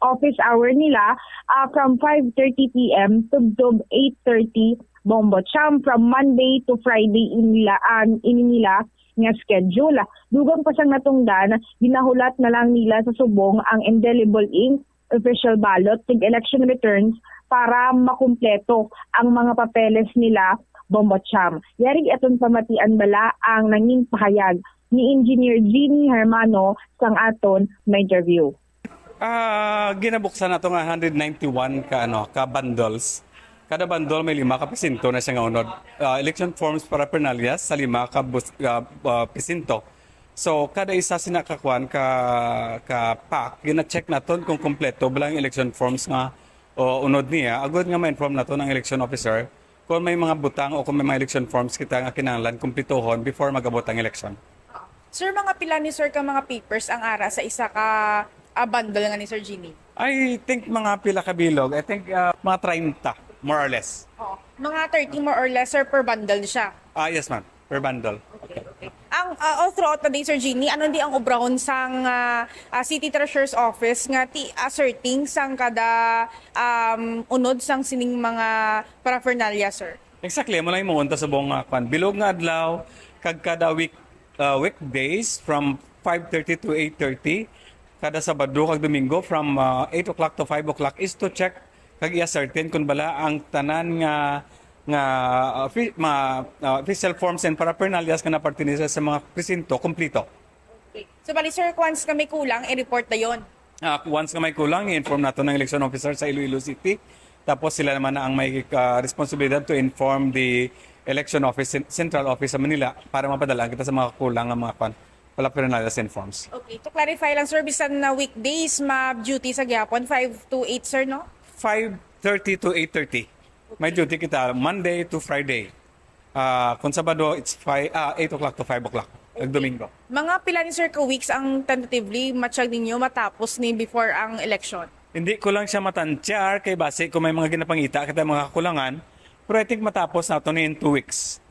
office hour nila, ah, from five thirty P M tubtob eight thirty, Bombo Cham, from Monday to Friday ini nila, ah, ini nila nga schedule. Dugang pa sang natungdan, ginahulat na lang nila sa subong ang indelible ink, official ballot, kag election returns para makumpleto ang mga papeles nila, Bombo Cham. Yari aton pamatian bala ang nangin pahayag ni Engineer Jeannie Hermano sang aton ma-interview. Ah, ginabuksan nato nga hundred ninety-one ka, ano, ka bundles. Kada bundle may lima ka presinto na siya nga unod. Ah, election forms paraphernalia sa lima ka bus-, ah, ah, presinto. So, kada isa sina ka kwan, ka, ka pack, gina-check naton kung kompleto ba lang ang election forms nga, o, unod niya. Agud nga ma-inform naton ang election officer kung may mga butang o kung may mga election forms kita nga kinahanglan kumplituhon before mag-abot ang election. Sir, mga pila ni sir ka mga papers ang ara sa isa ka, ah, bundle nga ni Sir Jeannie? I think mga pila ka bilog. I think, ah, mga treinta, more or less. Oo. Mga thirty more or less, sir, per bundle siya. Ah, yes, ma'am. Per bundle. Okay, okay. Ang, ah, all throughout the day, Sir Jeannie, ano di ang obrahon sang, ah, ah, City Treasurer's Office nga ti asserting sang kada, um, unod sang sining mga paraphernalia, sir? Exactly, amo lang imo unta subong nga kwan. Bilog nga adlaw, kag kada week, ah, weekdays from five thirty to eight thirty, kada Sabado kag Domingo from, ah, eight o'clock to five o'clock is to check kag i-ascertain kung bala ang tanan nga, nga, ah, fi-, ma-, ah, official forms and paraphernalias nga napertenese sa mga presinto, kumplito. Okay. So, bali, sir, once nga may kulang, i-report dayon? Ah, once nga may kulang, i-inform nato ng election officer sa Iloilo City. Tapos sila naman na ang may, ah, responsibilidad to inform the election office, cen-, central office sa Manila para mapadala kita sa mga kulang nga mga kwan, paraphernalia sa informs. Okay, to clarify lang, sir, bisan na weekdays, ma-duty sa gihapon, five to eight, sir, no? Five thirty to eight thirty. May Okay. duty kita Monday to Friday. Ah, kung Sabado, it's five, ah, eight o'clock to five o'clock. Kag Okay. Domingo. Mga pila ni, sir, ka weeks ang tentatively matsyag ninyo matapos ni before ang election? Hindi ko lang siya matantyar kay base kung may mga ginapangita kita mga kakulangan. Pero I think matapos na to ni in two weeks.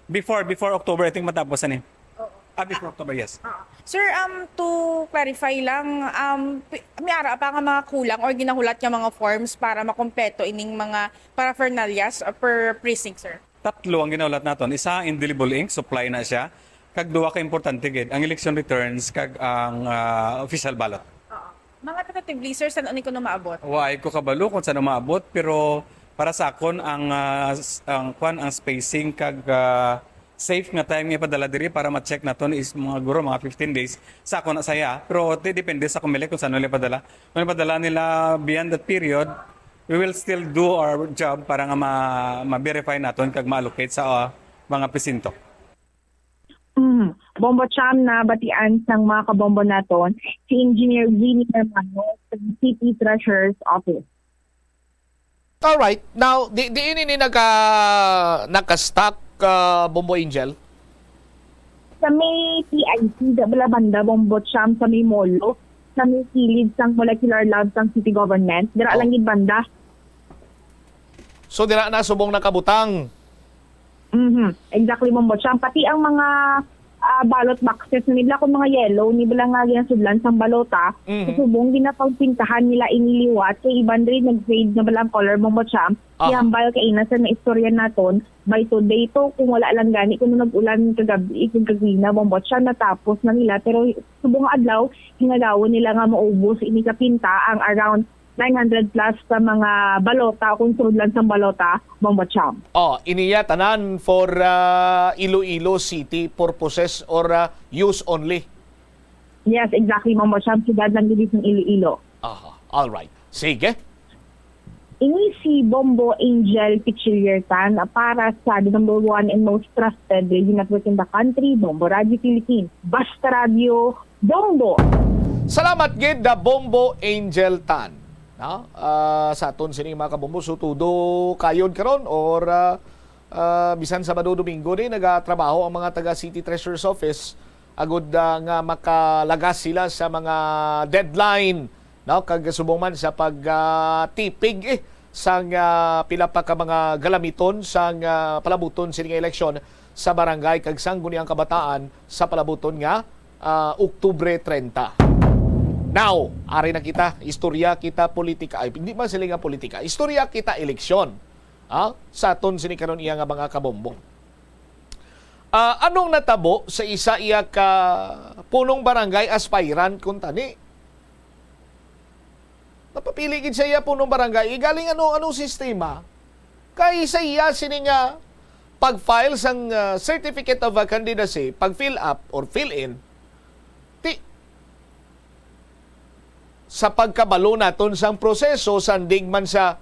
Before, before October, I think matapos na ni. Oo. Ah, before October, yes. Ah, sir, um, to clarify lang, um, pi-, may ara pa nga mga kulang or ginahulat nga mga forms para makompleto ining mga paraphernalias, uh, per precinct, sir? Tatlo ang ginahulat naton. Isa, indelible ink, supply na siya. Kag duwa ka importante gid, ang election returns kag ang, ah, official ballot. Oo. Mga tentatively, sir, san-o ni kuno maabot? Wa ko kabalo kung san-o maabot, pero Para sa akon, ang, ah, s-, ang kwan, ang spacing kag, ah, safe nga time nga ipadala diri para ma-check naton is mga, guro, mga fifteen days. Sa akon na saya, pero de-, depende sa Comelec kung saan nila ipadala. Kung ipadala nila beyond that period, we will still do our job para nga ma-, ma-verify naton kag ma-allocate sa, ah, mga presinto. Mm. Bombo Cham, nabatian sang mga kabombo naton si Engineer Vinnie Hermano sa City Treasurer's Office. Alright. Now, di, di ini ni naka, naka-stock, ah, Bombo Angel? Sa may T I C, da bala banda, Bombo Cham, sa may Molo, sa may kilid sang Molecular Lab sang City Government. Dira Oh. lang gid banda. So, dira na subong nakabutang. Mhm. Exactly, Bombo Cham. Pati ang mga ah, ballot boxes, ni bala kung mga yellow, ni bala nga ginasudlan sang balota, Mhm. subong ginapagpintahan nila ini liwat, kay iban rin nag-fade na bala ang color, Bombo Cham. Aha. Ihambal kay ina sa naistorya naton, by today to, kung wala lang gani, kung nag-ulan kagabi, kung kagina, Bombo Cham, natapos na nila. Pero subong nga adlaw, hinagawon nila nga maubos ini kapinta ang around nine hundred plus sa mga balota, kung sudlan sang balota, Bombo Cham. Oh, iniya tanan for, ah, Iloilo City purposes or, ah, use only? Yes, exactly, Bombo Cham. Siyudad lang gid sang Iloilo. Aha, all right. Sige. Ini si Bombo Angel Pichiliertan para sa the number one and most trusted radio network in the country, Bombo Radio Philippines. Basta Radio, Bombo! Salamat gid, the Bombo Angel Tan. No? Ah, sa aton sini, mga kabombo, so tudo kayod karon or, ah, ah, bisan Sabado, Domingo ni nagatrabaho ang mga taga City Treasurer's Office agud, ah, nga makalagas sila sa mga deadline, no, kag subong man sa pag, ah, tipig, eh, sang, ah, pila pa ka mga galamiton sang, ah, palabuton sini nga eleksyon sa barangay kag sangguniang kabataan sa palabuton nga, ah, Oktubre treinta. Now, ari na kita, istorya kita politika, ay, hindi man sila nga politika, istorya kita eleksyon, ha? Sa aton sini karon iya nga mga kabombo. Ah, anong natabo sa isa iya ka punong barangay aspirant kung tani? Napapili gid sa iya punong barangay. Igaling ano, anong sistema? Kay sa iya sini nga pag-file sang, ah, certificate of, ah, candidacy, pag-fill up or fill in, ti, sa pagkabalo naton sang proseso, sandig man sa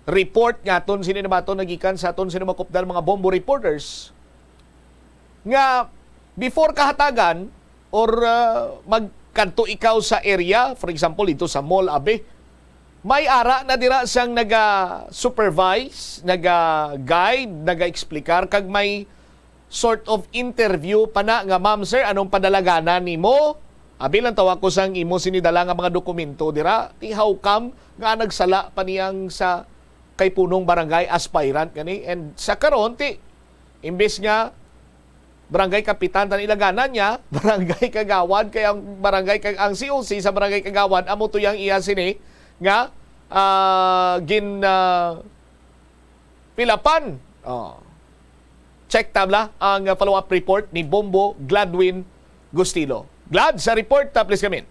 report nga aton sini nabaton nagikan sa aton sini makupdan mga bombo reporters, nga before kahatagan or, ah, magkadto ikaw sa area, for example, dito sa mall, abi, may ara na dira sang naga-supervise, naga-guide, naga-explicar, kag may sort of interview pa na nga, "Ma'am, sir, anong padalaganan nimo?" Abi lang tawa ko sang imo sinidala nga mga dokumento dira. Ti, how come nga nagsala pa niyang sa kay punong barangay aspirant gani? And sa karon, ti, imbes nga barangay kapitan tan ilaganan niya, barangay kagawad, kay ang barangay kag-, ang C O C sa barangay kagawad, amo to yang iya sini nga, ah, gin, ah, pilapan. Oh. Check tabla ang follow-up report ni Bombo Gladwin Gustilo. Glad, sa report, ah, please come in.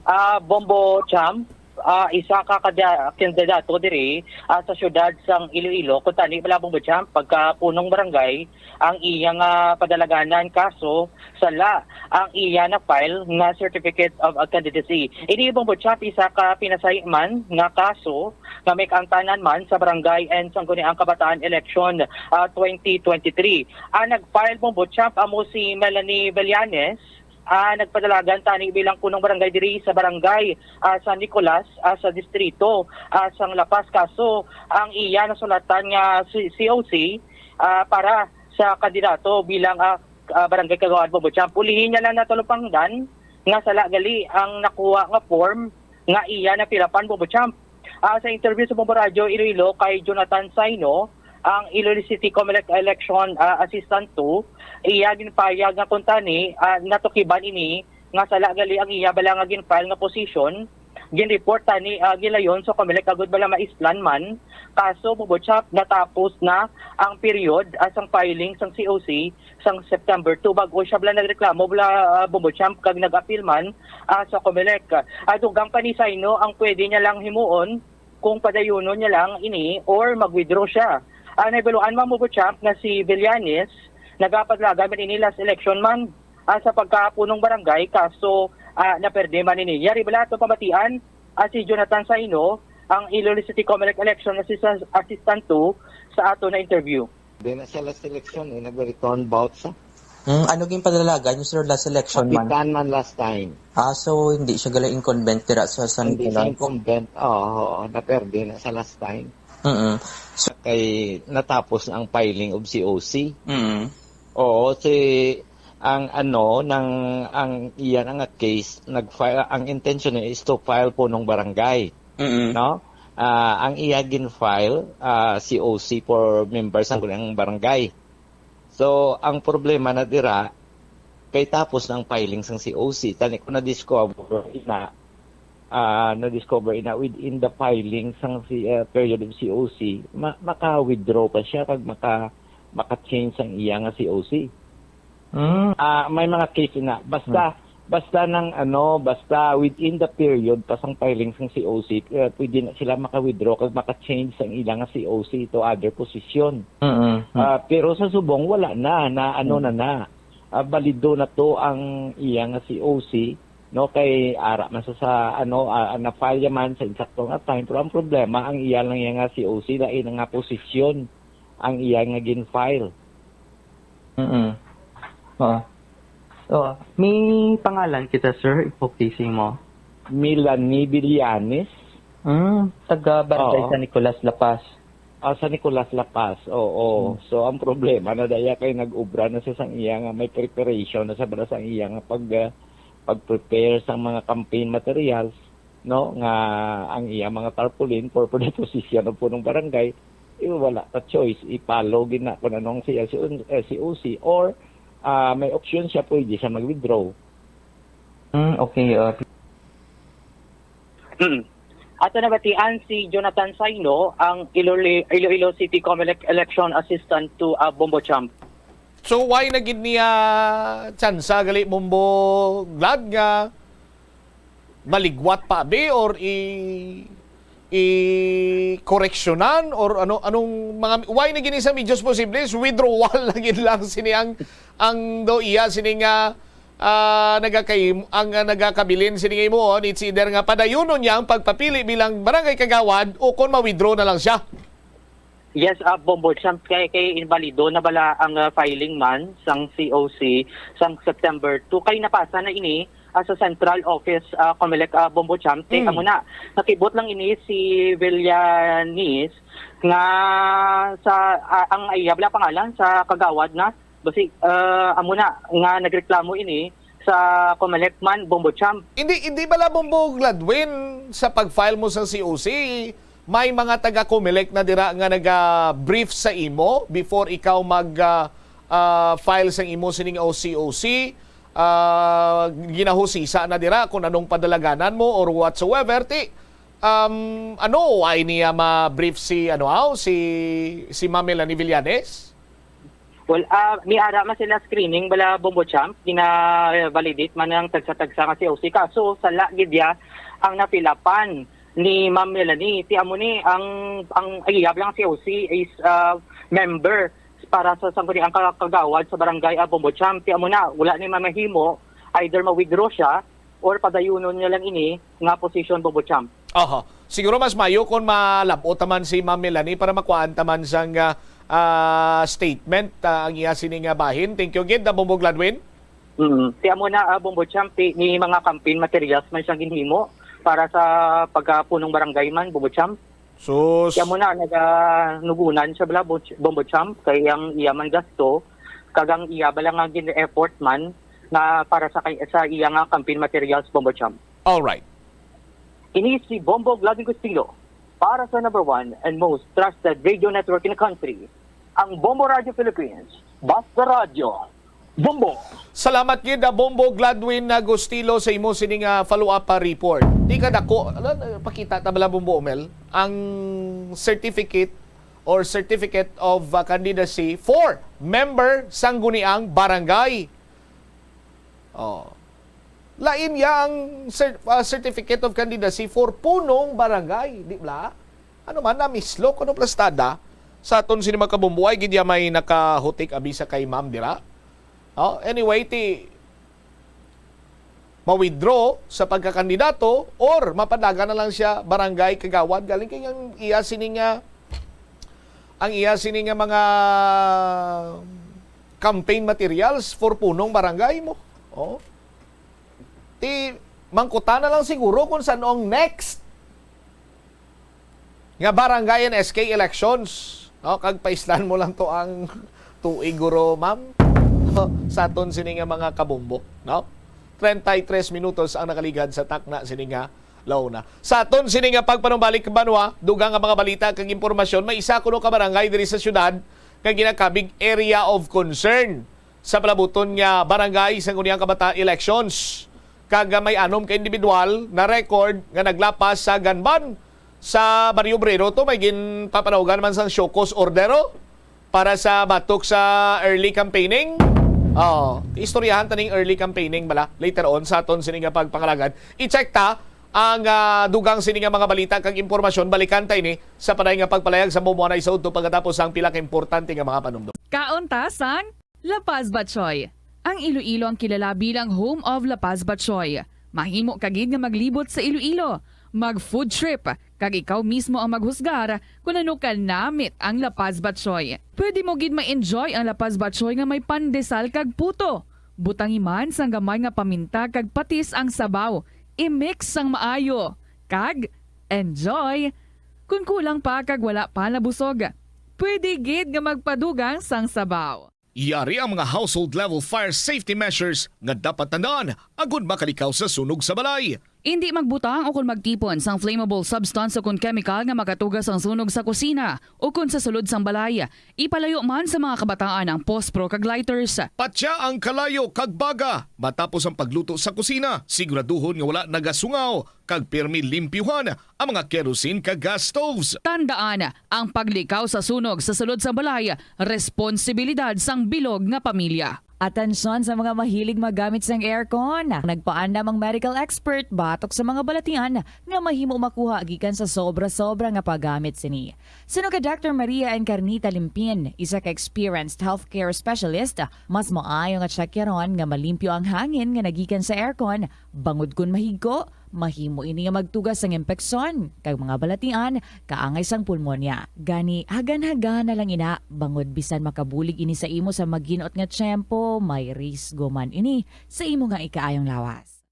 Ah, Bombo Champ, ah, isa ka kada-, kandidato diri, ah, sa siyudad sang Iloilo, kung tani bala, Bombo Champ, pagka punong barangay, ang iya nga padalaganan kaso, sala ang iya na file nga certificate of candidacy. Ini, Bombo Champ, isa ka pinasayman nga kaso nga may kaangtanan man sa barangay and sangguniang kabataan election, ah, twenty twenty-three. Ang nag-file, Bombo Champ, amo si Melanie Bellanes, ah, nagpadalagan tani bilang punong barangay diri sa barangay, ah, San Nicolas, ah, sa distrito, ah, sang La Paz. Kaso ang iya nasulatan nga si-, C O C, ah, para sa kandidato bilang, ah, ah, barangay kagawad, Bombo Champ. Ulihi niya lang natalupangdan nga sala gali ang nakuha nga form nga iya napilapan, Bombo Champ. Ah, sa interview sa Bombo Radyo Iloilo kay Jonathan Saino, ang Iloilo City Comelec Election, ah, Assistant two, iya ginpayag nga kung tani, ah, natukiban ini nga sala gali ang iya bala nga gin-file nga position, gin-report tani, ah, gilayon sa Comelec agud bala maislan man. Kaso, Bombo Champ, natapos na ang period, ah, sang filing sang C O C sang September two, bag-o siya bala nagreklamo bala, ah, Bombo Champ, kag nag-appeal man, ah, sa Comelec. Ah, dugang pa ni Saino ang pwede niya lang himuon kung padayunon niya lang ini or mag-withdraw siya. Ang nahibaluan, Ma'am Bubuchamp, nga si Villanes nagapadalagan man ini last election man, ah, sa pagkapunong barangay, kaso, ah, naperde man ini. Yari bala ato pamatian, ah, si Jonathan Saino, ang Iloilo City Comelec Election Assistant, Assistant two, sa ato na interview. Di na siya last election, eh, nag-return bout sa Hmm, ano ging padalagan niyo, sir, last election man? Kapitan man last time. Ah, so hindi siya gali incumbent dira sa San Hindi siya Nicolas? Incumbent. Oo, oo, naperde na sa last time. Mm. Sa kay natapos na ang filing of C O C. Mm. Oo, si ang ano nang ang iyan ang case nag-file, ang intention niya is to file punong barangay, Mm. no? Ah, ang iya gin-file, ah, C O C for members ng barangay. So, ang problema na dira kay tapos ng filing sang C O C, tani ko na-discover ina ah, na-discover ina within the filing sang si ah, period of C O C, ma- maka-withdraw pa siya kag maka maka-change ang iya nga C O C. Mm. Ah, may mga case na basta basta nang ano, basta within the period pa sang filing sang C O C, eh, pwede na sila maka-withdraw kag maka-change sang ila nga C O C to other position. Mm. Ah, pero sa subong wala na, na ano na na. Ah, balido na to ang iya nga C O C, no, kay ara man sa, sa ano, ah, na-file ya man sa insakto nga time, pero ang problema ang iya lang iya nga C O C, lain nga posisyon ang iya nga gin-file. Mm. Oo. Oo. May pangalan kita, sir, ipokisi mo. Melanie Villanes. Mm, taga Barangay Oo. San Nicolas, La Paz. Ah, sa Nicolas La Paz, oo. So, ang problema na daya kay nag-ubra na siya sang iya nga may preparation na sa bala sang iya nga pag ah, pag-prepare sang mga campaign materials, no, nga ang iya mga tarpaulin for for the position of punong barangay, eh, wala pa choice, ipalo gid na kung anong si S O C or ah, may option siya, pwede siya mag-withdraw. Mm, okay. Uh, Hmm. Ato nabatian si Jonathan Saino, ang Iloilo, Iloilo City Comelec Election Assistant to uh, Bombo Champ. So why na gid niya tsansa gali, Bombo Glad, nga maligwat pa abi or i i koreksyonan or ano, anong mga, why na gini sa medios posible is withdrawal na gid lang sini ang ang do iya sini nga ah, nagakay ang ah, nagakabilin sini nga imo, it's either nga padayunon niya ang pagpapili bilang barangay kagawad o kon ma-withdraw na lang siya. Yes, uh, Bombo Champ, kay, kay inbalido na bala ang uh, filing man sang C O C sang September two. Kay napasa na ini uh, sa central office, uh, Comelec, uh, Bombo Champ. Kay Mm. amo na, nakibot lang ini si Villanis nga sa uh, ang iya bala pangalan sa kagawad na basi uh, amo na nga nagreklamo ini sa Comelec man, Bombo Champ. Hindi, hindi bala, Bombo Gladwin, sa pag-file mo sa C O C, may mga taga-Comelec na dira nga naga-brief sa imo before ikaw mag ah, ah, file sang imo sining O C O C, ah, ginahusisa na dira kung anong padalaganan mo or whatsoever. Ti um, ano, ay niya ma-brief si ano aw si si Ma'am Melanie Villanes? Well, ah, may ara man sila screening bala, Bombo Champ, gina-validate man ang tagsa-tagsa nga C O C. Kaso sala gid ya ang napilapan ni Ma'am Melanie. Ti amo ni ang ang iyab lang C O C is ah, member para sa sangguniang ka- kagawad sa barangay, ah, Bombo Champ. Ti amo na, wala ni mamahimo, either ma-withdraw siya or padayunon niya lang ini nga position, Bombo Champ. Aha. Siguro mas mayo kung malab-ot ta man si Ma'am Melanie para makuhaan ta man sang ah, ah, statement, ah, ang iya sini nga bahin. Thank you gid, ah, Bombo Gladwin. Mm. Ti amo na, ah, Bombo Champ, ti- ni mga campaign materials man siyang ginhimo para sa pagkapunong barangay man, Bombo Champ. Sus. Ti amo na, naganugunan siya bala, Bo- Bombo Champ, kay ang iya man gasto, kag ang iya bala nga gin-effort man nga para sa kay- sa iya nga campaign materials, Bombo Champ. All right. Ini si Bombo Gladwin Gustilo para sa number one and most trusted radio network in the country, ang Bombo Radio Philippines. Basta Radyo, Bombo! Salamat gid, ah, Bombo Gladwin Agustilo, sa imo sining ah, follow-up pa report. Di ka dako, ala, pakita ta bala, Bombo Omel, ang certificate or certificate of ah, candidacy for member sangguniang barangay. Oh. Lain ya ang cer- ah, certificate of candidacy for punong barangay, di ba? Ano man na, mislok, ano, plastada, sa aton sini mga kabombo, ay gid ya may nakahutik abi sa kay ma'am dira. Oh, anyway, ti ma-withdraw sa pagkakandidato or mapadagan na lang siya barangay kagawad galing kay ang iya sini nga, ang iya sini nga mga campaign materials for punong barangay mo. Oh. Ti mangkutan na lang siguro kung san-o ang next nga barangay and S K elections, no? Kag paislan mo lang to ang tuig, guro, ma'am, no? Sa aton sini nga mga kabombo, no? Treinta y tres minutos ang nakaligad sa takna sini nga launa. Sa aton sini nga pagpanumbalik, banwa, dugang nga mga balita kag impormasyon, may isa kuno ka barangay diri sa syudad nga ginakabig area of concern sa palabuton nga barangay sa nguniyang kabataan elections. Kag may anom ka individual na record nga naglapas sa gun ban sa Barrio Obrero. To may ginpapanawagan man sang show cause order, oh, para sa batok sa early campaigning. Oh, istoryahan taning early campaigning bala later on sa aton sini nga pagpangalagad. I-check ta ang, ah, dugang sini nga mga balita kag impormasyon. Balikan ta ini sa panay nga pagpalayag sa Bombo Anay sa udto pagkatapos ang pila ka importante nga mga panumdom. Kauntasan, La Paz Batchoy. Ang Iloilo ang kilala bilang home of La Paz Batchoy. Mahimo ka gid nga maglibot sa Iloilo, mag food trip, kag ikaw mismo ang maghusgar kon ano ka namit ang La Paz Batchoy. Pwede mo gid ma-enjoy ang La Paz Batchoy nga may pandesal kag puto. Butangi man sang gamay nga paminta kag patis ang sabaw. I-mix sang maayo. Kag enjoy! Kon kulang pa kag wala pa nabusog, pwede gid nga magpadugang sang sabaw. Yari ang mga household level fire safety measures nga dapat tandaan agud makalikaw sa sunog sa balay. Indi magbutang o kon magtipon sang flammable substance o kon chemical nga makatuga sang sunog sa kusina o kon sa sulod sang balay. Ipalayo man sa mga kabataan ang pospro kag lighters. Patya ang kalayo kag baga matapos ang pagluto sa kusina. Siguraduhon nga wala nagasungaw kag pirmi limpyuhan ang mga kerosene kag gas stoves. Tandaan, ang paglikaw sa sunog sa sulod sang balay, responsibilidad sang bilog nga pamilya. Atensyon sa mga mahilig maggamit sang aircon. Nagpaandam ang medical expert batok sa mga balatian nga mahimo makuha gikan sa sobra-sobra nga paggamit sini. Suno kay Doctor Maria Encarnita Limpin, isa ka experienced healthcare specialist, mas maayo nga tsakyaron nga malimpyo ang hangin nga nagikan sa aircon, bangod kon mahigko, mahimo ini nga magtuga sang impeksyon kag mga balatian kaangay sang pulmonya. Gani, hagan-hagan na lang ina, bangod bisan makabulig ini sa imo sa maginot nga tiyempo, may risgo man ini sa imo nga ikaayong lawas.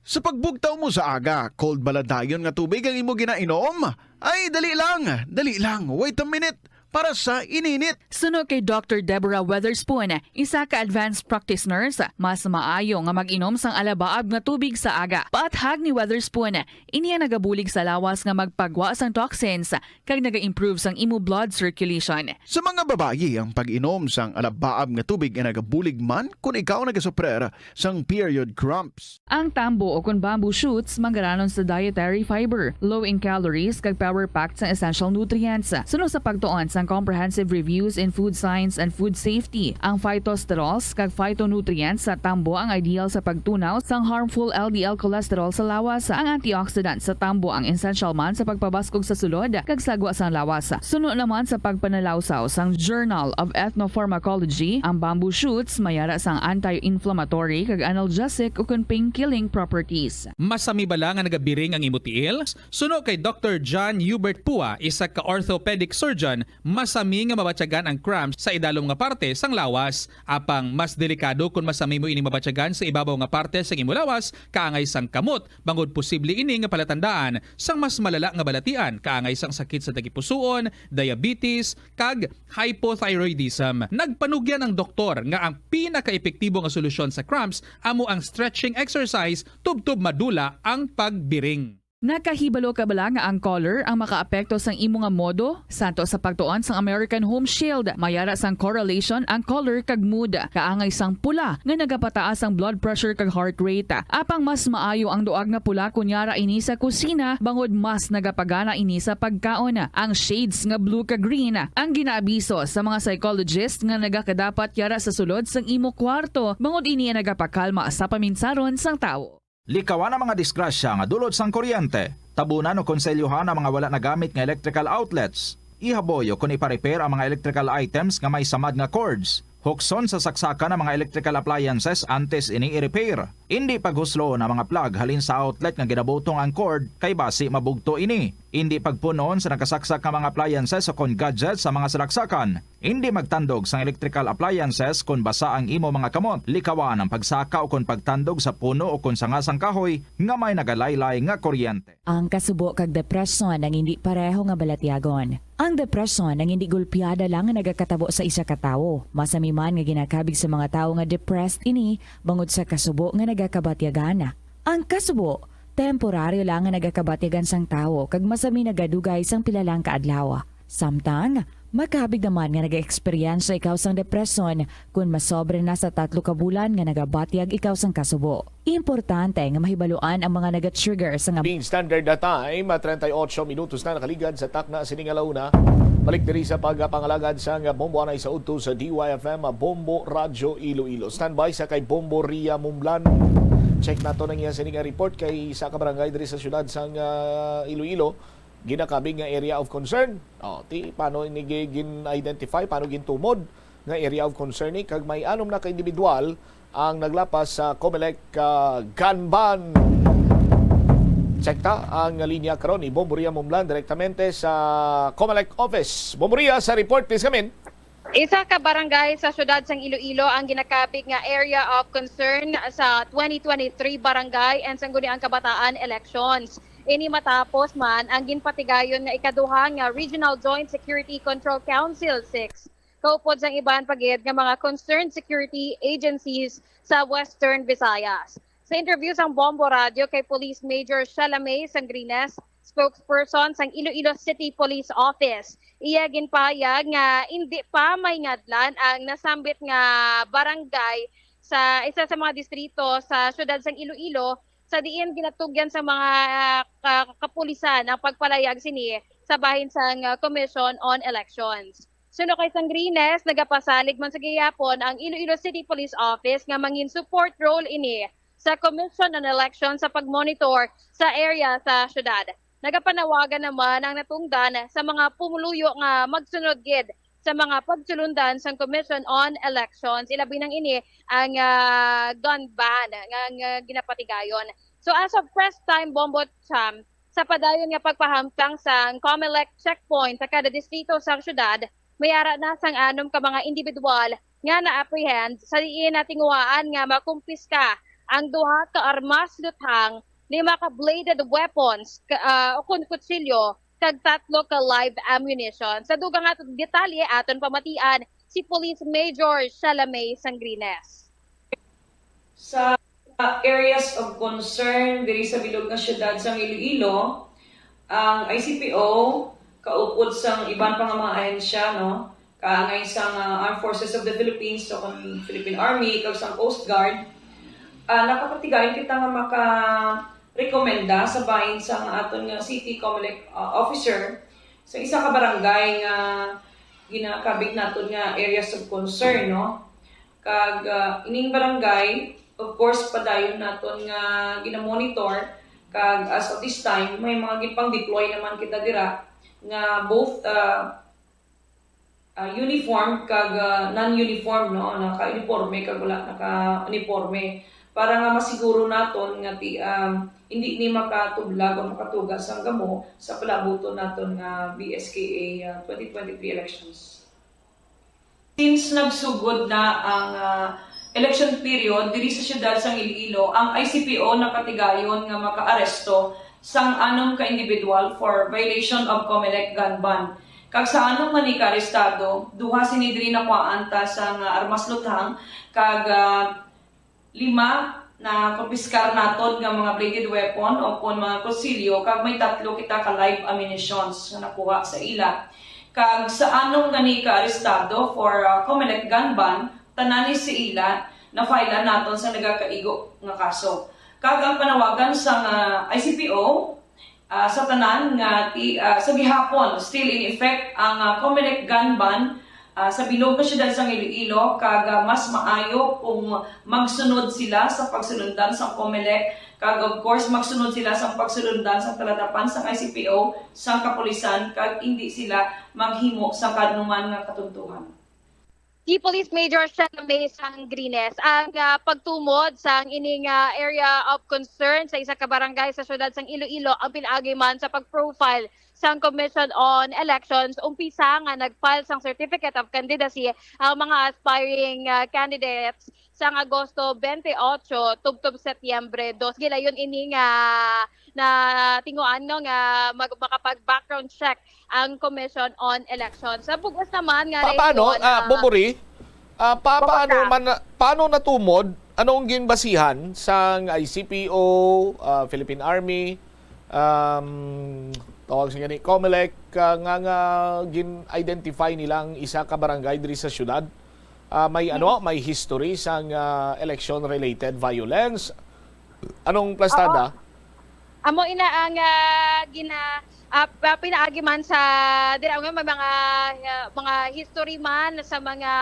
Sa pagbugtaw mo sa aga, cold bala dayon nga tubig ang imo ginainom? Ay, dali lang, dali lang, wait a minute, para sa ininit. Suno kay Doctor Deborah Weatherspoon, isa ka advanced practice nurse, mas maayo nga mag-inom sang alabaab nga tubig sa aga. Paathag ni Weatherspoon, ini ang nagabulig sa lawas nga magpagwa sang toxins kag naga-improve sang imo blood circulation. Sa mga babayi, ang pag-inom sang alabaab nga tubig ay nagabulig man kon ikaw nagasuprer sang period cramps. Ang tambo o kon bamboo shoots manggaranon sa dietary fiber, low in calories, kag power-packed sang essential nutrients. Suno sa pagtuon sang Comprehensive Reviews in Food Science and Food Safety, ang phytosterols kag phytonutrients sa tambo ang ideal sa pagtunaw sang harmful L D L cholesterol sa lawas. Ang antioxidant sa tambo ang essential man sa pagpabaskog sa sulod kag sagwa sang lawas. Suno naman sa pagpanalawsaw sang Journal of Ethnopharmacology, ang bamboo shoots may ara sang anti-inflammatory kag analgesic ukon pain-killing properties. Masami bala nga nagabiring ang imo tiil? Suno kay Doctor John Hubert Pua, isa ka orthopedic surgeon, masami nga mabatyagan ang cramps sa idalom nga parte sang lawas. Apang mas delikado kon masami mo ini mabatyagan sa ibabaw nga parte sang imo lawas, kaangay sang kamot, bangod posible ini nga palatandaan sang mas malala nga balatian, kaangay sang sakit sa tagipusoon, diabetes, kag hypothyroidism. Nagpanugyan ang doktor nga ang pinakaepektibo nga solusyon sa cramps amo ang stretching exercise tubtob madula ang pagbiring. Nakahibalo ka bala nga ang color ang makaapekto sang imo nga modo? Santo sa pagtuon sang American Home Shield, may ara sang correlation ang color kag mood. Kaangay sang pula nga nagapataas ang blood pressure kag heart rate. Apang mas maayo ang duag nga pula kon yara ini sa kusina, bangod mas nagapagana ini sa pagkaon. Ang shades nga blue kag green ang ginaabiso sa mga psychologist nga nagakadapat yara sa sulod sang imo kwarto, bangod ini ang nagapakalma sa paminsaron sang tawo. Likawan ang mga disgrasya nga dulot sang kuryente. Tabunan o konselyohan ang mga wala nagamit nga electrical outlets. Ihaboy o kon ipa-repair ang mga electrical items nga may samad nga cords. Hukson sa saksakan ang mga electrical appliances antes ini i-repair. Indi paghusloon ang mga plug halin sa outlet nga ginabutong ang cord kay basi mabugto ini. Indi pagpun-on sa nakasaksak nga mga appliances o kon gadgets sa mga salaksakan. Indi magtandog sang electrical appliances kon basa ang imo mga kamot. Likawan ang pagsaka o kon pagtandog sa puno o kon sanga sang kahoy nga may nagalaylay nga kuryente. Ang kasubo kag depresyon ang indi pareho nga balatyagon. Ang depresyon ang indi gulpiada lang nga nagakatabo sa isa ka tawo. Masami man nga ginakabig sa mga tawo nga depressed ini bangod sa kasubo nga nagakabatyagan. Ang kasubo, temporaryo lang nga nagakabatyagan sang tawo kag masami nagadugay sang pila lang ka adlaw. Samtang, makabig naman nga nag-eksperyensya ikaw sang depresyon kon masobra na sa tatlo ka bulan nga nagabatyag ikaw sang kasubo. Importante nga mahibaluan ang mga naga-trigger sa nga Being standard na time, ah, treinta y ocho minutos na nakaligad sa takna sini nga launa. Balik diri sa pagpangalagad sang Bombo anay sa udto sa D Y F M, ah, Bombo Radyo Iloilo. Standby sa kay Bombo Ria Mumlan. Check nato nang iya sini nga report kay sa ka barangay diri sa siyudad sang, ah, Iloilo. Ginakabig nga area of concern. Oh, ti paano ini gi-, gin-identify, paano gintumod nga area of concern ni, kag may anom na ka individual ang naglapas sa Comelec, ah, gun ban. Check ta ang linya karon ni Bombo Ria Mumlan direktamente sa Comelec office. Bombo Ria, sa report, please come in. Isa ka barangay sa siyudad sang Iloilo ang ginakabig nga area of concern sa twenty twenty-three barangay and sangguniang kabataan elections. Ini matapos man ang ginpatigayon nga ikaduha nga Regional Joint Security Control Council six, kaupod sang iban pa gid nga mga concerned security agencies sa Western Visayas. Sa interview sang Bombo Radio kay Police Major Shalame Sangrines, spokesperson sang Iloilo City Police Office, iya ginpahayag nga indi pa maingadlan ang nasambit nga barangay sa isa sa mga distrito sa siyudad sang Iloilo, sa diin ginatugyan sa mga, ah, ka-, kapulisan ang pagpalayag sini sa bahin sang, ah, Commission on Elections. Suno kay Sangrines, nagapasalig man sa gihapon ang Iloilo City Police Office nga mangin support role ini sa Commission on Elections sa pagmonitor sa area sa syudad. Nagapanawagan naman ang natungdan sa mga pumuluyo nga magsunod gid sa mga pagsulundan sang Commission on Elections, ilabi nang ini ang, ah, gun ban nga, nga ginapatigayon. So, as of press time, Bombo Cham, sa padayon nga pagpahamtang sang Comelec checkpoint sa kada distrito sang syudad, may ara na sang anom ka mga individual nga na-apprehend, sa diin natinguhaan nga makumpiska ang duha ka armas luthang, lima ka bladed weapons, ka, ah, o kon kutsilyo, kag tatlo ka live ammunition. Sa dugang nga detalye, aton pamatian si Police Major Shalame Sangrines. Sa areas of concern diri sa bilog nga siyudad sang Iloilo, ang I C P O, kaupod sang iban pa nga mga ahensya, no, kaangay sang, ah, Armed Forces of the Philippines, so kon Philippine Army, kag sang Coast Guard, ah, nakapatigayon kita nga maka-rekomenda sa bahin sang aton nga City Comelec, ah, officer sa isa ka barangay nga ginakabig naton nga areas of concern, no? Kag, ah, ining barangay, of course, padayon naton nga ginamonitor. Kag as of this time, may mga gipang-deploy naman kita dira nga both, ah, ah, uniform kag, ah, non-uniform, no? Naka-uniforme kag wala naka-uniforme. Para nga masiguro naton nga ti-, um, hindi ni makatublag o makatuga sang gamo sa palabuton naton nga B S K A, ah, twenty twenty-three elections. Since nagsugod na ang, ah, election period diri sa siyudad sang Iloilo, ang I C P O nakatigayon nga makaaresto sang anom ka individual for violation of Comelec gun ban. Kag sa anom nga ni kaarestado, duha sini diri nakuhaan ta sang, ah, armas luthang, kag, ah, lima na kumpiskar naton nga mga bladed weapon o kon mga kutsilyo, kag may tatlo kita ka live ammunitions nga nakuha sa ila. Kag sa anom nga ni kaarestado for, ah, Comelec gun ban, tanan ni sa ila na-file naton sa nagakaigo nga kaso. Kag ang panawagan sang, ah, I C P O, ah, sa tanan nga ti-, ah, sa gihapon, still in effect ang, ah, Comelec gun ban ah, sa bilog nga siyudad sang Iloilo, kag, ah, mas maayo kung magsunod sila sa pagsulundan sang COMELEC, kag of course magsunod sila sa pagsulundan sa talatapan sang I C P O, sang kapulisan, kag indi sila maghimo sa kanuman nga katuntuhan. Si Police Major Shanna May Sangrines. Ang, ah, pagtumod sang ining, ah, area of concern sa isa ka barangay sa siyudad sang Iloilo ang pinaagi man sa pag-profile sang Commission on Elections, umpisa nga nag-file sang Certificate of Candidacy ang mga aspiring, ah, candidates sang Agosto twenty-eight tubtob Setyembre dos. Gilayon ini nga natinguan, no, nga mag-, makapag-background check ang Commission on Elections. Sa bug-os naman nga Pa-, paano, rehiyon, ah, ah, Bobori? Ah, pa-, Bogota. Paano man, paano natumod? Anong ginbasihan sang I C P O, ah, Philippine Army, um, tawag sa gani, COMELEC, ah, nga, nga gin-identify nila ang isa ka barangay diri sa syudad? Ah, may, ano, may history sang, ah, election-related violence. Anong plastada? Oo. Amo ina ang, ah, gina-, ah, pa-, pinaagi man sa dira nga may mga, ah, mga history man sa mga,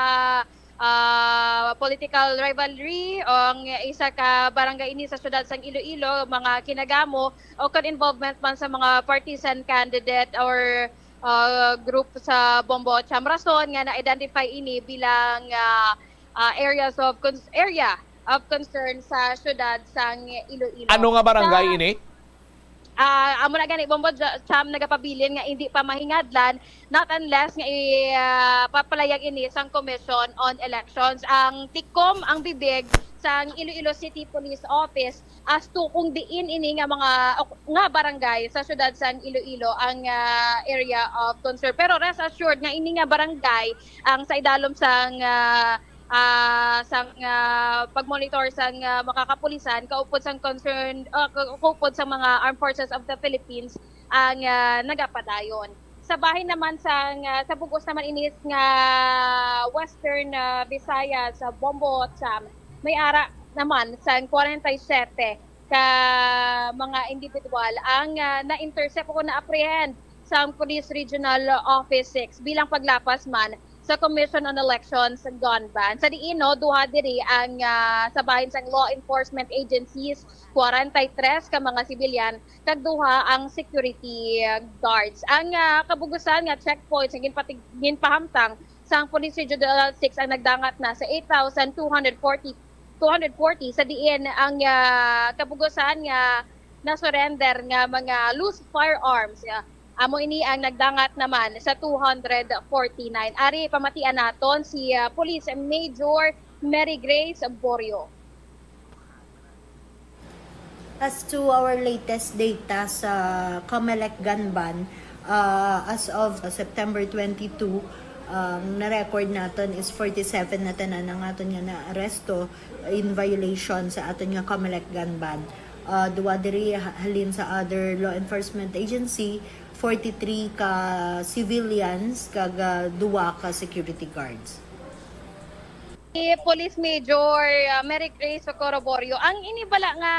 ah, political rivalry o ang isa ka barangay ini sa siyudad sang Iloilo, mga kinagamo o kon involvement man sa mga partisan candidate or, ah, group sa Bombo Cham. Rason nga na-identify ini bilang, ah, ah, areas of cons-, area of concern sa siyudad sang Iloilo. Ano nga barangay Sa ini? Ah, amo na gani, Bombo Ja-, Cham, nagapabilin nga indi pa mahingadlan, not unless nga i-, ah, papalayag ini sang Commission on Elections. Ang tikom ang bibig sang Iloilo City Police Office as to kung diin ini nga mga, o, nga barangay sa siyudad sang Iloilo ang, ah, area of concern. Pero rest assured nga ini nga barangay ang sa idalom sang, ah, ah, sang, ah, pagmonitor sang, ah, makakapulisan, kaupod sang concern, ah, ka-, kaupod sang mga Armed Forces of the Philippines ang, ah, nagapadayon. Sa bahin naman sang, ah, sa bug-os naman inis nga Western, ah, Visayas, sa Bombo Cham, may ara naman sang forty-seven ka mga individual ang, ah, na-intercept o na-apprehend sang Police Regional Office six bilang paglapas man sa Commission on Elections gun ban. Sa diin, no, duha diri ang, ah, sa bahin sang law enforcement agencies, forty-three ka mga sibilyan, kag duha ang security, ah, guards. Ang, ah, kabug-usan nga checkpoints nga ginpatig-, ginpahamtang sang Police Regional six ang nagdangat na sa eight thousand two hundred forty, two hundred forty, sa diin ang, ah, kabug-usan nga na-surrender nga mga loose firearms, ah, amo ini ang nagdangat naman sa two hundred forty-nine. Ari, pamatian naton si, ah, Police Major Mary Grace Borio. As to our latest data sa COMELEC gun ban, ah, as of September twenty-two, ang na-record naton is forty-seven na tanan ang aton nga naaresto in violation sa aton nga COMELEC gun ban. Ah, duwa diri ha-, halin sa other law enforcement agency, forty-three ka civilians, kag, ah, duwa ka security guards. Si Police Major, ah, Mary Grace Socorro Borio, ang ini bala nga,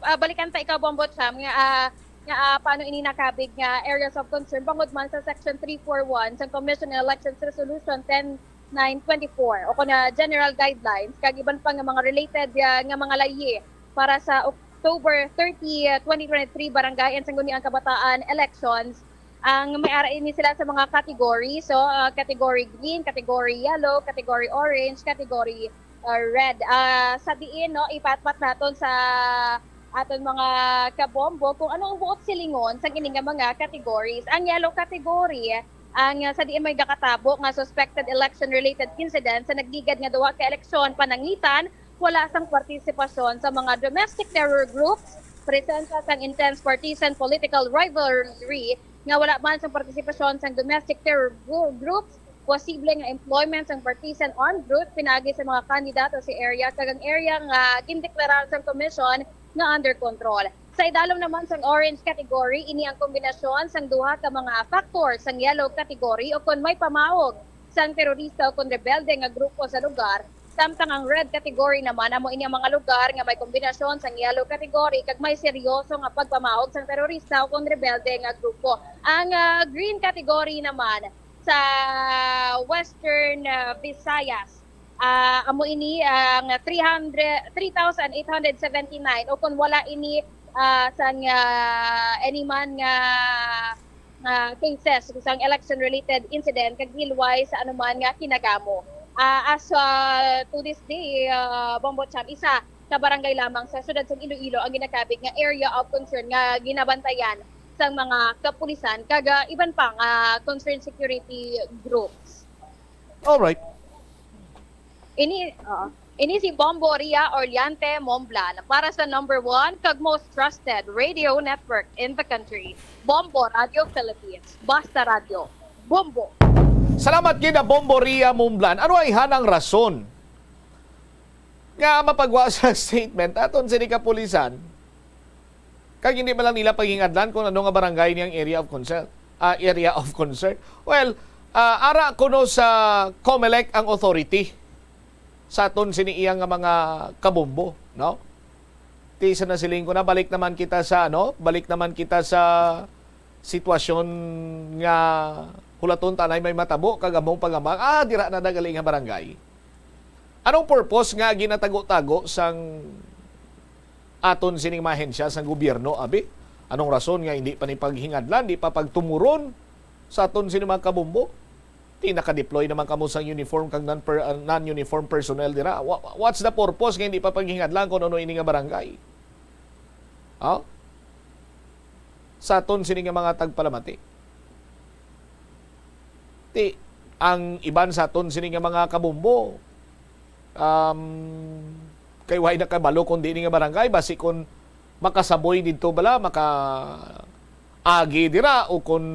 ah, balikan ta ikaw, Bombo Cham, nga, ah, nga, ah, paano ini nakabig nga areas of concern bangod man sa Section three four one sa Commission on Elections Resolution ten nine twenty-four o kon, ah, General Guidelines kag iban pa nga mga related, ah, nga mga layi para sa October thirty, ah, twenty twenty-three Barangay and Sangguniang Kabataan Elections. Ang may ara ini sila sa mga category. So, ah, category green, category yellow, category orange, category, ah, red. Ah, sa diin, no, ipatpat naton sa aton mga kabombo kung ano ang buot silingon sang ini nga mga categories. Ang yellow category, ang, ah, sa diin may gakatabo nga suspected election-related incidents sa nagligad nga duha ka eleksyon pananglitan wala sang partisipasyon sa mga domestic terror groups, presensya sang intense partisan political rivalry nga wala man sang partisipasyon sang domestic terror gru-, groups, posible nga employment sang partisan armed group pinaagi sa mga kandidato sa area, kag ang area nga gindeklara sang komisyon nga under control. Sa idalom naman sang orange category, ini ang kombinasyon sang duha ka mga factor sang yellow category o kon may pamaog sang terorista o kon rebelde nga grupo sa lugar, samtang ang red category naman amo ini ang mga lugar nga may kombinasyon sang yellow category kag may seryoso nga pagpamaog sang terorista o kon rebelde nga grupo. Ang, ah, green category naman sa Western, ah, Visayas. Ah, amo ini ang three hundred, three thousand eight hundred seventy-nine, o kung wala ini, ah, sang, ah, any man nga, nga cases sang election-related incident kag hilway sa anuman nga kinagamo. Ah, as, ah, to this day, ah, Bombo Cham, isa ka barangay lamang sa siyudad sang Iloilo ang ginakabig nga area of concern nga ginabantayan sang mga kapulisan kag, ah, iban pa nga concerned security groups. Alright. Ini, oo. Ini si Bombo Ria Orleante Momblan para sa number one kag most trusted radio network in the country, Bombo Radio Philippines. Basta Radio, Bombo! Salamat gid, Bombo Ria Momblan. Ano ay hanang rason nga mapagwa sa statement aton sini kapulisan? Kag hindi man lang nila paghingadlan kung ano nga barangay niyang area of concern. Ah, area of concern. Well, ah, ara kuno sa Comelec ang authority sa aton sini iya nga mga kabombo, no? Ti sa nasiling ko na, balik naman kita sa, ano, balik naman kita sa sitwasyon nga hulaton ta anay may matabo kag among pagambag, ah, dira na nagali nga barangay. Anong purpose nga ginatago-tago sang aton sining mga ahensya sang gobyerno, abi? Anong rason nga hindi pa ni paghingadlan, di pa pagtumuron sa aton sining mga kabombo? Ti naka-deploy naman kamo sang uniform kag non-, per-, uh, non-uniform personnel dira. Wha-, what's the purpose nga hindi pa paghingadlan kung ano ini nga barangay? Ha? Sa aton sini nga mga tagpalamati. Ti, ang iban sa aton sini nga mga kabombo, um, kay way nakabalo kung diin nga barangay, basi kung makasaboy didto bala, maka-agi dira, o kung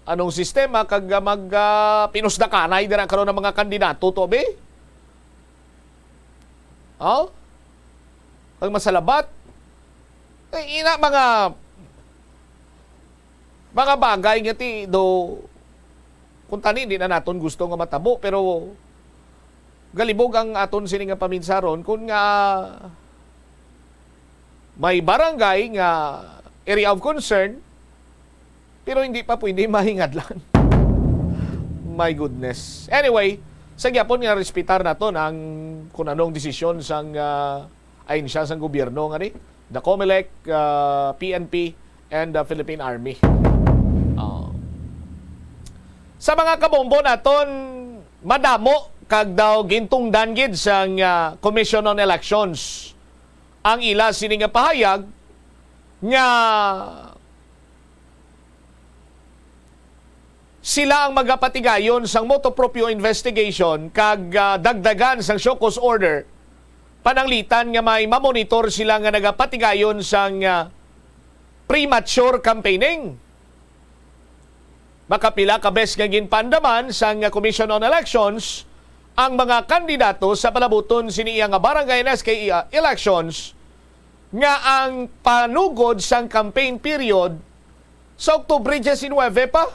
anong sistema, kag, ah, mag, ah, pinusdakanay dira karon ang mga kandidato to, be? Oh? Kag masalabat, eh, ina mga, mga bagay nga ti do, kung tani, di na naton gusto nga matabo, pero galibog ang aton sini nga paminsaron kung nga may barangay nga area of concern, pero hindi pa pwede mahingadlan. My goodness. Anyway, sa gyapon nga respetar naton ang kung anong desisyon sang, ah, ahensya sang gobyerno nga ni, the Comelec, ah, P N P, and the Philippine Army. Oh. Sa mga kabombo naton, madamo kag daw gintungdan gid sang, ah, Commission on Elections ang ila sini nga pahayag nga sila ang magapatigayon sang motu proprio investigation kag, ah, dagdagan sang show cause order, pananglitan nga may mamonitor sila nga nagapatigayon sang, ah, premature campaigning. Makapila ka bes nga ginpaandaman sang Commission on Elections ang mga kandidato sa palabuton sini iya nga barangay and S K E elections nga ang panugod sang campaign period sa Oktubre diecinuebe pa.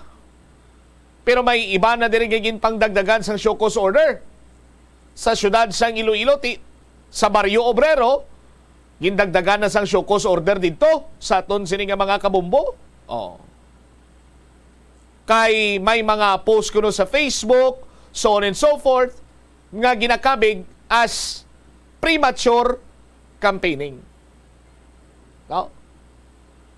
Pero may iba na diri nga ginpangdagdagan sang show cause order. Sa siyudad sang Iloilo, ti, sa Barrio Obrero, gindagdagan na sang show cause order didto sa aton sini nga mga kabombo. Oh. Kay may mga post kuno sa Facebook, so on and so forth, nga ginakabig as premature campaigning. No?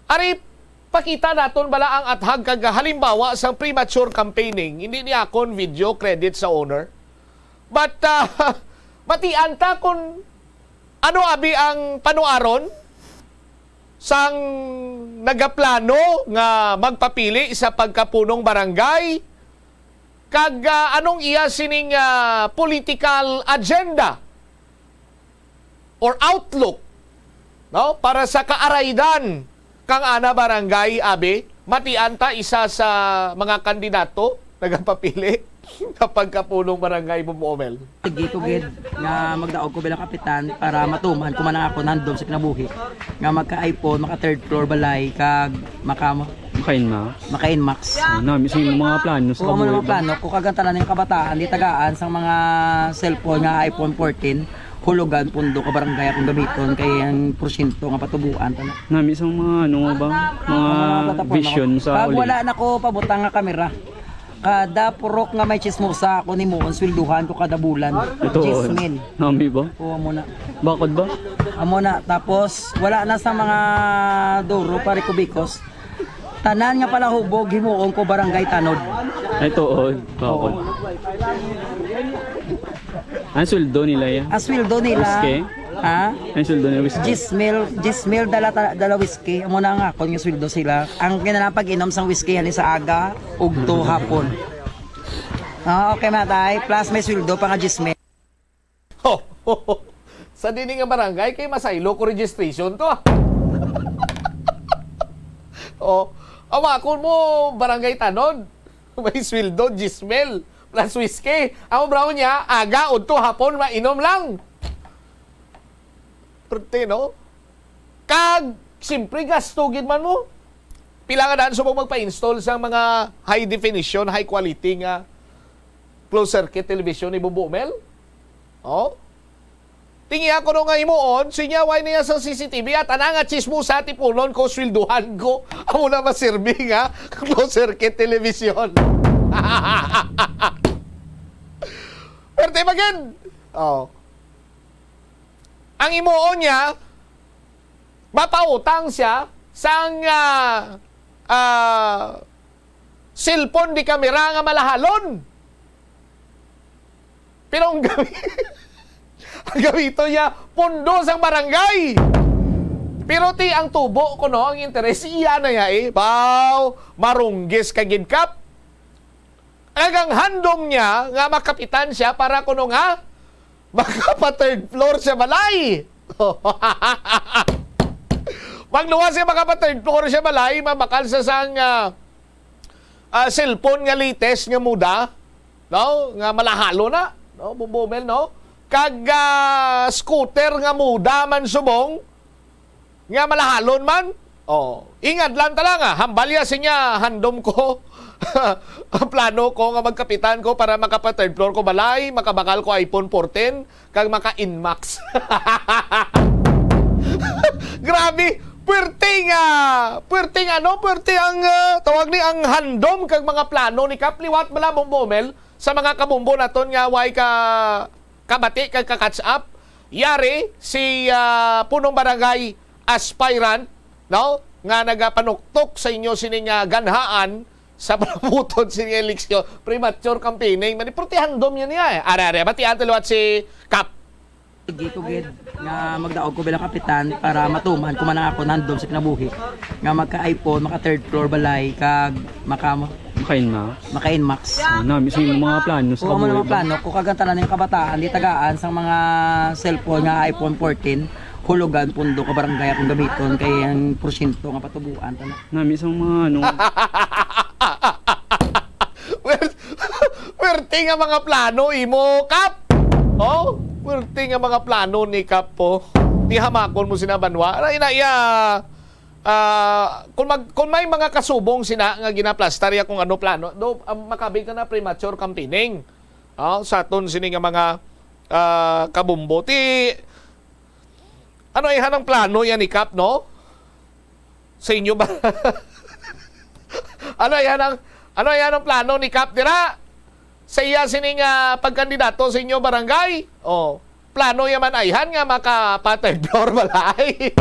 Ari, pakita naton bala ang athag kag halimbawa sang premature campaigning. Hindi ni akon video, credit sa owner. But, ah, batian ta kung ano abi ang panuaron sang nagaplano nga magpapili sa pagkapunong barangay, kag, ah, anong iya sining, ah, political agenda or outlook, no, para sa kaaraydan kang ana barangay, abi? Matian ta isa sa mga kandidato nagapapili sa pagkapunong barangay, Bombo Omel. Sige ko gid nga magdaog ko bilang kapitan para matuman ko man ang ako nandom sa kinabuhi nga magka-iPhone, maka third floor balay, kag maka Maka-Inmax. Maka-Inmax. Oh, nami sa imong mga plano sa Oo, mga kabuhi ba? Plano ko, kag ang tanan nga kabataan di tagaan sang mga cellphone nga iPhone fourteen, hulugan, pundo ka barangay akong gamiton kay ang porsyento nga patubuan tanan. Nami sa mga ano nga ba? Mga Mga plataporma. Vision sa Pag uli. Wala na ko pabutang nga kamera. Kada purok nga may chismosa, ako ni Muon, swelduhan ko kada bulan. Ito, Diyes mil. Nami ba? Oo, amo na. Bakod ba? Amo na. Tapos, wala na sa mga duro, pare ko, because tanan nga palahubog, himuon ko barangay tanod. Ito, oh. Bakod. Oo. Ang sweldo nila, ya? Ang sweldo nila. Whiskey? Ha? Ang sweldo nila, whiskey? Diyes mil, diyes mil dala, ta- dala whiskey. Amo na nga, kung yung sweldo sila. Ang kailangan pag-inom sang whiskey, yan sa aga, ug to hapon. Ah, okay, matay. Plus may sweldo pa nga diyes mil. Oh, sa dini nga barangay, kay masaylo ko registration to, ah. Oh, awa ko mo, barangay tanod. May sweldo, diyes mil. Plus whiskey. Amo bro niya, aga, udto, hapon, mainom lang. Perte, no? Kag, siyempre, gasto gid man mo. Pila nga daan subong magpa-install sang mga high definition, high quality nga closed circuit television ni Bumbo Mel? Oh? Tingiha ko no nga himuon, sinya, way niya sa C C T V, at ana nga chismosa, tipunon ko, swelduhan ko. Amo na maserbi nga closed circuit television. Perte magin. Oh. Ang himuon niya, mapautang siya sang, ah, ah, cellphone di kamera nga malahalon. Pero ang gami-, ang gamito niya, pundo sang barangay. Pero ti ang tubo ko, no, ang interes, iya na niya, eh. Baw, marunggis ka gid, Kap. Kag ang handom niya nga makapitan siya para kuno nga makapa third floor sa balay. Magluwas siya, makapa third floor sa balay, mabakal sa sang, ah, ah, cellphone nga latest nga muda, no? Nga malahalo na, no? Bumbo Mel, no? Kag, ah, scooter nga muda man subong, nga malahalon man. Oh, ingadlan ta lang, ah. Hambal ya sinya, handom ko. Ang plano ko nga magkapitan ko para makapa third floor ko balay, makabakal ko iPhone fourteen, kag maka Nmax. Grabe, puwerte nga, puwerte nga, ano, puwerte ang, ah, tawag ni, ang handom kag mga plano ni Kap. Liwat bala, Bumbo Mel, sa mga kabumbo naton nga way ka kabati kag ka-catch up. Yari si, ah, punong barangay aspirant, no, nga nagapanuktok sa inyo sini nga ganhaan sa panabuton sini nga eleksyon. Premature campaigning. Manipurti handom niya niya, eh. Are, are, batian ta liwat si Kap. Sige ko gid nga magdaog ko bilang kapitan para matuman ko man ang akon handom sa kinabuhi nga magka iPhone, maka third floor balay, kag maka Maka-Nmax. Maka-Nmax. Oh, nami sa imong mga plano sa Oo, mga kabuhi ba? Plano ko, kag ang tanan nga kabataan di tagaan sang mga cellphone nga iPhone fourteen, hulugan, pundo ka barangay akong gamiton, kay ang porsyento nga patubuan, tanan. Nami sa mga, ano. Wer-, werte nga mga plano imo, Kap. Oh, werte nga mga plano ni Kap, po. Di hamakon mo sina banwa. Ay, na iya, ah, kung mag-, kung may mga kasubong sina nga ginaplastar ya kung ano plano, do, ah, makabig na na premature campaigning. Oh, sa aton sini nga mga, ah, kabumbo. Ti, ano ay hanang plano yan ni Kap, no? Sa inyo ba? Ano ay hanang, ano ay hanang plano ni Kap dira? Sa iya sining, ah, pagkandidato sa inyo barangay? Oh, plano niya man ayhan nga makapa third floor balay.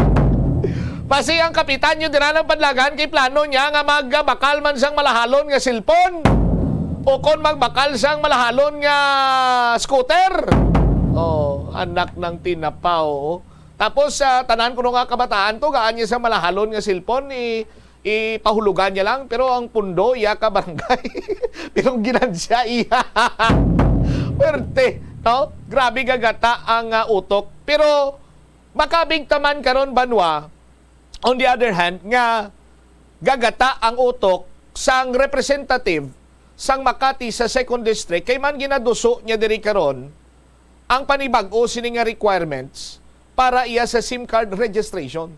Basi ang kapitan niyo dira ng Padlagan kay plano niya nga magbakal man sang malahalon nga cellphone o kon magbakal sang malahalon nga scooter. Oh, anak ng tinapaw. Tapos, ah, tanan kuno nga kabataan to, gaan niya sa malahalon nga cellphone, i-, ipahulugan niya lang, pero ang pundo, iya ka barangay. Pero ang ginansya, iya. Perte, no? Grabe gagata ang, ah, utok. Pero makabig ta man karon, banwa, on the other hand, nga gagata ang utok sang representative sang Makati sa Second District, kay man ginaduso niya diri karon ang panibag-o sini nga requirements para iya sa SIM card registration.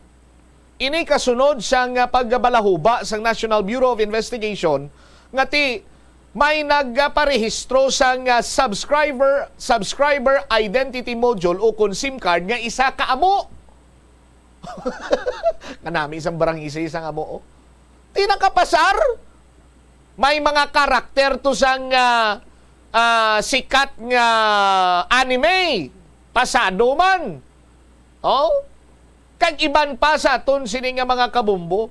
Ini kasunod sang, ah, pagbalahuba sang National Bureau of Investigation nga ti may nagparehistro sang, ah, subscriber, subscriber identity module o kon SIM card nga isa ka amo. Kanami isang barang isa, isang amo, oh. Ti nakapasar? May mga karakter to sang, ah, ah, sikat nga anime. Pasado man. Oh? Kag iban pa sa aton sini nga mga kabombo.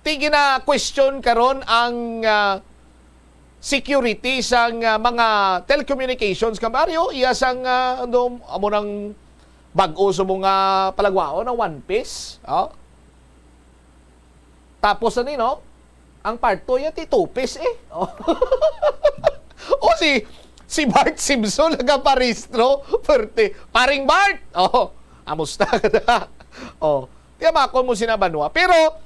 Ti gina-question karon ang, ah, security sang, ah, mga telecommunications company. Oh, iya sang, ah, ano, amo nang bag-o sa mga palagwaon, ang One Piece. Oh? Tapos ano, no? Ang part two, yan, ti Two Piece, eh. Oh. O si, si Bart Simpson nagaparehistro. Perte. Paring Bart! Oh, amusta ka na? Oh, tiyamakon mo sina banwa. Pero,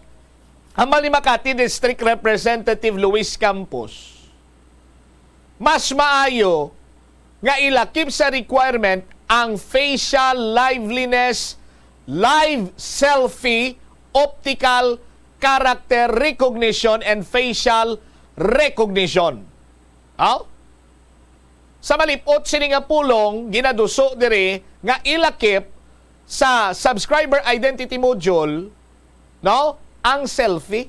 ang Mali Makati District Representative Luis Campos, mas maayo nga ilakip sa requirement ang facial liveness, live selfie, optical character recognition, and facial recognition. Aw? Sa malipot sini nga pulong, ginaduso diri nga ilakip sa subscriber identity module, no, ang selfie.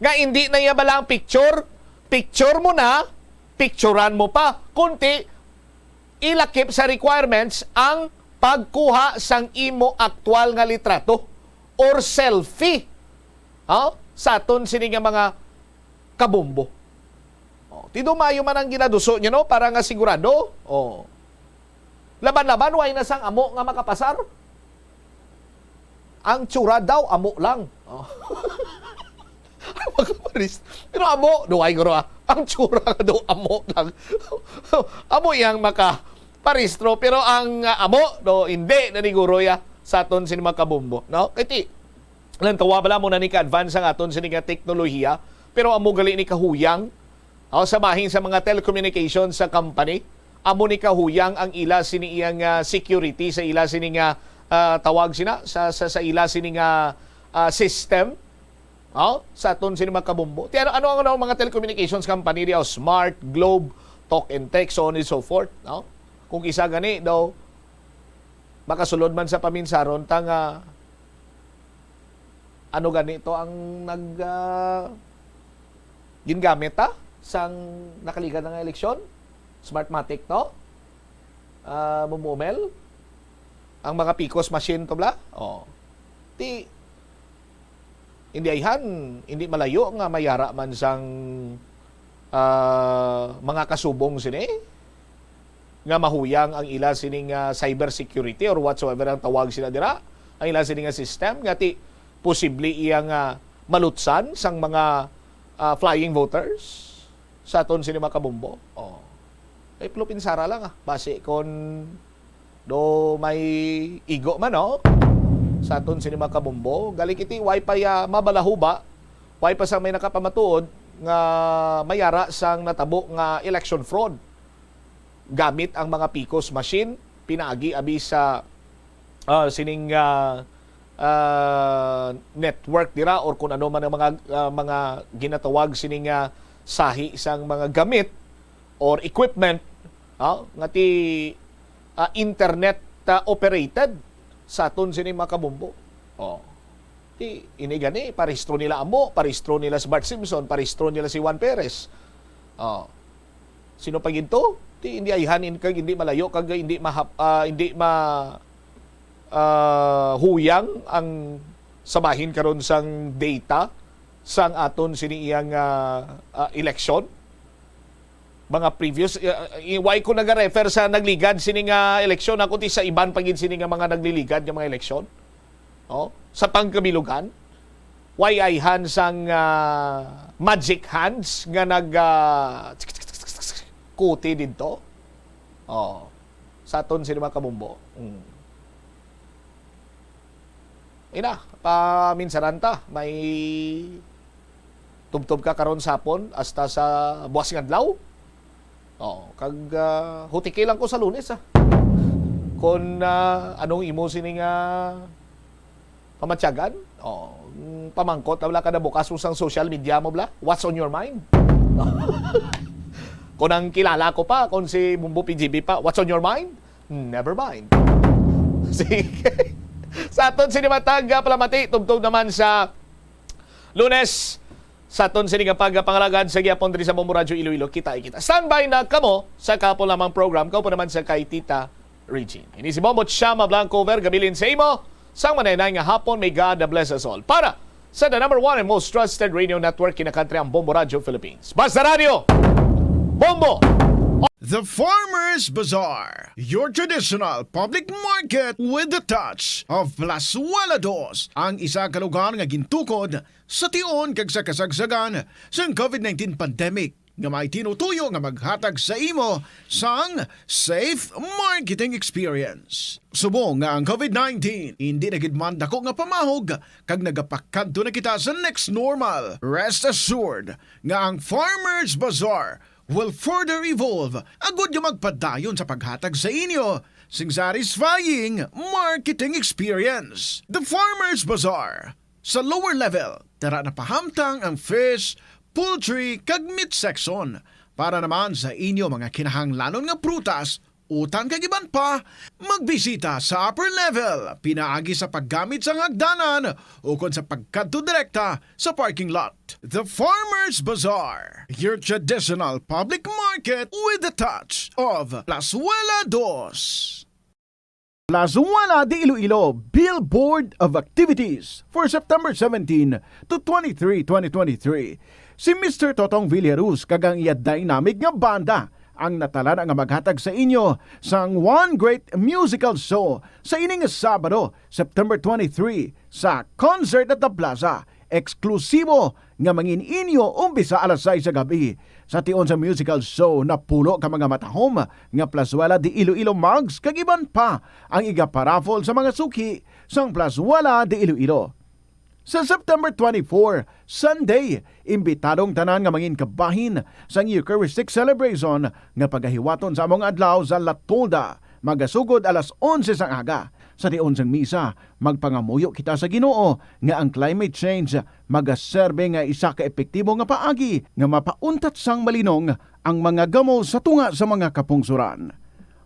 Nga hindi na iya bala ang picture, picture mo na, picturan mo pa. Kunti, ilakip sa requirements ang pagkuha sang imo aktual nga litrato or selfie. Oh, sa aton sini nga mga kabombo. Oh, ti do maayo man ang ginaduso niya, no, para nga sigurado. Oh. Laban-laban, way na sang amo nga makapasar. Ang tsura daw, amo lang. Oh. Ang mga paris-, pero amo, duway guro, ah. Ang tsura nga daw, amo lang. Amo yang maka paristro, pero ang, ah, amo, do, hindi na ni guro ya sa aton sini mga kabombo, no? Kay ti, lantawa bala mo na ni ka-advance ang aton sini nga teknolohiya, pero amo gali ni kahuyang, oh, sa bahin sa mga telecommunications sa company, amo ni kahuyang ang ila sini iyang, ah, security sa ila sini nga, ah, tawag sina sa, sa, sa ila sini nga, ah, system, oh, sa aton sini mga kabombo. Ti ano, ano ang, ano ang mga telecommunications company di, oh, Smart, Globe, Talk and Text, so on and so forth, no? Kung isa gani daw makasulod man sa paminsaron ta nga ano gani to ang nag, ah, gingamit ta sang nakaligad na nga eleksyon? Smartmatic to? Ah, Mumumel? Ang mga picos machine to bla? Oh. Ti, hindi ayhan, hindi malayo nga mayara man sang, ah, mga kasubong sini nga mahuyang ang ila sining, ah, cyber security or whatsoever ang tawag sila dira, ang ila sining nga system nga ti posible iya nga malutsan sang mga, ah, flying voters sa aton sini mga kabombo. Oh. Kay Plo Pinsara lang, ah. Basi kon do may igo man, no? Sa aton sini mga kabombo, gali kiti, way pa ya mabalahuba, way pa sa may nakapamatuod nga mayara sang natabo nga election fraud gamit ang mga picos machine, pinaagi abi sa, ah, sining, ah, ah, network dira or kung ano man ang mga, ah, mga ginatawag sining, ah, sahi sang mga gamit or equipment, ah, nga ti, ah, internet, ah, operated sa aton sini mga kabombo. Oh. Ti, ini gani, parehistro nila amo, parehistro nila si Bart Simpson, parehistro nila si Juan Perez. Oh. Sino pa ginto? Ti, hindi ayhan in-, kag hindi malayo, kag hindi mahap-, ah, hindi ma-, ah, huyang ang sa bahin karon sang data sang aton sini iyang, ah, ah, eleksyon. Mga previous, ah, ah, why ko nagarefer sa nagligad sini nga eleksyon, ako ti sa iban pa gid sini nga mga nagliligad nga mga eleksyon, oh, sa pangkabilugan. Why ayhan sang, ah, magic hands nga nag, ah, kuti didto? Oh, sa aton sini mga kabombo. Mm. Ina, paminsaran ta, may tubtob ka karon sa hapon hasta sa buwas nga adlaw. Oo, kag, ah, hutiki lang ko sa Lunes, ah. Kon, ah, anong imo sini nga pamatyagan? Oo, mm, pamangkot na wala ka na bukas mo sang social media mo, bla? What's on your mind? Kung ang kilala ko pa, kung si Bumbo P G B pa, what's on your mind? Never mind. Sige. Sa aton sini matag, ah, palamati, tubtob naman sa Lunes, Sa aton sini nga pagpangalagad sa gihapon diri sa Bombo Radyo Iloilo, kita ay kita. Standby na kamo sa kapo lamang program, kaupo naman sa kay Tita Regine. Ini si Bombo Chama Blanco Vergabilin sa imo. Sang manenay nga hapon, may God bless us all. Para sa the number one and most trusted radio network in the country, ang Bombo Radyo Philippines. Basta Radyo, Bombo! The Farmers Bazaar, your traditional public market with the touch of Plazuela Dos, ang isa ka lugar nga gintukod sa tion kag sa kasagsagan sang COVID nineteen pandemic, nga may tinutuyo nga maghatag sa imo sang safe marketing experience. Subong nga ang COVID nineteen hindi na gid man dako nga pamahog kag nagapakadto na kita sa next normal, rest assured nga ang Farmers Bazaar will further evolve agud nga magpadayon sa paghatag sa inyo sing satisfying marketing experience. The Farmers Bazaar, sa lower level, tara na pahamtang ang fish, poultry, kag meat section. Para naman sa inyo mga kinahanglanon nga prutas, utang kag iban pa, magbisita sa upper level, pinaagi sa paggamit sang hagdanan ukon sa pagkadto direkta sa parking lot. The Farmers Bazaar, your traditional public market with the touch of Plazuela Dos. Plazuela de Iloilo, Billboard of Activities for September seventeen to twenty-three, twenty twenty-three. Si Mister Totong Villaruz kag ang iya dynamic nga banda ang natalana nga maghatag sa inyo sang one great musical show sa ining Sabado, September twenty-three, sa Concert at the Plaza. Eksklusibo nga mangin-inyo umpisa alas sais sa gabi. Sa tion sa musical show, napulo ka mga matahom nga Plazuela de Iloilo mugs kag iban pa ang igaparaffle sa mga suki sang Plazuela de Iloilo. Sa September twenty-four, Sunday, imbitadong tanan nga mangin kabahin sang Eucharistic celebration nga pagahiwaton sa among adlaw sa La Tolda, magasugod alas onse sang aga. Sa tion sang misa, magpangamuyo kita sa Ginoo nga ang climate change magaserbe nga isa ka epektibo nga paagi nga mapauntat sang malinong ang mga gamo sa tunga sa mga kapungsoran.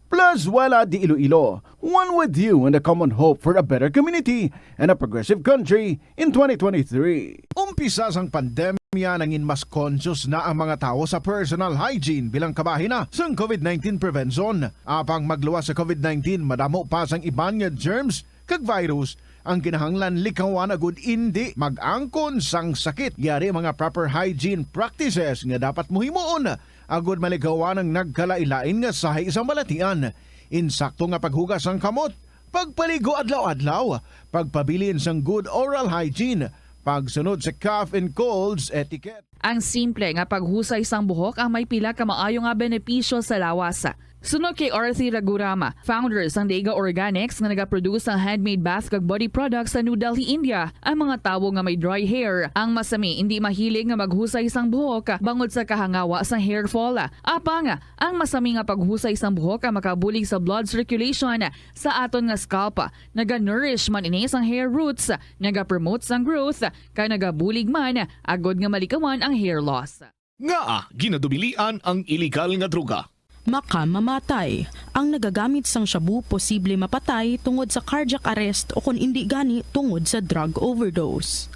Plazuela de Iloilo, one with you in the common hope for a better community and a progressive country in twenty twenty-three. Umpisa sang pandemya, nangin mas conscious na ang mga tawo sa personal hygiene bilang kabahin na sang COVID nineteen prevention. Apang magluwas sa COVID nineteen, madamo pa sang iban nga germs kag virus ang kinahanglan likawan agud indi mag-angkon sang sakit. Yari mga proper hygiene practices nga dapat mohimuon agud malikawan ang nagkalain-lain nga sahi sa balatian. Insakto nga paghugas sang kamot, pagpaligo adlaw-adlaw, pagpabilin sang good oral hygiene, pagsunod sa cough and colds etiquette. Ang simple nga paghusay sang buhok ang may pila ka maayo nga benepisyo sa lawas. Suno kay Arthur Ragurama, founder sang Dega Organics nga nagaproduce sang handmade bath kag body products sa New Delhi, India, ang mga tawo nga may dry hair ang masami indi mahilig nga maghusay sang buhok bangod sa kahangawa sang hair fall. Apang ang masami nga paghusay sang buhok ang makabulig sa blood circulation sa aton nga scalp. Naga-nourish man ini sang hair roots, nagapromote sang growth, kag nagabulig man agud nga malikawan ang hair loss. Ngaa ginadubilian ang iligal nga droga? Makamamatay. Ang nagagamit sang shabu posible mapatay tungod sa cardiac arrest o kon indi gani tungod sa drug overdose.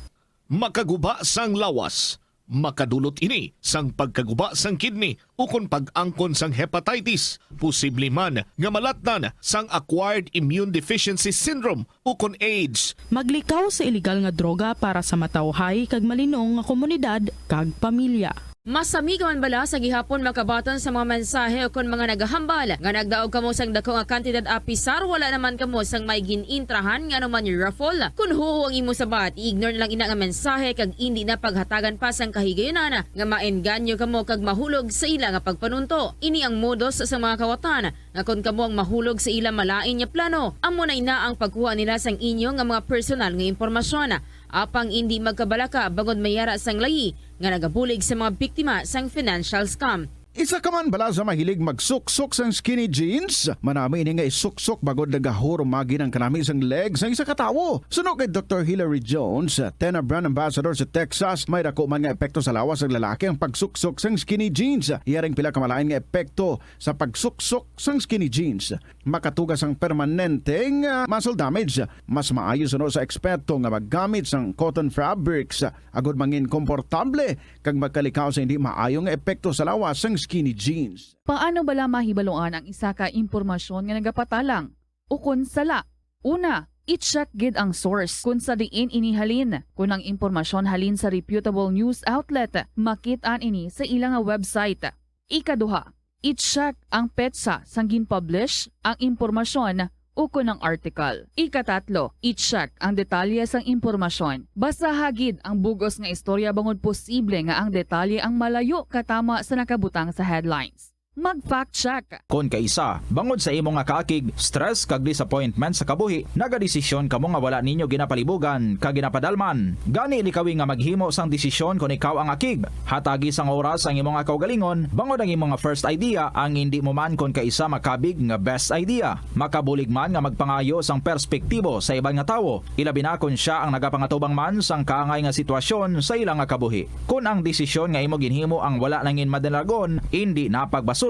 Makaguba sang lawas. Makadulot ini sang pagkaguba sang kidney ukon pag-angkon sang hepatitis. Posible man nga malatnan sang acquired immune deficiency syndrome ukon AIDS. Maglikaw sa iligal nga droga para sa matawhay kag malinong nga komunidad kag pamilya. Masami ka man bala sa gihapon makabaton sa mga mensahe ukon mga nagahambal nga nagdaog kamo sang dako nga kantidad apisar wala naman kamo sang may gin-intrahan nga anuman nga raffle? Kon huo ang imo sabat, i-ignore na lang ina nga mensahe kag indi na paghatagan pa sang kahigayunan nga maengganyo kamo kag mahulog sa ila nga pagpanunto. Ini ang modus sa mga kawatan nga kon kamo ang mahulog sa ila malain nga plano, amo na ina ang pagkuha nila sang inyo nga mga personal nga impormasyon. Apang indi magkabalaka bangod may yara sang layi nga nagabulig sa mga biktima sang financial scam. Isa ka man bala sa mahilig magsuksok sang skinny jeans? Manami ini nga isuksok bangod nagahurumagi ang kanami sang leg sang isa ka tawo. Suno kay Doktor Hilary Jones, Tena brand ambassador sa Texas, may dako man nga epekto sa lawas sang lalaki ang pagsuksok sang skinny jeans. Iya ring pila ka malain nga epekto sa pagsuksok sang skinny jeans. makatuga sang permanenteng, ah, muscle damage. Mas maayo suno sa eksperto nga maggamit sang cotton fabrics, ah, agud mangin komportable kag magkalikaw sa hindi maayo nga epekto sa lawas sang skinny jeans. Paano bala mahibaluan ang isa ka impormasyon nga nagapatalang ukon sala? Una, i-check gid ang source kon sa diin ini halin. Kon ang impormasyon halin sa reputable news outlet, makit-an ini sa ila nga website. Ikaduha, i-check ang petsa sang gin-publish ang impormasyon ukon ang article. Ikatatlo, i-check ang detalye sang impormasyon. Basaha gid ang bug-os nga istorya bangod posible nga ang detalye ang malayo katama sa nakabutang sa headlines. Mag-fact check. Kon kaisa, bangod sa imo nga kaakig, stress kag disappointment sa kabuhi, nagadesisyon kamo nga wala ninyo ginapalibugan kag ginapadalman. Gani, likawi nga maghimo sang desisyon kon ikaw ang akig. Hatagi sang oras ang imo nga kaugalingon, bangod ang imo nga first idea ang indi mo man kon kaisa makabig nga best idea. Makabulig man nga magpangayo sang perspektibo sa iban nga tawo, ilabi na kon sia ang nagapangatubang man sang kaangay nga sitwasyon sa ila nga kabuhi. Kon ang desisyon nga imo ginhimo ang wala nangin madalagon, indi na pagbasulon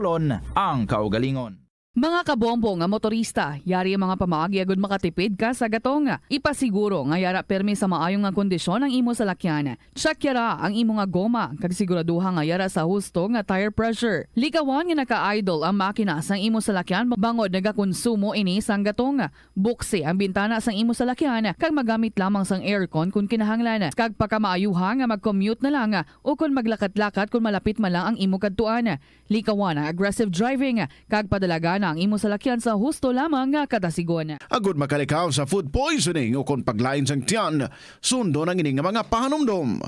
ang kaugalingon. Mga kabombo nga motorista, yari ang mga pamaagi agud makatipid ka sa gatong. Ipasiguro nga yara permi sa maayo nga kondisyon ang imo salakyan. Check yara ang imo nga goma kag siguraduha nga yara sa husto nga tire pressure. Likawan nga naka-idle ang makina sang imo salakyan bangod nagakonsumo ini sang gatong. Buksi ang bintana sang imo salakyan kag magamit lamang sang aircon kon kinahanglan. Kag pakamaayuha nga mag-commute na lang o kon maglakat-lakat kon malapit man lang ang imo kadtuan. Likawan ang aggressive driving kag padalagana ang imo salakyan sa husto lamang nga kadasigon. Agud makalikaw sa food poisoning o kon paglain sang tiyan, sundon ang ini nga mga pahanumdom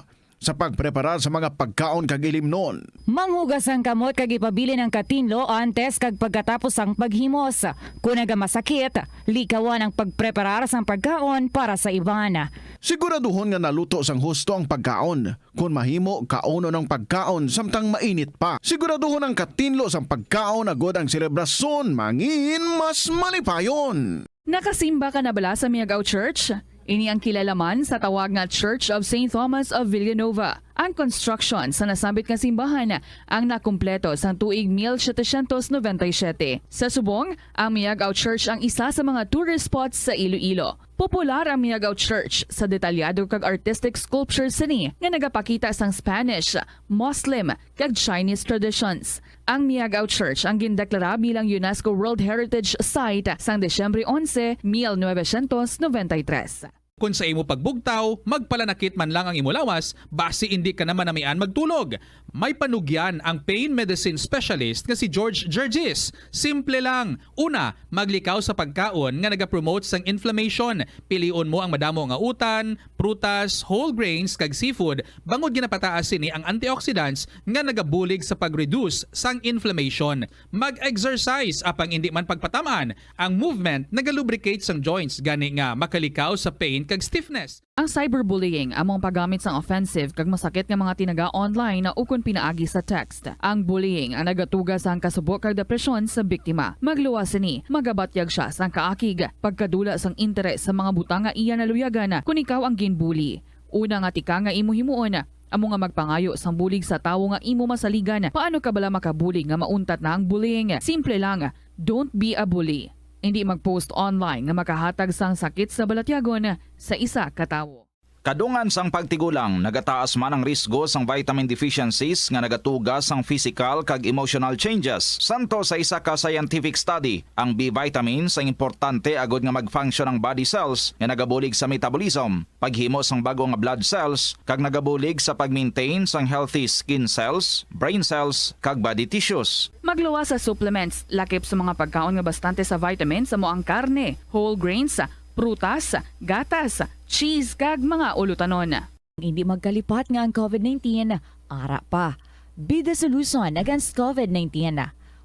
sa pagpreparar sa mga pagkaon kag ilimnon. Manghugas ang kamot kag ipabilin ang katinlo antes kag pagkatapos sang paghimos. Kon nagamasakit, likawan ang pagpreparar sang pagkaon para sa iban. Siguraduhon nga naluto sang husto ang pagkaon. Kon mahimo, kaunon ang pagkaon samtang mainit pa. Siguraduhon ang katinlo sang pagkaon agud ang selebrasyon mangin mas malipayon. Nakasimba ka na bala sa Miagao Church? Ini ang kilala man sa tawag nga Church of Saint Thomas of Villanova. Ang construction sa nasambit nga simbahan ang nakumpleto sang tuig mil setecientos noventa y siete. Sa subong, ang Miagao Church ang isa sa mga tourist spots sa Iloilo. Popular ang Miagao Church sa detalyado kag artistic sculptures sini nga nagapakita sang Spanish, Muslim, kag Chinese traditions. Ang Miagao Church ang gindeklara bilang UNESCO World Heritage Site sang Disyembre onse, mil novecientos noventa y tres. Kon sa imo pagbugtaw, magpalanakit man lang ang imo lawas, basi indi ka na manamian magtulog. May panugyan ang pain medicine specialist nga si George Gergis. Simple lang. Una, maglikaw sa pagkaon nga nagapromote sang inflammation. Pilion mo ang madamo nga utan, prutas, whole grains, kag seafood, bangod ginapataas sini ang antioxidants nga nagabulig sa pag-reduce sang inflammation. Mag-exercise, apang indi man pagpatam-an. Ang movement nagalubricate sang joints, gani nga makalikaw sa pain kag stiffness. Ang cyberbullying amo ang paggamit sang offensive kag masakit nga mga tinaga online ukon pinaagi sa text. Ang bullying ang nagatuga sang kasubo kag depresyon sa biktima. Magluwas sini, magabatyag sia sang kaakig, pagkadula sang interes sa mga butang nga iya naluyagan kon ikaw ang ginbully. Una nga tikang nga imo himuon, amo nga magpangayo sang bulig sa tawo nga imo masaligan. Paano ka bala makabulig nga mauntat na ang bullying? Simple lang, don't be a bully. Indi mag-post online nga makahatag sang sakit sa balatyagon sa isa ka tawo. Kadungan sang pagtigulang, nagataas man ang risgo sang vitamin deficiencies nga nagatuga sang physical kag emotional changes. Santo sa isa ka scientific study, ang B vitamins ang importante agud nga mag-function ang body cells nga nagabulig sa metabolism, paghimo sang bag-o nga blood cells, kag nagabulig sa pag-maintain sang healthy skin cells, brain cells, kag body tissues. Magluwas sa supplements, lakip sa mga pagkaon nga bastante sa vitamins, amo ang karne, whole grains, prutas, gatas, cheese, kag mga ulutanon. Hindi magkalipat nga ang covid nineteen ara pa. Be the solution against covid nineteen.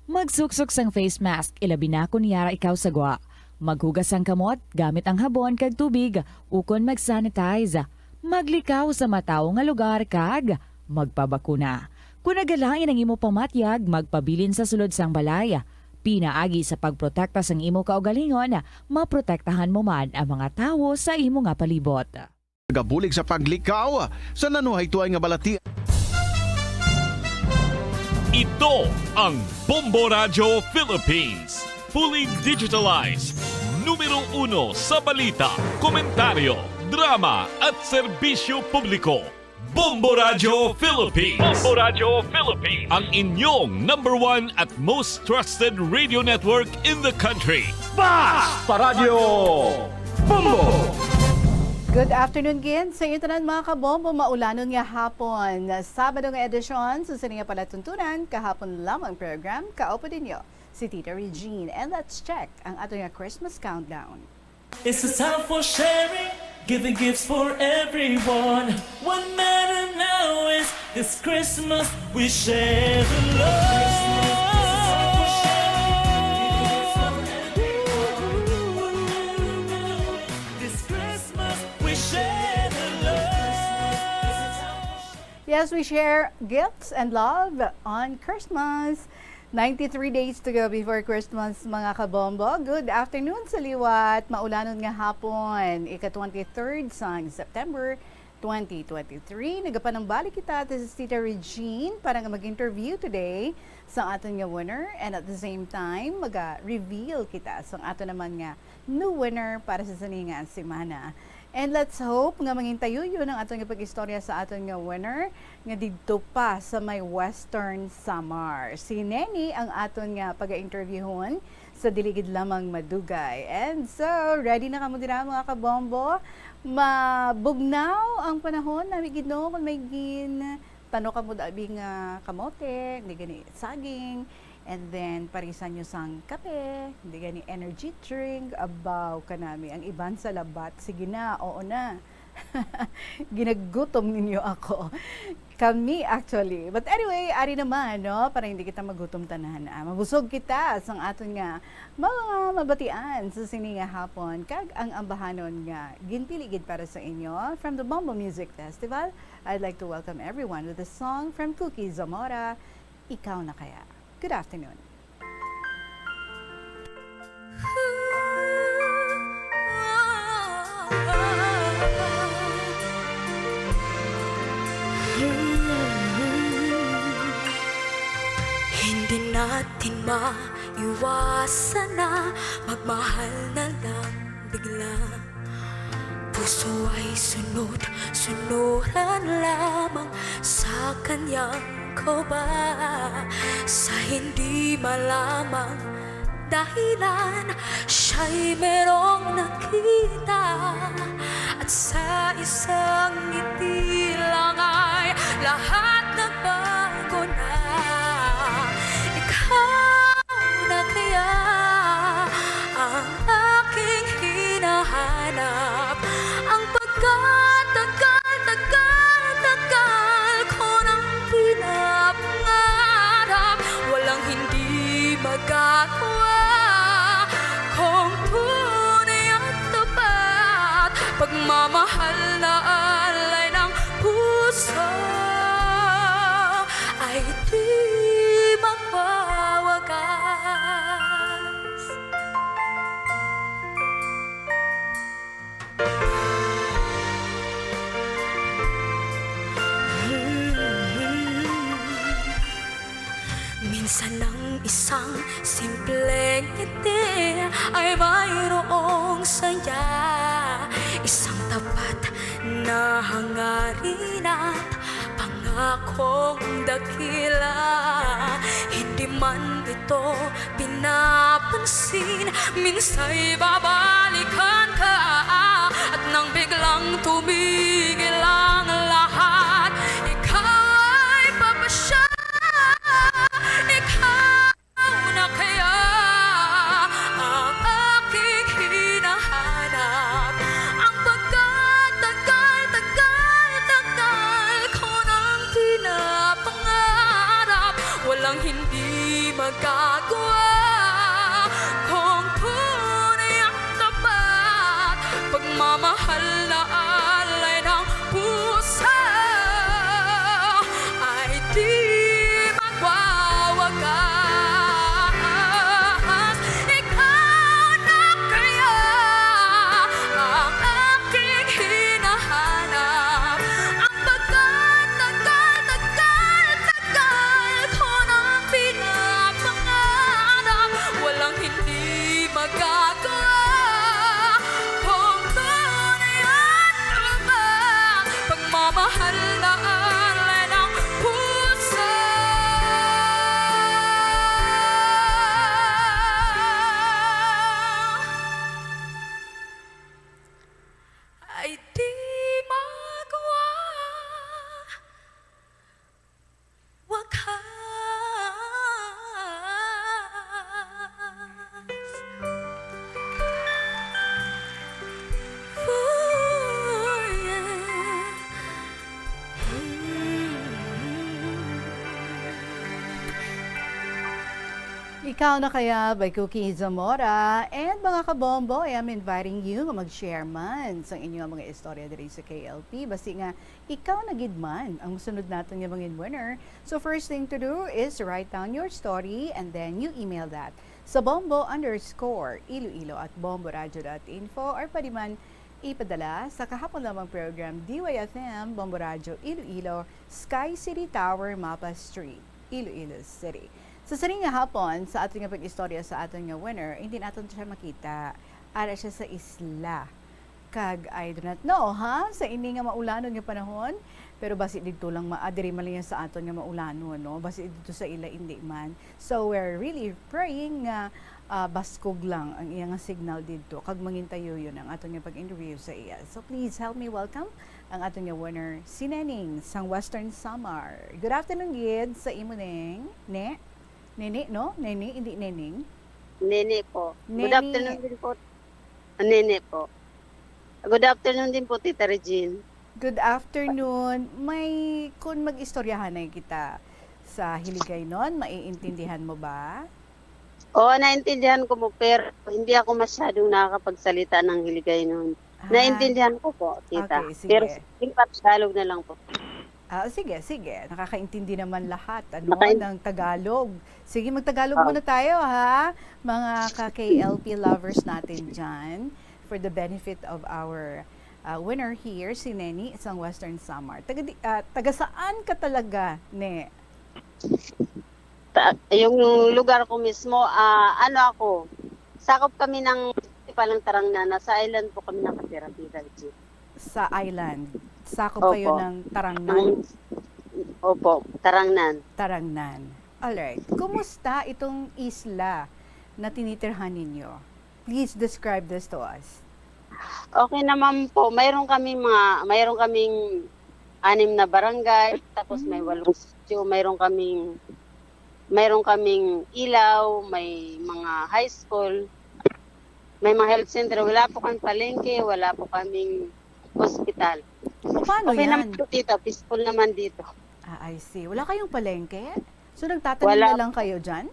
Magsuksok sang face mask, ilabi na kon yara ikaw sa gwa. Maghugas sang kamot gamit ang habon kag tubig, ukon mag-sanitize. Maglikaw sa matawo nga lugar kag magpabakuna. Kon nagalain ang imo pamatyag, magpabilin sa sulod sang balay. Pinaagi sa pagprotekta sang imo kaugalingon, maprotektahan mo man ang mga tawo sa imo nga palibot. Nagabulig sa paglikaw sa nanuhaytoy nga balati. Ito ang Bombo Radyo Philippines. Fully digitalized. Numero uno sa balita, komentaryo, drama, at serbisyo publiko. Bombo Radyo Philippines. Bombo Radyo Philippines. Ang inyong number one at most trusted radio network in the country. Basta Radyo Bombo! Good afternoon gid sa inyo tanan, mga kabombo. Maulanon nga hapon. Sabado nga edisyon sa sini nga palatuntunan, kahapon lamang program, kaupo ninyo si Tita Regine. And let's check ang ato nga Christmas countdown. It's a time for sharing, giving gifts for everyone. What matter now is this Christmas we share the love. This Christmas we share the love. Yes, we share gifts and love on Christmas. Ninety-three days to go before Christmas, mga kabombo. Good afternoon sa liwat. Maulanon nga hapon, ika twenty-third sang September twenty twenty-three. Nagapanumbalik kita, this is Tita Regine, para nga mag-interview today sa aton nga winner. And at the same time, maga-reveal kita sa aton naman nga new winner para sa sini nga semana. And let's hope nga mangintayuyon ang aton nga pag-istorya sa aton nga winner nga didto pa sa may Western Samar. Si Neni ang aton nga pag-interviewhon sa dili gid lamang madugay. And so, ready na kamo dira, mga kabombo? Mabugnaw ang panahon, nami gid, no, kung may gin tano kamo dabi nga kamote, hindi gani saging, and then parisan nyo sang kape, hindi gani energy drink, abaw kanami. Ang iban sa labat, sige na, oo na. Ginagutom ninyo ako. Kami, actually. But anyway, ari naman, no? Para hindi kita magutom tanan. Ah, mabusog kita sang aton nga mga mabatian sa sini nga hapon. Kag ang ambahanon nga ginpili gid para sa inyo from the Bombo Music Festival, I'd like to welcome everyone with a song from Cookie Zamora, Ikaw Na Kaya. Good afternoon. Hindi natin maiwasan na magmahal na lang bigla. Puso ay sunod-sunuran lamang sa kanyang koba. Sa hindi malamang dahilan, siya'y merong nakita. At sa isang ngiti lang ay lahat nagbago na. Ikaw na kaya ang aking hinahanap, ang pagkatagal-tagal-tagal ko nang pinapangarap. Walang hindi magagawa kung tunay at tapat. Pagmamahal na alay ng puso ay di magwawakas. Minsan ang isang simpleng ngiti ay mayroong saya, isang tapat na hangarin at pangakong dakila. Hindi man ito pinapansin, minsa'y babalikan ka. At nang biglang tumigil ang lahat, ikaw ay papasya. Ikaw na kaya ang aking hinahanap, ang pagkatagal-tagal-tagal ko nang pinapangarap. Walang hindi magagawa kung tunay ang tapat. Pagmamahal na alay ng puso ay di magwawakas. Ikaw na kaya ang aking hinahanap, ang pagkatagal-tagal-tagal ko nang pinapangarap. Walang hindi Mahal na alay ng puso ay di magwa wakas. Ikaw na kaya by Cookie Zamora. And mga kabombo, I am inviting you nga mag-share man sa inyong mga istorya diri sa K L P. Basi nga, ikaw na gid man ang masunod naton nga mga winner. So first thing to do is write down your story and then you email that sa bombo underscore iloilo at bomboradio dot info, or pwede man ipadala sa kahapon lamang program, D Y F M, Bombo Radio Iloilo, Sky City Tower, Mapa Street, Iloilo City. Sa sining nga hapon, sa aton nga pag-istorya sa aton nga winner, hindi naton siya makita. Ara siya sa isla. Kag I do not know, ha? Sa ini nga maulanon nga panahon, pero basi didto lang ma-, ah, diri man lang yan sa aton nga maulanon, no? Basi didto sa ila, hindi man. So, we're really praying nga, ah, baskog lang ang iya nga signal didto, kag mangintayuyon ang aton nga pag-interview sa iya. So, please help me welcome ang aton nga winner, si Neneng sang Western Samar. Good afternoon gid sa imo, Neng. Ne? Nene, no? Nene, hindi Neneng. Nene po. Good Nene. Afternoon din po. Nene po. Good afternoon din po, Tita Regine. Good afternoon. May, kung mag-istoryahanay kita sa Hiligaynon, maiintindihan mo ba? Oo, naintindihan ko mo, pero hindi ako masyadong nakakapagsalita ng Hiligaynon. Ah. Naintindihan ko po, Tita. Okay, sige. Pero sa Tagalog na lang po. Ah, sige, sige. Nakakaintindi naman lahat, ano, Nakain- ng Tagalog. Sige, magtagalog Oh. muna tayo, ha? Mga ka-K L P lovers natin dyan, for the benefit of our, uh, winner here, si Neni, isang Western Samar. Taga di-, ah, taga saan ka talaga, Ne? Ta-, yung lugar ko mismo, ah, ano ako, sakop kami ng munisipyo ng Tarangnan. Nasa island po kami nakatira, Tita Regine. Sa island. Sakop kayo Opo. ng Tarangnan? Opo, Tarangnan. Tarangnan. Alright. Kumusta itong isla na tinitirhan ninyo? Please describe this to us. Okay naman po. Mayroon kaming mga, mayroon kaming anim na barangay, tapos may Mm. walong sitio, mayroon kaming, mayroon kaming ilaw, may mga high school, may mga health center. Wala po kaming palengke, wala po kaming hospital. O, paano Okay naman yan? po dito, peaceful naman dito. Ah, I see. Wala kayong palengke? So, nagtatanim Wala na lang po. kayo dyan?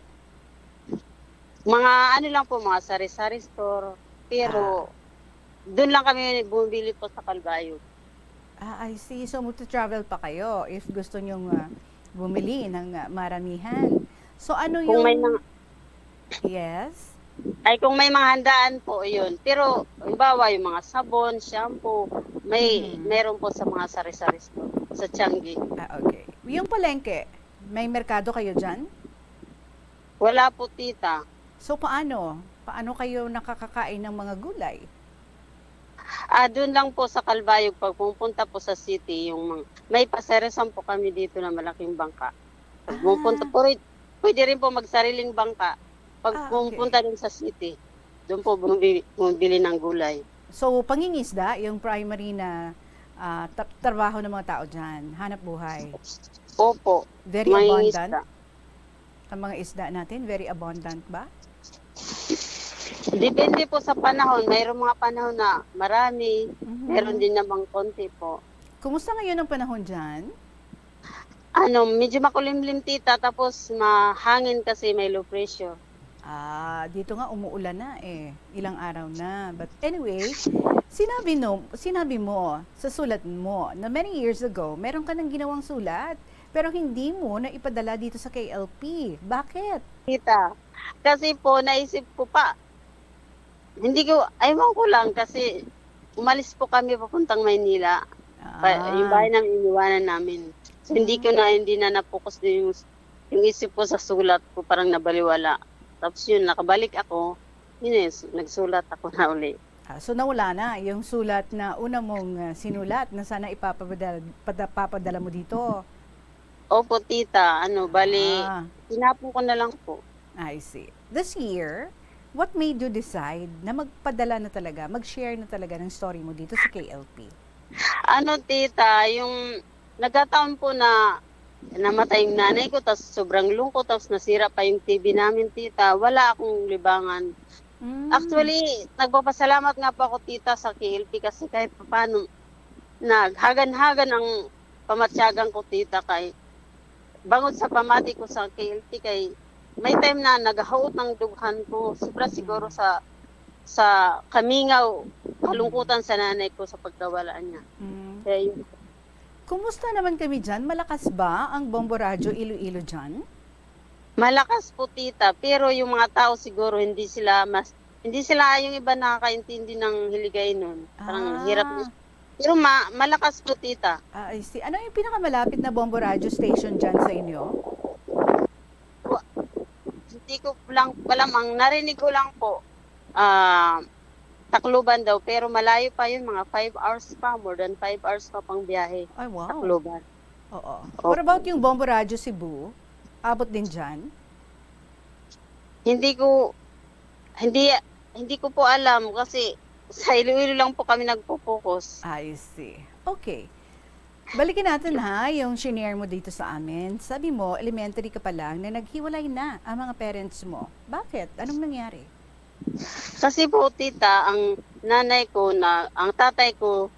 Mga ano lang po, mga sari-sari store. Pero Ah. doon lang kami bumibili po sa Calbayog. Ah, I see. So, magta-travel pa kayo if gusto nyong, ah, bumili ng, ah, maramihan. So, ano Kung may yung mga Yes? Ay, kung may mga handaan po, yun. Pero, halimbawa, yung mga sabon, shampoo, may, Mhm. meron po sa mga sari-sari store, sa Tiangge. Ah, okay. Yung palengke, may merkado kayo dyan? Wala po, tita. So, paano? Paano kayo nakakakain ng mga gulay? Ah, dun lang po sa Calbayog, pag pumupunta po sa city, yung mga, may paserisan po kami dito na malaking bangka. Pag pumupunta Ah. po rin, pwede rin po magsariling bangka. Pag Ah, okay. pumupunta dun sa city, dun po bumibili, bumibili ng gulay. So, pangingisda, yung primary na, ah, tra-, trabaho ng mga tao dyan, hanap buhay? Opo. Very May abundant? isda. Ang mga isda natin, very abundant ba? Depende po sa panahon. Mayroong mga panahon na marami, Mhm. meron din namang konti po. Kumusta ngayon ang panahon dyan? Ano, medyo makulimlim, tita, tapos mahangin kasi may low pressure. Ah, dito nga umuulan na eh. Ilang araw na. But anyway, sinabi no, sinabi mo sa sulat mo na many years ago, meron ka nang ginawang sulat, pero hindi mo na ipadala dito sa K L P. Bakit? Tita, kasi po naisip ko pa, hindi ko, aywan ko lang kasi umalis po kami papuntang Maynila. Pa-, yung Ah. bahay namin, iniwanan namin. So, hindi ko na, hindi na na-focus din yung, yung isip ko sa sulat ko, parang nabaliwala. Tapos yun, nakabalik ako, yun eh, s-, nagsulat ako na uli. Ah, so nawala na yung sulat na una mong, ah, sinulat na sana ipapapadal-, pada-, papadala mo dito? Opo, tita. Ano, bali, Ah. tinapon ko na lang po. I see. This year, what made you decide na magpadala na talaga, mag-share na talaga ng story mo dito sa K L P? Ano, tita, yung nagkataon po na namatay yung nanay ko, tas sobrang lungkot, tas nasira pa yung T V namin, tita. Wala akong libangan. Mm. Actually, nagpapasalamat nga po ako, tita, sa K L P kasi kahit paano, naghagan-hagan ang pamatyagan ko, tita, kay bangod sa pamati ko sa K L P, kay may time na nagahaot ng dughan ko, sobra siguro Mm. sa sa kamingaw, Mm. kalungkutan sa nanay ko sa pagkawala niya. Mm. Kaya yun. Kumusta naman kami dyan? Malakas ba ang Bombo Radyo Iloilo dyan? Malakas po, tita, pero yung mga tao siguro hindi sila mas hindi sila yung iba nakakaintindi ng Hiligaynon. Parang hirap na. Ah. Pero ma malakas po, tita. Ah, I see. Ano yung pinakamalapit na Bombo Radyo station dyan sa inyo? Wa- Hindi ko lang alam. Ang narinig ko lang po, ah, Tacloban daw, pero malayo pa yun, mga five hours pa, more than five hours pa pang biyahe. Ay, wow. Tacloban. Oo. Opo. What about yung Bombo Radyo Cebu? Abot din dyan? Hindi ko, hindi, hindi ko po alam kasi sa Iloilo lang po kami nagpo-focus. I see. Okay. Balikan natin ha, yung shinare mo dito sa amin. Sabi mo, elementary ka pa lang na naghiwalay na ang mga parents mo. Bakit? Anong nangyari? Kasi po, tita, ang nanay ko na, ang tatay ko,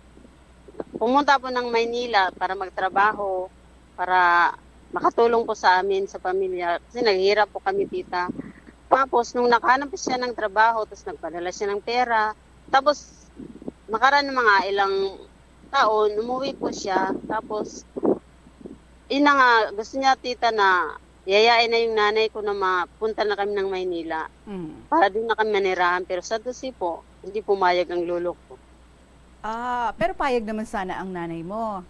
pumunta po ng Maynila para magtrabaho, para makatulong po sa amin, sa pamilya. Kasi naghihirap po kami, tita. Tapos, nung nakahanap siya ng trabaho, tapos nagpadala siya ng pera. Tapos, nakaraan ng mga ilang taon, umuwi po siya. Tapos, yun na nga, gusto niya, tita, na yayain na yung nanay ko na mapunta na kami ng Maynila. Mm. Para doon na kami manirahan. Pero sa tusi po, hindi pumayag ang lolo ko. Ah, pero payag naman sana ang nanay mo.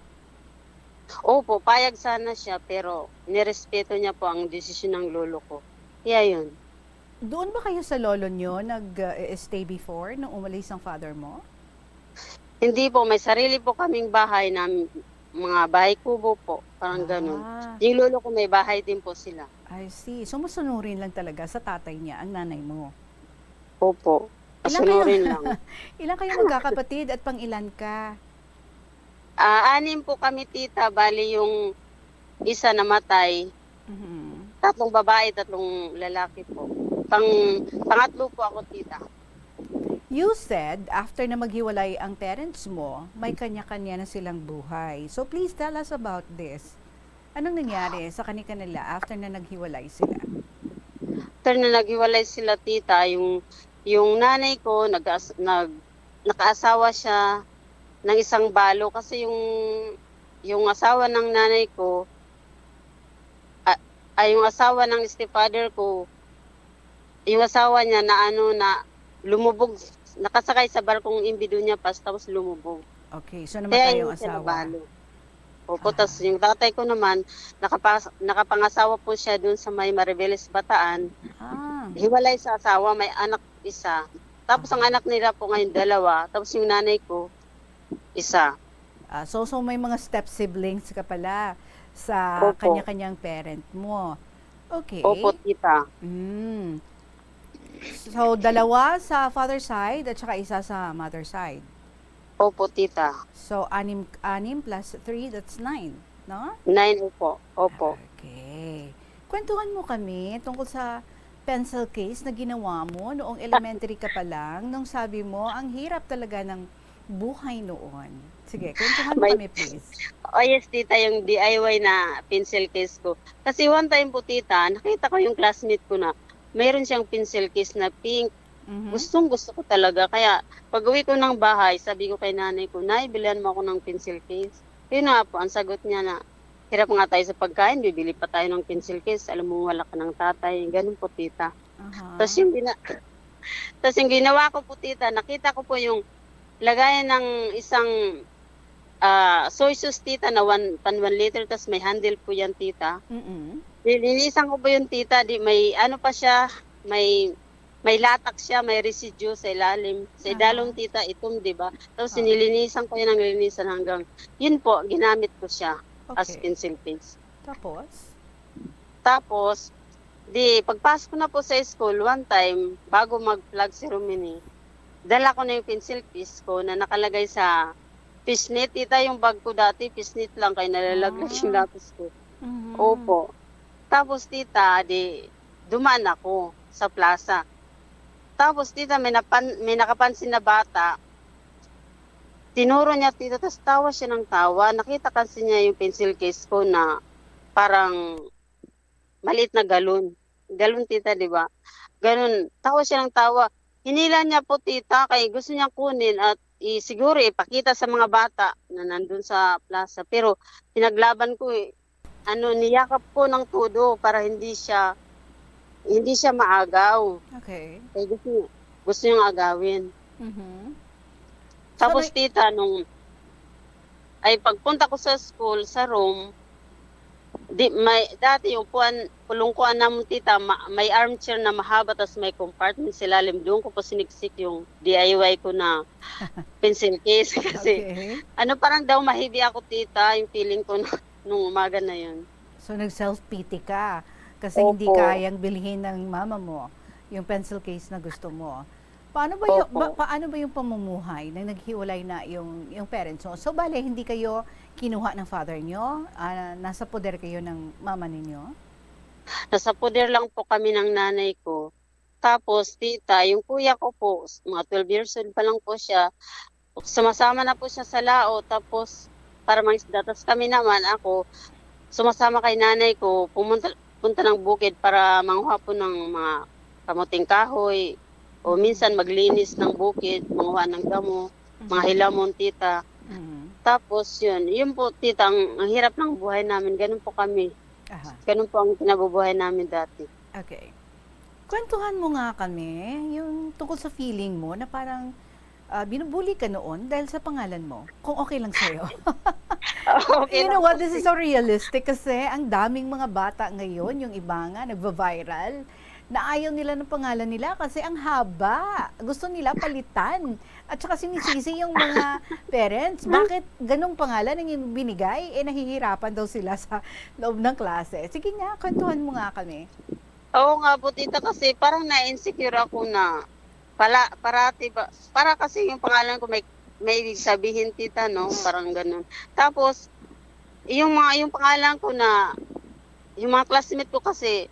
Opo, payag sana siya, pero nirespeto niya po ang desisyon ng lolo ko. Kaya yun. Doon ba kayo sa lolo nyo nag-stay before nung umalis ang father mo? Hindi po, may sarili po kaming bahay na mga bahay kubo po, parang ganun. Ah, Yung lolo ko may bahay din po sila. I see. So, masunurin lang talaga sa tatay niya ang nanay mo. Opo, Ilan kayo, masunurin lang. Ilan kayo magkakapatid at pang-ilan ka? Ah, anim po kami, tita. Bali, yung isa namatay. Mhm. Tatlong babae, tatlong lalaki po. Pang, pangatlo po ako, tita. You said, after na maghiwalay ang parents mo, may kanya-kanya na silang buhay. So, please tell us about this. Anong nangyari sa kani-kanila after na naghiwalay sila? After na naghiwalay sila, tita, yung, yung nanay ko, nag, nag, nakaasawa siya ng isang balo kasi yung, yung asawa ng nanay ko, ah, ay, yung asawa ng stepfather ko, yung asawa niya na ano, na lumubog, nakasakay sa barkong M V Doña Paz, tapos lumubog. Okay, so Kaya namatay yun yung siya asawa. nabalo. Opo, Aha. Tas yung tatay ko naman, nakapas-, nakapangasawa po siya dun sa may Mariveles, Bataan. Ah. Hiwalay sa asawa, may anak isa. Tapos ang anak nila po ngayon, dalawa. Tapos yung nanay ko, isa. Ah, so, so may mga step siblings ka pala sa Opo. kanya-kanyang parent mo. Okay. Opo, tita. Mm. So, dalawa sa father side at saka isa sa mother side. Opo, tita. So, anim, anim plus three, that's nine, no? Nine, opo. Opo. Okay. Kwentuhan mo kami tungkol sa pencil case na ginawa mo noong elementary ka pa lang, nung sabi mo, ang hirap talaga ng buhay noon. Sige, kwentuhan mo May- kami, please. Oh, yes, tita, yung D I Y na pencil case ko. Kasi one time po, tita, nakita ko yung classmate ko na mayroon siyang pencil case na pink. Mhm. Gustong gusto ko talaga. Kaya pag uwi ko ng bahay, sabi ko kay nanay ko, "Nay, bilihan mo ako ng pencil case." Yun nga po, ang sagot niya na, "Hirap nga tayo sa pagkain, bibili pa tayo ng pencil case. Alam mo, wala ka ng tatay." Ganun po, tita. Aha. Tapos yung gina- Tapos yung ginawa ko po, tita, nakita ko po yung lagayan ng isang, ah, soy sauce, tita, na one, pan one liter, tapos may handle po yan, tita. Mm-mm. Linisan ko po yung, tita, di may ano pa siya, may may latak siya, may residue sa ilalim. Sa idalom, Aha. tita, itom, di ba? Tapos Oo. sinilinisan ko yan ng linisan hanggang, yun po, ginamit ko siya as Okay. pencil case. Tapos? Tapos, di, pagpasok ko na po sa school, one time, bago mag-flag ceremony, dala ko na yung pencil case ko na nakalagay sa fishnet. Tita, yung bag ko dati, fishnet lang, kaya nalalaglag yung Ah. lapis ko. Mhm. Opo. Tapos, tita, di, dumaan ako sa plaza. Tapos, tita, may napan-, may nakapansin na bata. Tinuro niya, tita, tas tawa siya ng tawa. Nakita kasi niya yung pencil case ko na parang maliit na galon. Galon, tita, di ba? Ganun. Tawa siya ng tawa. Hinila niya po, tita, kay gusto niya kunin at i-, siguro ipakita sa mga bata na nandun sa plaza. Pero pinaglaban ko, eh. Ano, niyakap ko ng todo para hindi siya, hindi siya maagaw. Okay. Kay gusto niya, gusto niyang agawin. Mhm. So, Tapos, may tita, nung, ay, pagpunta ko sa school, sa room, di, may, dati yung kuan, kulungkuan namon, tita, ma-, may armchair na mahaba, tas may compartment sa ilalim. Doon ko po siniksik yung D I Y ko na pencil case. Kasi, Okay. ano, parang daw mahibi ako, tita, yung feeling ko na, nung umaga na yun. So, nag-self-pity ka kasi hindi Opo. kayang bilhin ng mama mo yung pencil case na gusto mo. Paano ba yung, Opo. ba, paano ba yung pamumuhay nang naghiwalay na yung, yung parents mo? So, bale, hindi kayo kinuha ng father nyo? Ah, nasa poder kayo ng mama ninyo? Nasa poder lang po kami ng nanay ko. Tapos, tita, yung kuya ko po, s-, mga twelve years old pa lang po siya, sumasama na po siya sa laot. Tapos, para mangisda. Tapos kami naman, ako, sumasama kay nanay ko, pumunta, punta ng bukid para manguha po ng mga kamuting kahoy. O Mhm. minsan, maglinis ng bukid, manguha ng damo, mga Mhm. hilamon, tita. Mhm. Tapos, yun, yun po, tita, ang, ang hirap ng buhay namin. Ganun po kami. Aha. Ganun po ang kinabubuhay namin dati. Okay. Kwentuhan mo nga kami, yung tungkol sa feeling mo na parang, ah, binubuli ka noon dahil sa pangalan mo, kung okay lang sa'yo. Okay You know lang what? po, This is sige. so realistic kasi ang daming mga bata ngayon, yung iba nga nagva-viral, na ayaw nila ng pangalan nila kasi ang haba. Gusto nila palitan. At saka sinisisi yung mga parents, bakit ganong pangalan ang iyong binigay? Eh, nahihirapan daw sila sa loob ng klase. Sige nga, kwentuhan mo nga kami. Oo nga po, tita, kasi parang na-insecure ako na pala, parati ba, para kasi yung pangalan ko may, may ibig sabihin, tita, no? Parang ganun. Tapos, yung mga, yung pangalan ko na, yung mga classmate ko kasi,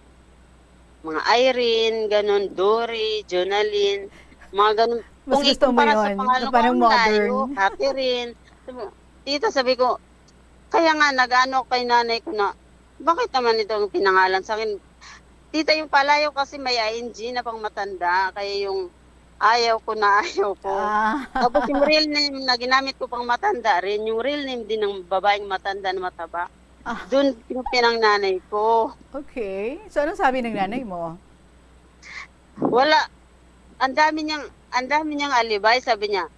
mga Irene, ganun, Dory, Jonalyn, mga ganun. Mas Kung gusto mo ikumpara sa yun, pangalan na ko, parang ang layo, modern. Catherine. Sabi, tita, sabi ko, kaya nga, nag-ano kay nanay ko na, "Bakit naman ito ang pinangalan sa akin?" Tita, yung palayo kasi may I N G na pang matanda, kaya yung ayaw ko na ayaw ko. Ah. Tapos yung real name na ginamit ko pang matanda rin, yung real name din ng babaeng matanda na mataba. Ah. Dun yung pinang nanay ko. Okay. So, anong sabi ng nanay mo? Wala. Ang dami niyang, ang dami niyang alibay, sabi niya.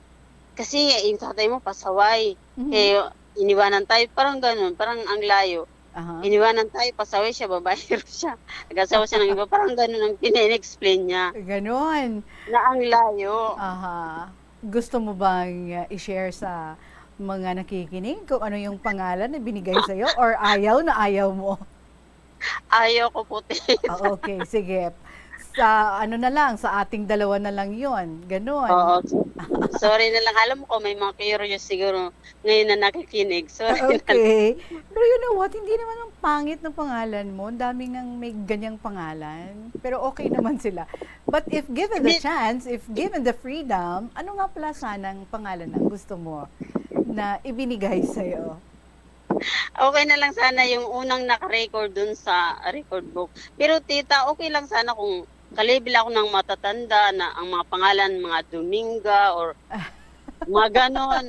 Kasi yung tatay mo pasaway. Mhm. Eh, iniwanan tayo, parang ganun, parang ang layo. Aha. Iniwanan tayo, pasaway siya, babaero siya. Nag-asawa siya ng iba, parang ganun ang pina-explain niya. Ganun. Na ang layo. Aha. Gusto mo bang, uh, i-share sa mga nakikinig kung ano yung pangalan na binigay sa'yo or ayaw na ayaw mo? Ayaw ko po, tita. Ah, okay, sige. Sa ano na lang, sa ating dalawa na lang yon, ganun. Oo. Sorry na lang. Alam ko, may mga curious siguro ngayon na nakikinig. Sorry na lang. Okay. Pero you know what? Hindi naman ang pangit ng pangalan mo. Ang dami ngang may ganyang pangalan. Pero okay naman sila. But if given the Hindi. chance, if given the freedom, ano nga pala sanang pangalan ang gusto mo na ibinigay sa'yo? Okay na lang sana yung unang naka-record dun sa record book. Pero, tita, okay lang sana kung kalibel ako ng matatanda na ang mga pangalan, mga Dominga or mga ganon,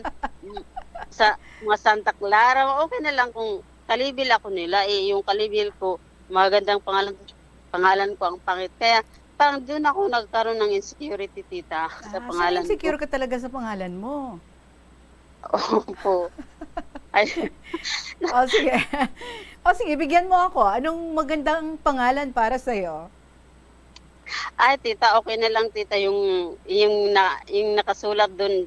sa mga Santa Clara, okay na lang kung kalibel ako nila. Eh, yung kalibel ko, magandang pangalan, pangalan ko ang pangit. Kaya parang dun ako nagkaroon ng insecurity, tita, sa Ah, so pangalan ko. insecure ka talaga sa pangalan mo? Opo. Ay. O, sige. O, sige, bigyan mo ako. Anong magandang pangalan para sa'yo? Ay, tita, okay na lang, tita, yung, yung na, yung nakasulat dun,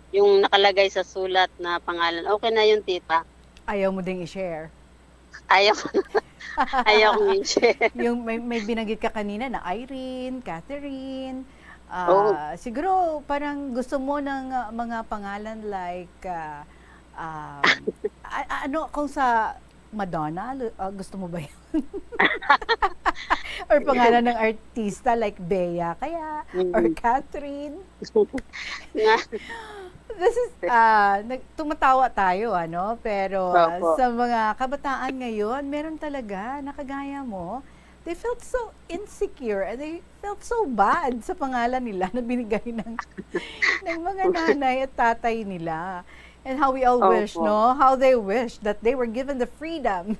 yung nakalagay sa sulat na pangalan. Okay na yun, tita. Ayaw mo ding i-share? Ayaw. Ayaw kong i-share. Yung may, may binanggit ka kanina na Irene, Catherine. Oo. Ah, siguro parang gusto mo ng, ah, mga pangalan like, ah, um, a-, a-, ano, kung sa Madonna, lu-, ah, gusto mo ba yun? Or pangalan ng artista like Bea kaya, or Mm. Catherine? Nga. This is, ah, nag-, tumatawa tayo, ano? Pero, ah, Opo. sa mga kabataan ngayon, meron talaga na kagaya mo, they felt so insecure and they felt so bad sa pangalan nila na binigay ng, ng mga nanay at tatay nila. And how we all wish, Opo. no? How they wish that they were given the freedom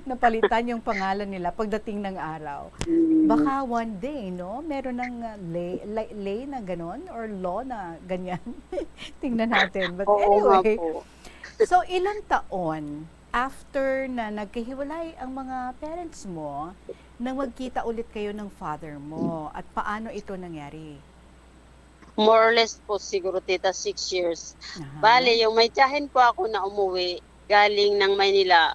na palitan yung pangalan nila pagdating ng araw. Mm. Baka one day, no? Meron ng, uh, lay, lay, lay na ganon or law na ganyan. Tingnan natin. But Oo nga anyway, po. so ilang taon after na nagkahiwalay ang mga parents mo nang magkita ulit kayo ng father mo? At paano ito nangyari? More or less po siguro, tita, six years. Aha. Bale, yung may tiyahin po ako na umuwi galing ng Maynila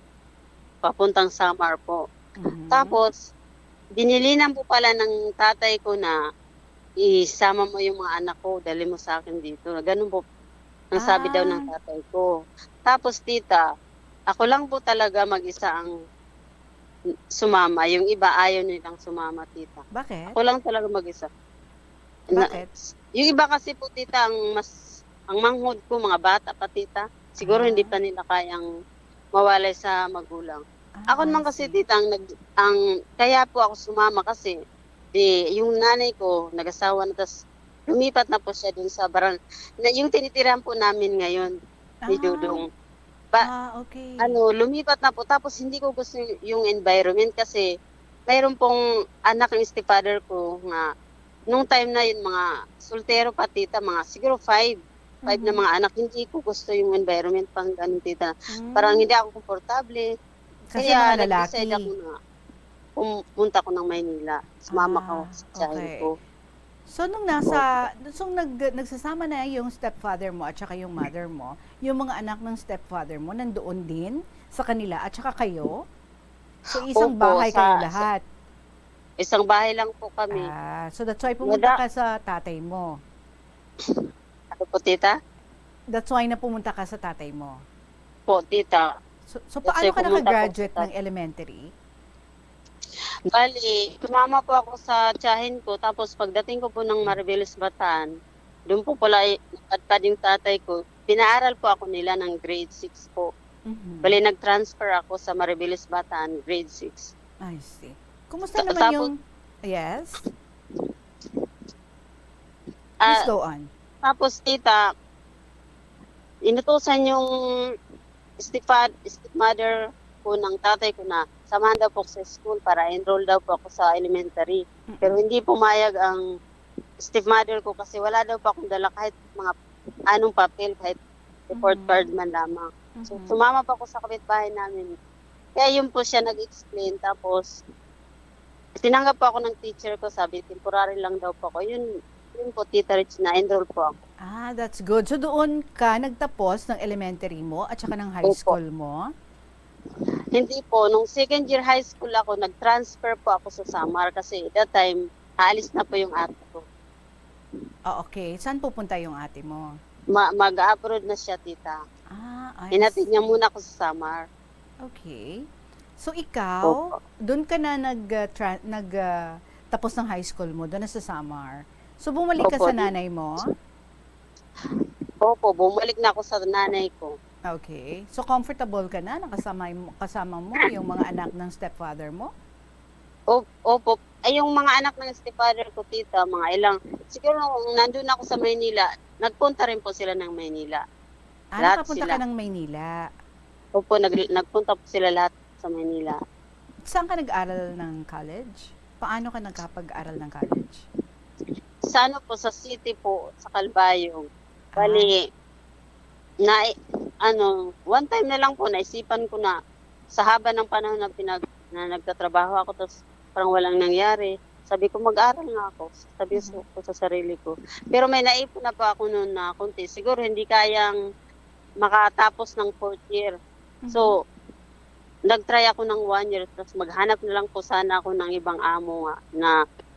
papuntang Samar po. Mhm. Tapos, binilinan po pala ng tatay ko na, "Isama mo yung mga anak ko, dali mo sa akin dito." Ganun po ang sabi daw ng Ah. tatay ko. Tapos, tita, ako lang po talaga mag-isa ang sumama. Yung iba, ayaw nilang sumama, tita. Bakit? Ako lang talaga mag-isa. Na, Bakit? yung iba kasi po, tita, ang mas, ang manghod ko, mga bata pa, tita. Siguro hindi Ah. pa nila kayang mawalay sa magulang. Ah, Ako naman I kasi, see. tita, ang nag-, ang, kaya po ako sumama kasi, di, yung nanay ko, nag-asawa na, tas lumipat na po siya dun sa baran-, na, yung tinitirahan po namin ngayon, ni Ah. Dudong. Ba, Ah, okay. ano, lumipat na po, tapos hindi ko gusto y-, yung environment kasi mayroon pong anak ng stepfather ko nga, nung time na yun, mga soltero pa, tita, mga siguro five, five na Mhm. mga anak. Hindi ko gusto yung environment pang ganun, tita. Parang Mm. hindi ako komportable. Kasi Kaya mga nag-decide lalaki. ako na pumunta ko ng Maynila. Sumama ko Ah, sa tiyahin okay. ko. So, nung nasa, Opo. so, nag-, nagsasama na yung stepfather mo at saka yung mother mo, yung mga anak ng stepfather mo nandoon din sa kanila at saka kayo? So, isang Opo, bahay kayo sa, sa lahat? isang bahay lang po kami. Ah, so that's why pumunta Wala. ka sa tatay mo? Ano po, tita? That's why na pumunta ka sa tatay mo? Po, tita. So, so That's paano why ka pumunta po nakagraduate sa ng elementary? Bali, sumama po ako sa tiyahin ko, tapos pagdating ko po ng Maribeles, Bataan, doon po pala i-, napadpad yung tatay ko. Pinaaral po ako nila ng grade six po. Mhm. Bali, nag-transfer ako sa Maribeles, Bataan, grade six. I see. Kumusta Ta-, naman tapos yung, yes? Please Ah, go on. tapos, tita, inutusan yung stepfad-, stepmother ko ng tatay ko na samahan daw po ako sa school para enroll daw po ako sa elementary. Pero Mm-mm. hindi pumayag ang stepmother ko kasi wala daw po akong dala kahit mga anong papel, kahit report Mhm. card man lamang. So, Mhm. sumama po ako sa kapitbahay namin. Kaya yun po siya nag-explain. Tapos, tinanggap po ako ng teacher ko, sabi, temporary lang daw po ako. Yun, yun po, Tita Rich, na-enroll po ako. Ah, that's good. So, doon ka nagtapos ng elementary mo at saka ng high Opo. school mo? Hindi po. Nung second year high school ako, nag-transfer po ako sa Samar kasi that time, aalis na po yung ate ko. Ah, okay. Saan pupunta yung ate mo? Ma-, mag-abroad na siya, tita. Ah, I Hinatid niya see. muna ako sa Samar. Okay. So, ikaw, Opo. doon ka na nag, ah, tra-, nag, ah, tapos ng high school mo, doon na sa Samar. So, bumalik ka Opo, sa di- nanay mo? Opo, bumalik na ako sa nanay ko. Okay. So, comfortable ka na? Nakasama mo, kasama mo yung mga anak ng stepfather mo? Op-, opo. Ay, yung mga anak ng stepfather ko, tita, mga ilang, siguro nung nandun ako sa Maynila, nagpunta rin po sila ng Maynila. Ah, Lahat nakapunta ka sila. ng Maynila? Opo, nag-, nagpunta po sila lahat sa Maynila. Saan ka nag-aral ng college? Paano ka nagkapag-aral ng college? Sa ano po, sa city po, sa Calbayog. Ah. Bali, na, ano, one time na lang po, naisipan ko na sa haba ng panahon na pinag-, na nagtatrabaho ako, tas parang walang nangyari. Sabi ko, "Mag-aral nga ako," sabi Mhm. ko sa sarili ko. Pero may naipon na po ako noon na konti. Siguro hindi kayang makatapos ng fourth year. Mhm. So, nag-try ako ng one year, tas maghanap na lang po sana ako ng ibang amo nga na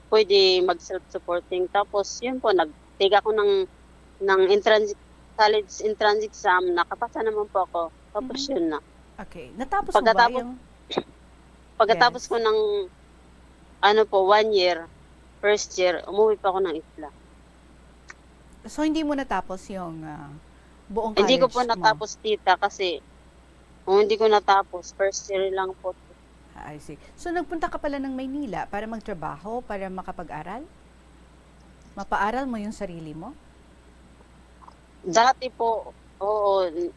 pwede mag-self-supporting. Tapos, yun po, nag-take ako ng, ng entrance, college entrance exam, nakapasa naman po ako. Tapos, Mhm. yun na. Okay. Natapos mo ba Pagkatapos yung Pagkatapos Yes. ko ng, ano po, one year, first year, umuwi po ako ng isla. So, hindi mo natapos yung, ah, buong Hindi ko po college mo? natapos, tita, kasi, oh, hindi ko natapos. First year lang po. Ah, I see. So, nagpunta ka pala ng Maynila para magtrabaho, para makapag-aral? Mapaaral mo yung sarili mo? Dati po, oo, n-,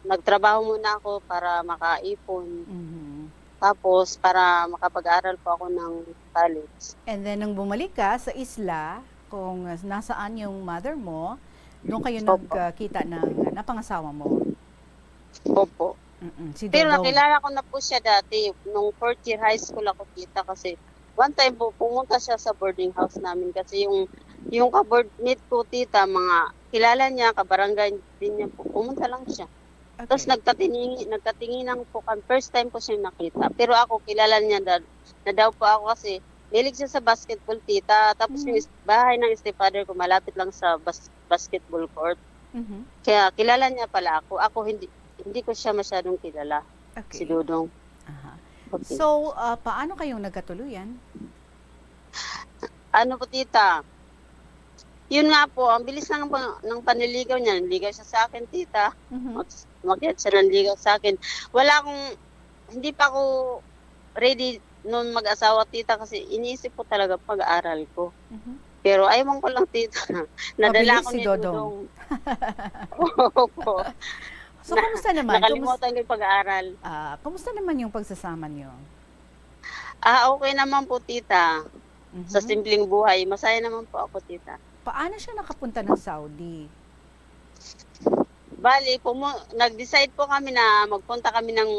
nagtrabaho muna ako para makaipon. Mhm. Tapos, para makapag-aral po ako ng college. And then, nung bumalik ka sa isla, kung nasaan yung mother mo, doon kayo Opo. nagkita ng napangasawa mo? Opo. Mm-mm. Si Pero Dodong. nakilala ko na po siya dati. Nung fourth year high school ako, tita, kasi one time po, pumunta siya sa boarding house namin kasi yung, yung ka-boardmate ko, tita, mga kilala niya, kabarangay din niya po. Pumunta lang siya. Tapos Okay. nagkatingi-, nagkatinginan po kami. First time ko siya nakita. Pero ako, kilala niya na, na daw po ako kasi mahilig siya sa basketball, tita. Tapos yung Mhm. is-, bahay ng stepfather ko, malapit lang sa bas-, basketball court. Mhm. Kaya kilala niya pala ako. Ako, hindi, hindi ko siya masyadong kilala. Okay. Si Dodong. Aha. Okay. So, ah, paano kayong nagkatuluyan? Ano po, tita? Yun nga po, ang bilis lang pa, ng panliligaw niya. Nanligaw siya sa akin, tita. Mhm. Mag-, umakyat siya, nanligaw sa akin. Wala akong, hindi pa ako ready noon mag-asawa, tita, kasi iniisip ko talaga pag-aaral ko. Mhm. Pero ayaw ko lang, tita. Nadala Mabilis ako si ni Dodong. Dodong. Opo. So, Na-, kumusta naman? Kumus-, nakalimutan ko yung pag-aaral. Ah, kumusta naman yung pagsasama niyo? Ah, okay naman po, tita. Sa Mhm. simpleng buhay, masaya naman po ako, tita. Paano siya nakapunta ng Saudi? Bali, pumu-, nag-decide po kami na magpunta kami ng,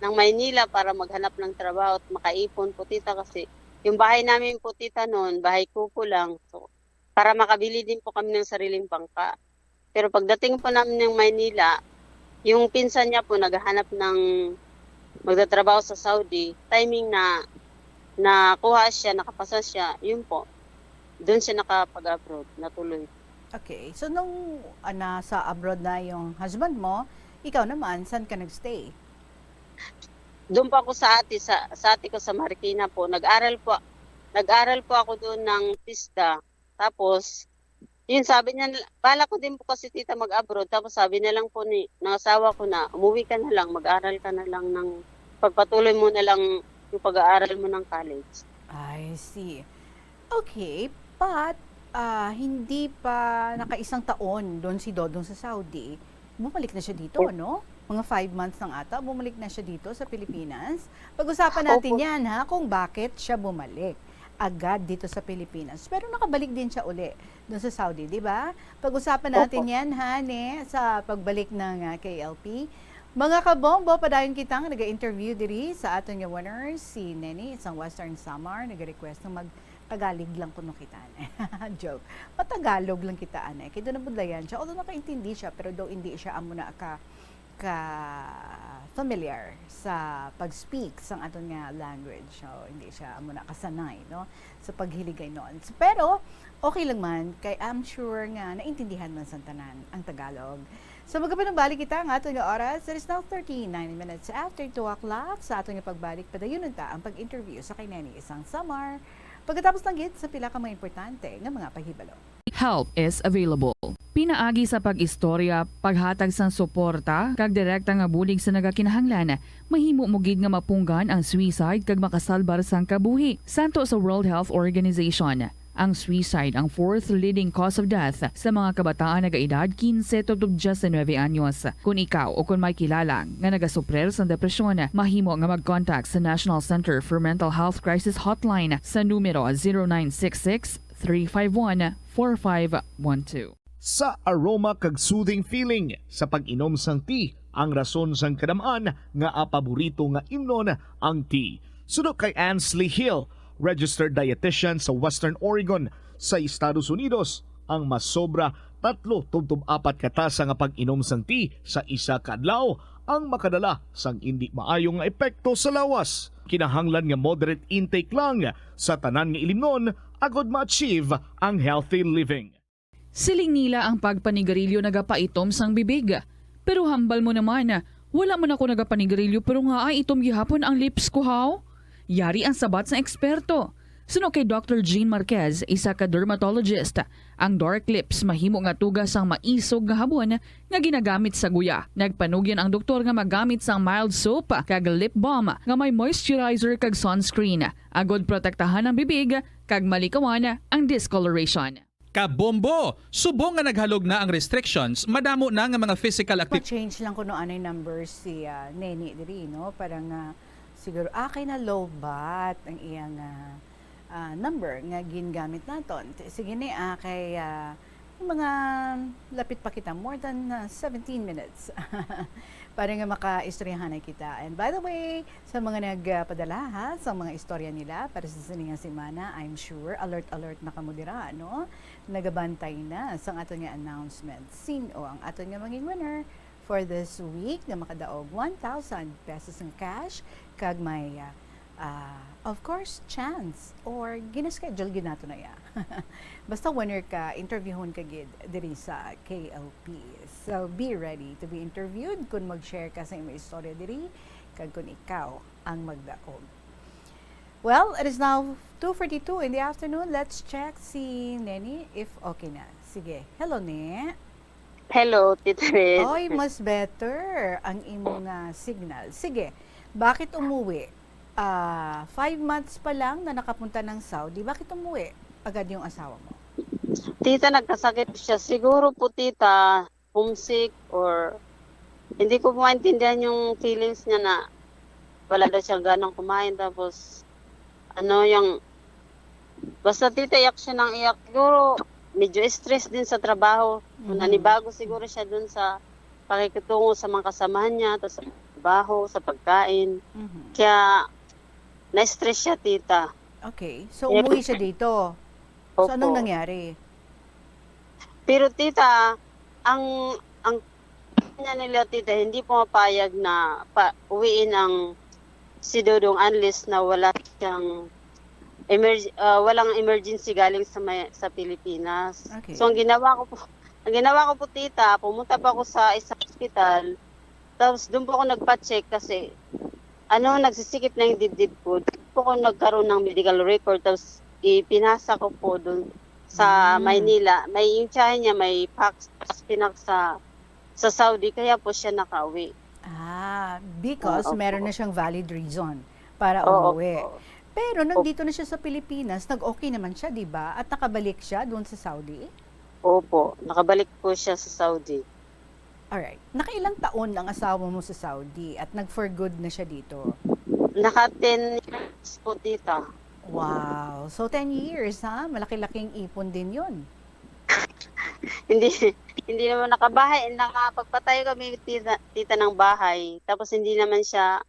ng Maynila para maghanap ng trabaho at makaipon po, tita, kasi yung bahay namin po, tita, noon, bahay kuko lang. So, para makabili din po kami ng sariling bangka. Pero pagdating po namin ng Maynila, yung pinsan niya po naghahanap ng magtatrabaho sa Saudi, timing na nakuha siya, nakapasa siya, yun po. Doon siya nakapag-abroad, natuloy. Okay. So, nung, ah, nasa abroad na yung husband mo, ikaw naman, saan ka nagstay? Doon po ako sa ate, sa, sa ate ko sa Marikina po. Nag-aral po, nag-aral po ako doon ng TESDA. Tapos, yun, sabi niya, bala ko din po kasi, tita, mag-abroad. Tapos sabi na lang po ni, ng asawa ko na, "Umuwi ka na lang, mag-aral ka na lang ng, pagpatuloy mo na lang yung pag-aaral mo ng college." I see. Okay, but, ah, hindi pa nakaisang taon doon si Dodong sa Saudi. Bumalik na siya dito, Opo. no? Mga five months lang ata, bumalik na siya dito sa Pilipinas. Pag-usapan natin Opo. yan, ha, kung bakit siya bumalik agad dito sa Pilipinas. Pero nakabalik din siya uli doon sa Saudi, di ba? Pag-usapan natin Opo. yan, ha, ne, sa pagbalik ng, ah, K L P. Mga kabombo, padayon kita nga naga-interview diri sa aton nga winners, si Neni, isang Western Samar, naga-request nga mag-Tagalog lang kuno kita, ne. Joke. Matagalog lang kita, ane. Kay doon nabudlayan siya. Although nakaintindi siya, pero daw hindi siya amo na ka, ka familiar sa pag-speak sang aton nga language. So, hindi siya amo na kasanay, no, sa paghiligay noon. So, pero, okay lang man. Kay I'm sure nga naintindihan man sang tanan ang Tagalog. So, magapanumbalik kita ang aton nga oras. It is now thirty-nine minutes after two o'clock. Sa aton nga pagbalik, padayunon ta ang pag-interview sa kay Neni, isang Samar. Pagkatapos lang gid sa pila ka mga importante nga mga pahibalo. Help is available. Pinaagi sa pag-istorya, paghatag sang suporta, kag direkta nga bulig sa nagakinahanglan, mahimo mo gid nga mapunggan ang suicide kag makasalbar sang kabuhi. Santo sa World Health Organization, ang suicide ang fourth leading cause of death sa mga kabataan nagaedad quince tubtob diecinuebe anyos. Kon ikaw o kon may kilala nga nagasuprir sang depresyon, mahimo nga mag-contact sa National Center for Mental Health Crisis Hotline sa numero zero nine six six, three five one, four five one two. Sa aroma kag soothing feeling sa pag-inom sang tea, ang rason sang kadam-an nga paborito nga imnon ang tea. Suno kay Ansley Hill, registered dietitian sa Western Oregon sa Estados Unidos, ang masobra tatlo tubtob apat ka tasa nga pag-inom sang tea sa isa ka adlaw ang makadala sang indi maayo nga epekto sa lawas. Kinahanglan nga moderate intake lang sa tanan nga ilimnon agod ma-achieve ang healthy living. Siling nila ang pagpanigarilyo nagapaitom sang bibig. Pero hambal mo naman, wala man ako nagapanigarilyo pero nga ay itom gihapon ang lips ko, haw? Yari ang sabat sang eksperto. Suno kay Doctor Jean Marquez, isa ka dermatologist, ang dark lips mahimo nga tuga sang maisog nga habon nga ginagamit sa guya. Nagpanugyan ang doktor nga magamit sang mild soap kag lip balm nga may moisturizer kag sunscreen, agod protektahan ang bibig kag malikawan ang discoloration. Kabombo! Subong nga naghalog na ang restrictions, madamo na nga mga physical activities. Pa-change lang kuno anay number si, ah, Neni diri, no? Para nga siguro, ah, kay na-lowbat ang iyang, ah, ah, number nga gingamit naton. T-, sige ni, ah, kay, ah, yung mga lapit pa kita, more than, ah, seventeen minutes. Para nga makaistoryahanay kita. And by the way, sa mga nagpadala, ha, sa mga istorya nila para sa sini nga semana, I'm sure alert-alert na kamo dira, no? Nagabantay na sang aton nga announcement. Sin-o ang aton nga maging winner for this week nga makadaog one thousand pesos nga cash kag may, ah, ah, of course, chance or gina-schedule gyud nato na iya. Basta winner ka, interviewon ka gid diri sa K L P. So, be ready to be interviewed kung mag-share ka sa imong istorya diri kag kung ikaw ang magdaog. Well, it is now two forty-two in the afternoon. Let's check si Neni if okay na. Sige. Hello, Ne. Hello, Tita Red. Oy, mas better ang imong, ah, signal. Sige, bakit umuwi? Ah, five months pa lang na nakapunta ng Saudi, bakit umuwi agad yung asawa mo? Tita, nagkasakit siya. Siguro po, Tita, homesick or hindi ko maintindihan yung feelings niya na wala daw siyang ganang kumain. Tapos, ano, yung, basta, Tita, iyak siya ng iyak. Siguro, medyo stress din sa trabaho. Mhm. Nanibago siguro siya dun sa pakikitungo sa mga kasamahan niya, tas sa trabaho, sa pagkain. Mhm. Kaya, na-stress siya, Tita. Okay. So, Yep. umuwi siya dito. So, anong Opo. nangyari? Pero, Tita, ang, ang niya nila, Tita, hindi pumapayag na pa-, uwiin ang si Dodong unless na wala siyang emerg-, ah, walang emergency galing sa may, sa Pilipinas. Okay. So, ang ginawa ko po, ang ginawa ko po, Tita, pumunta pa ako sa isang hospital. Tapos, doon po ako nagpa-check kasi, ano, nagsisikip na yung dibdib ko. Doon po ako nagkaroon ng medical record. Tapos, ipinasa ko po doon sa Mm. Maynila. May, yung tiyahin niya, may fax, fax, pinax sa, sa Saudi. Kaya po siya nakauwi. Ah, because Oo meron po. na siyang valid reason para Oo umuwi. po. Pero Opo. nandito na siya sa Pilipinas, nag-okay naman siya, di ba? At nakabalik siya doon sa Saudi? Opo, nakabalik po siya sa Saudi. Alright. Nakailang taon ang asawa mo sa Saudi at nag-for good na siya dito? Naka ten years po, Tita. Wow. So, ten years, ha? Malaki-laking ipon din yun. Hindi, hindi naman nakabahay. Nakapagpatayo kami, Tita, Tita, ng bahay. Tapos hindi naman siya,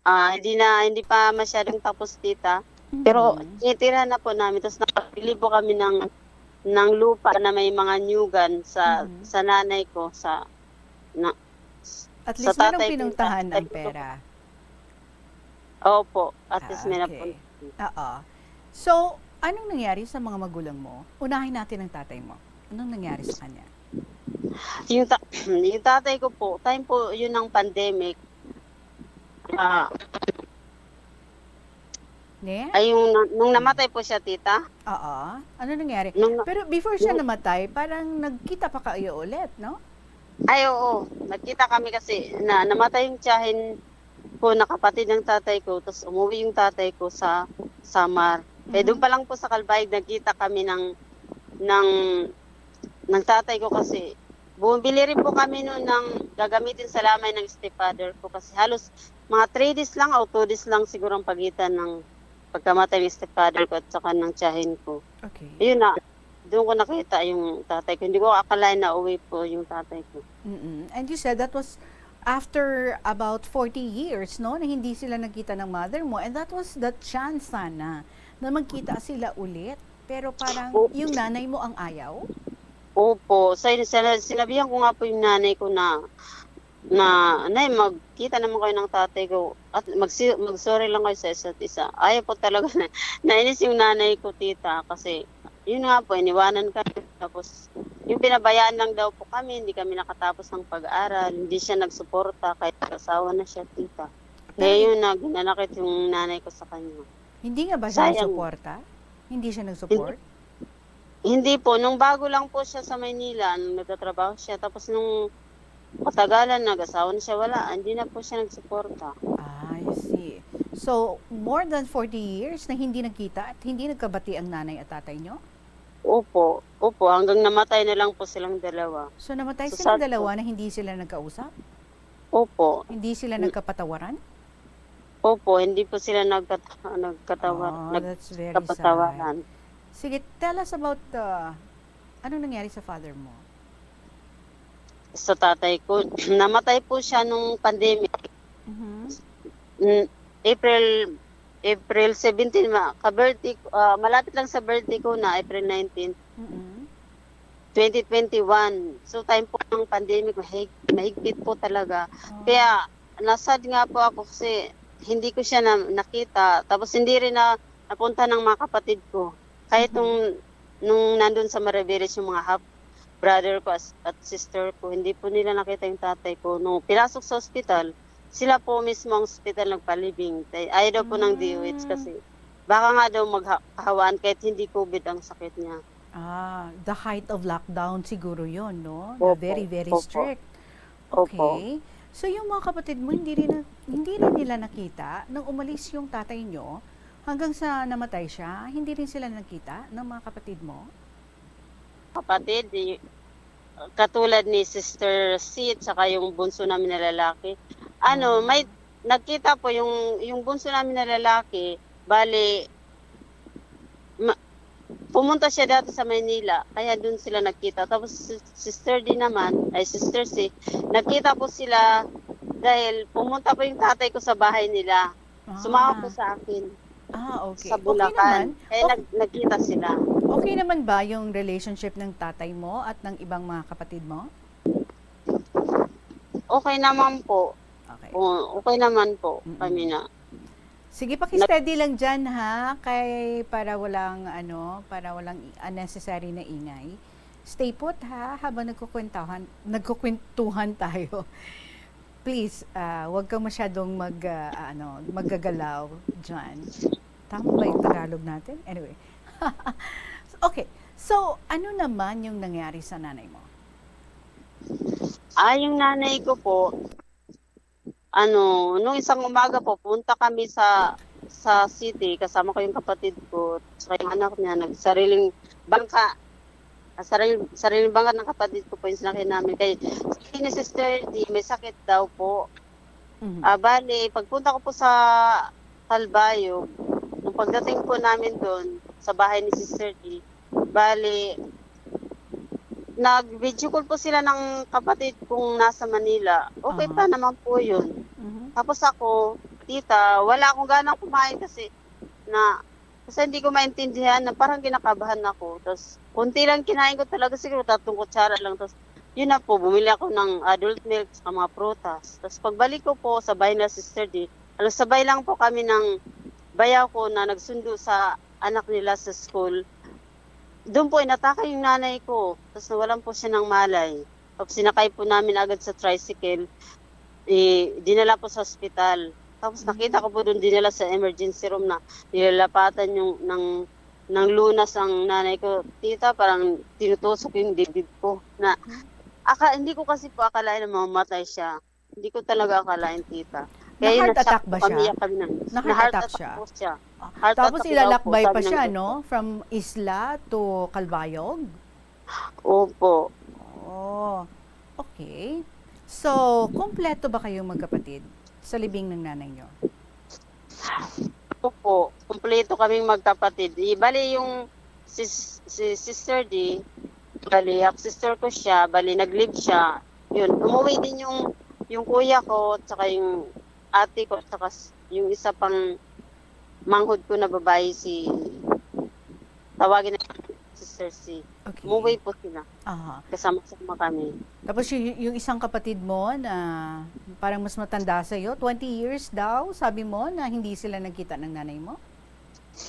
ah, hindi na, hindi pa masyadong tapos, Tita. Pero Mhm. tinitirahan na po namin. Tapos nakabili po kami ng, ng lupa na may mga nyugan sa, Mhm. sa nanay ko, sa, na, At sa least merong tatay ko, pinuntahan ang tatay ko. pera. Opo, at least Ah, may okay. napun- Oo. So, anong nangyari sa mga magulang mo? Unahin natin ang tatay mo. Anong nangyari sa kanya? Yung ta-, yung tatay ko po, time po yun ng pandemic. Ah, Ne? Ay, yung na-, nung namatay po siya, Tita. Oo. Ano nangyari? Nung na-, Pero before siya nung namatay, parang nagkita pa kayo ulit, no? Ay, oo. Nagkita kami kasi na, namatay yung tiyahin ko na kapatid ng tatay ko, tas umuwi yung tatay ko sa Samar. Eh, doon Mhm. pa lang po sa Calbayog, nagkita kami ng, ng, ng tatay ko kasi bumibili rin po kami noon ng gagamitin sa lamay ng stepfather ko kasi halos mga three days lang o two days lang siguro ang pagitan ng pagkamatay ng stepfather ko at saka ng tiyahin ko. Okay. Ayun na, doon ko nakita yung tatay ko. Hindi ko akalain na uwi po yung tatay ko. Mm-mm. And you said that was After about forty years, no, na hindi sila nagkita ng mother mo, and that was the chance sana na magkita sila ulit. Pero parang Opo. Yung nanay mo ang ayaw? Opo. Sa, sa, sinabihan ko nga po yung nanay ko na, na, "Nay, magkita naman kayo ng tatay ko. At magsi, mag-sorry lang kayo sa isa't isa." Ayaw po talaga. Nainis yung nanay ko, tita, kasi yun nga po, iniwanan kami. Tapos, yung pinabayaan lang daw po kami, hindi kami nakatapos ng pag-aral, hindi siya nagsuporta kahit asawa na siya, tita. Kaya Pero- yun na, ginanakit yung nanay ko sa kanya. Hindi nga ba siya Sayang. nagsuporta? Hindi siya nag-support? Hindi po, nung bago lang po siya sa Maynila, nung nagtatrabaho siya, tapos nung katagalan, nag-asawa na siya, wala, hindi na po siya nagsuporta. I see. So, more than forty years na hindi nagkita at hindi nagkabati ang nanay at tatay nyo? Opo, opo, hanggang namatay na lang po silang dalawa. So, namatay So, silang sad po. dalawa na hindi sila nagkausap? Opo, Hindi sila Mm. nagkapatawaran? opo, hindi po sila nagkat, nagkatawa, Oh, that's very nagkapatawaran. Sige, tell us about uh, anong nangyari sa father mo? Sa tatay ko, namatay po siya nung pandemic. Mhm. Mm, April, April seventeen, ma, ka-birthday ko, ah, malapit lang sa birthday ko na April nineteen, Mm-mm. twenty twenty-one. So, time po ng pandemic, mahig, mahigpit po talaga. Oh. Kaya, nasad nga po ako kasi hindi ko siya na, nakita. Tapos, hindi rin na napunta ng mga kapatid ko. Kahit Mhm. nung, nung nandun sa Maribeles yung mga half brother ko as, at sister ko, hindi po nila nakita yung tatay ko. Nung pinasok sa ospital, sila po mismo ang ospital nagpalibing. Tay, ayaw daw po ng Mm. D O H kasi baka nga daw maghawaan kahit hindi COVID ang sakit niya. Ah, the height of lockdown siguro yon, no? Na Opo, very, very opo. Strict. Opo. Okay. So, yung mga kapatid mo, hindi rin, na, hindi rin nila nakita nang umalis yung tatay nyo hanggang sa namatay siya? Hindi rin sila nakita ng mga kapatid mo? Kapatid, di, katulad ni Sister C at saka yung bunso namin na lalaki. Ano, Ah. may nagkita po yung, yung bunso namin na lalaki, bali, ma, pumunta siya dati sa Maynila, kaya dun sila nagkita. Tapos si Sister D naman, ay Sister C, nagkita po sila dahil pumunta po yung tatay ko sa bahay nila. Sumama Ah. po sa akin Ah, okay. sa Okay Bulacan. naman. Kaya Okay, nag, nagkita sila. okay naman ba yung relationship ng tatay mo at ng ibang mga kapatid mo? Okay naman po. Okay. Oo, okay naman po Mm-mm. kami na. Sige, paki-steady lang dyan, ha, kay para walang, ano, para walang i, unnecessary na ingay. Stay put, ha, habang nagkukwentuhan nagkukwentuhan tayo. Please, ah, wag kang masyadong mag, ah, ano, maggagalaw diyan. Tama ba yung Tagalog natin? Anyway. Okay. So, ano naman yung nangyari sa nanay mo? Ah, yung nanay ko po, ano, nung isang umaga po, punta kami sa, sa city, kasama ko yung kapatid ko, saka yung anak niya, nagsariling bangka. Ah, sariling, sariling bangka ng kapatid ko po yung sinakyan namin. Kay, sabi ni Sister D, may sakit daw po. Mhm. Ah, bali, pagpunta ko po sa Calbayog, nung pagdating po namin doon, sa bahay ni Sister D, bali, nag-video call po sila ng kapatid kong nasa Manila. Okay pa Aha. naman po yun. Mhm. Tapos ako, tita, wala akong ganang kumain kasi na, kasi hindi ko maintindihan na parang kinakabahan ako. Tapos, konti lang kinain ko talaga, siguro tatlong kutsara lang. Tapos, yun na po, bumili ako ng adult milk sa mga prutas. Tapos, pagbalik ko po sa bahay na Sister D, halos sabay lang po kami ng bayaw ko na nagsundo sa anak nila sa school. Doon po, inatake yung nanay ko. Tapos, nawalan po siya ng malay. Tapos, sinakay po namin agad sa tricycle. Eh, dinala po sa ospital. Tapos, nakita ko po doon, dinala sa emergency room na nilalapatan yung, ng, ng lunas ang nanay ko. Tita, parang tinutusok yung dibdib ko. Na, aka, hindi ko kasi po akalain na mamamatay siya. Hindi ko talaga akalain, tita. Kaya Na-heart na-shock attack po ba kami, siya? kami na, Na-heart na-heart attack attack siya? po siya. Ah, Heart tapos attack daw po, ilalakbay sabi pa ng siya, doktor. No? From Isla to Calbayog? Opo. Oh, okay. So, kompleto ba kayong magkapatid sa libing ng nanay nyo? Opo, kumpleto kaming magkapatid. I, bali yung si, si Sister D, bali half sister ko siya, bali nag-leave siya. Yun, umuwi din yung yung kuya ko, tsaka yung ate ko, tsaka s-, yung isa pang manghod ko na babae, si, tawagin na Sister C. Okay. Umuwi po sila. Aha. Kasama-sama kami. Tapos yung, yung isang kapatid mo na parang mas matanda sa'yo, twenty years daw, sabi mo, na hindi sila nagkita ng nanay mo?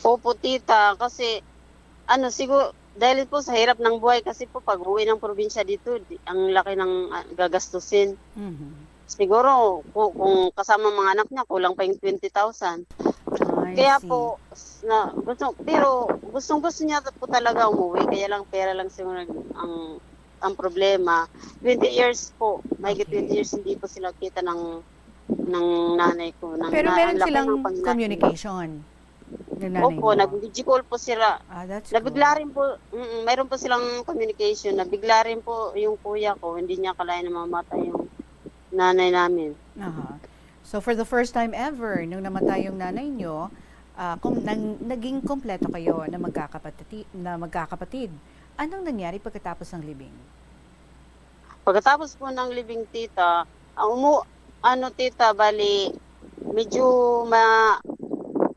Opo, tita, kasi, ano, siguro, dahil po sa hirap ng buhay kasi po, pag-uwi ng probinsya dito, di, ang laki ng, ah, gagastusin. Mhm. Siguro, ku-, kung kasama mga anak niya, kulang pa yung twenty thousand. I Kaya see. po, s-, na, gusto, pero gustong-gusto niya po talaga umuwi, kaya lang pera lang siguro ang, ang problema. Twenty years po, mahigit Okay. twenty years hindi po sila kita ng, ng nanay ko, ng Pero na-, ang meron laki silang ng pangina-, communication ng nanay Opo, mo? Nag-video call po sila. Ah, that's Nabigla good. rin po, mm, mayroon po silang communication. Nabigla rin po yung kuya ko, hindi niya akalain na mamatay yung nanay namin. Aha. So, for the first time ever, nung namatay yung nanay nyo, ah, kum-, nang, naging kompleto kayo na magkakapatiti-, na magkakapatid. Anong nangyari pagkatapos ng libing? Pagkatapos po ng libing, tita, ang umu-, ano, tita, bali, medyo ma-,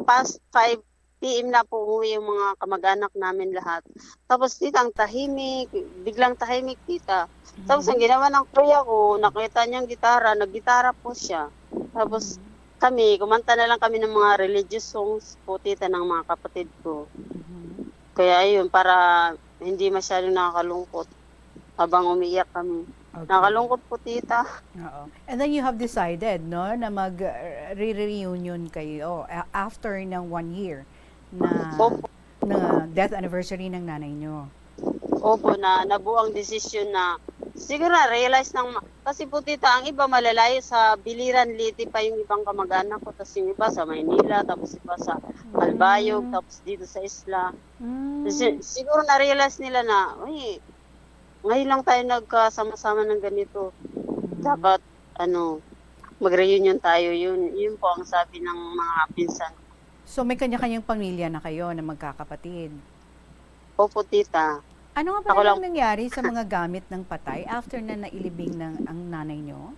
past five P M na po umuwi yung mga kamag-anak namin lahat. Tapos, tita, ang tahimik, biglang tahimik, tita. Tapos, ang Mhm. ginawa ng kuya ko, nakita niyang gitara, naggitara po siya. Tapos, Mhm. kami, kumanta na lang kami ng mga religious songs po, tita, ng mga kapatid ko. Mhm. Kaya, ayun, para hindi masyadong nakakalungkot habang umiiyak kami. Okay. Nakakalungkot po, tita. Oo. And then you have decided, no, na mag, uh, re-reunion kayo a-, after ng one year na, Opo. na death anniversary ng nanay nyo. Opo, na nabuo ang desisyon na, siguro na-realize ng ma-, kasi po, tita, ang iba malalayo sa Biliran, Leyte pa yung ibang kamag-anak ko, tas yung iba sa Maynila, tapos iba sa Calbayog, Mm. tapos dito sa isla. Mm. Kasi siguro na-realize nila na, "Uy, ngayon lang tayo nagkasama-sama ng ganito. Mm. Dapat, ano, mag-reunion tayo." Yun, yun po ang sabi ng mga pinsan. So, may kanya-kanyang pamilya na kayo na magkakapatid? Opo, tita. Ano nga Ako pala lang. ang nangyari sa mga gamit ng patay after na nailibing ng, ang nanay nyo?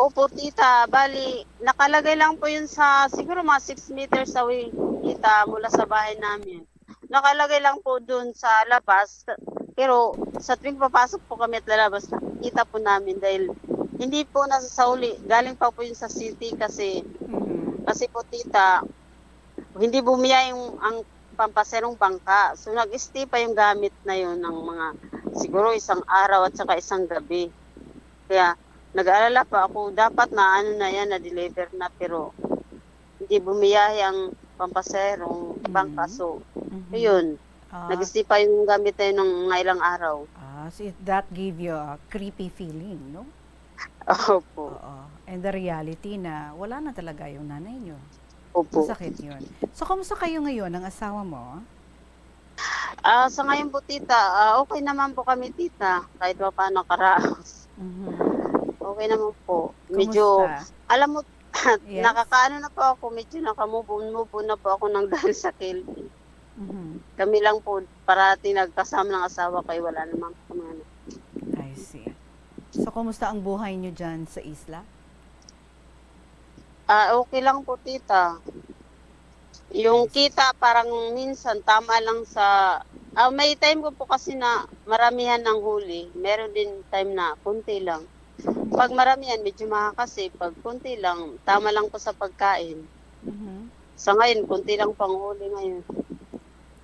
Opo, tita. Bali, nakalagay lang po yun sa, siguro, mga six meters away, tita, mula sa bahay namin. Nakalagay lang po dun sa labas, pero sa tuwing papasok po kami at lalabas, nakikita po namin dahil hindi po nasasauli. Galing pa po yun sa city kasi, Mhm. kasi po, tita, hindi bumiyahe yung, ang pampaserong bangka. So, nag-stay pa yung gamit na yun ng mga, siguro, isang araw at saka isang gabi. Kaya, nag-aalala pa ako, dapat na, ano na yan, na-deliver na, pero hindi bumiyahe ang pampaserong bangka. Mhm. So, Mhm. ayun, Ah. nag-stay pa yung gamit na yun ng mga ilang araw. Ah, so it, that gave you a creepy feeling, no? Opo. Oo. And the reality na wala na talaga yung nanay nyo. Opo. Masakit yun. So, kamusta kayo ngayon, ang asawa mo? Ah, sa ngayon po, tita, ah, okay naman po kami, tita. Kahit pa paano, karaos. Mhm. Okay naman po. Medyo, Kumusta? alam mo, Yes? nakakaano na po ako, medyo naka-move on, move on na po ako ng dahil sa K L P. Mhm. Kami lang po, parati nagkasama ng asawa ko, eh, wala naman po kami anak. I see. So, kumusta ang buhay nyo dyan sa isla? Ah, okay lang po, tita. Yung Yes. kita, parang minsan tama lang sa, ah, may time ko po kasi na maramihan ang huli. Meron din time na konti lang. Pag maramihan, medyo makakasave. Pag konti lang, tama lang po sa pagkain. Mhm. Sa ngayon, konti lang pang huli ngayon.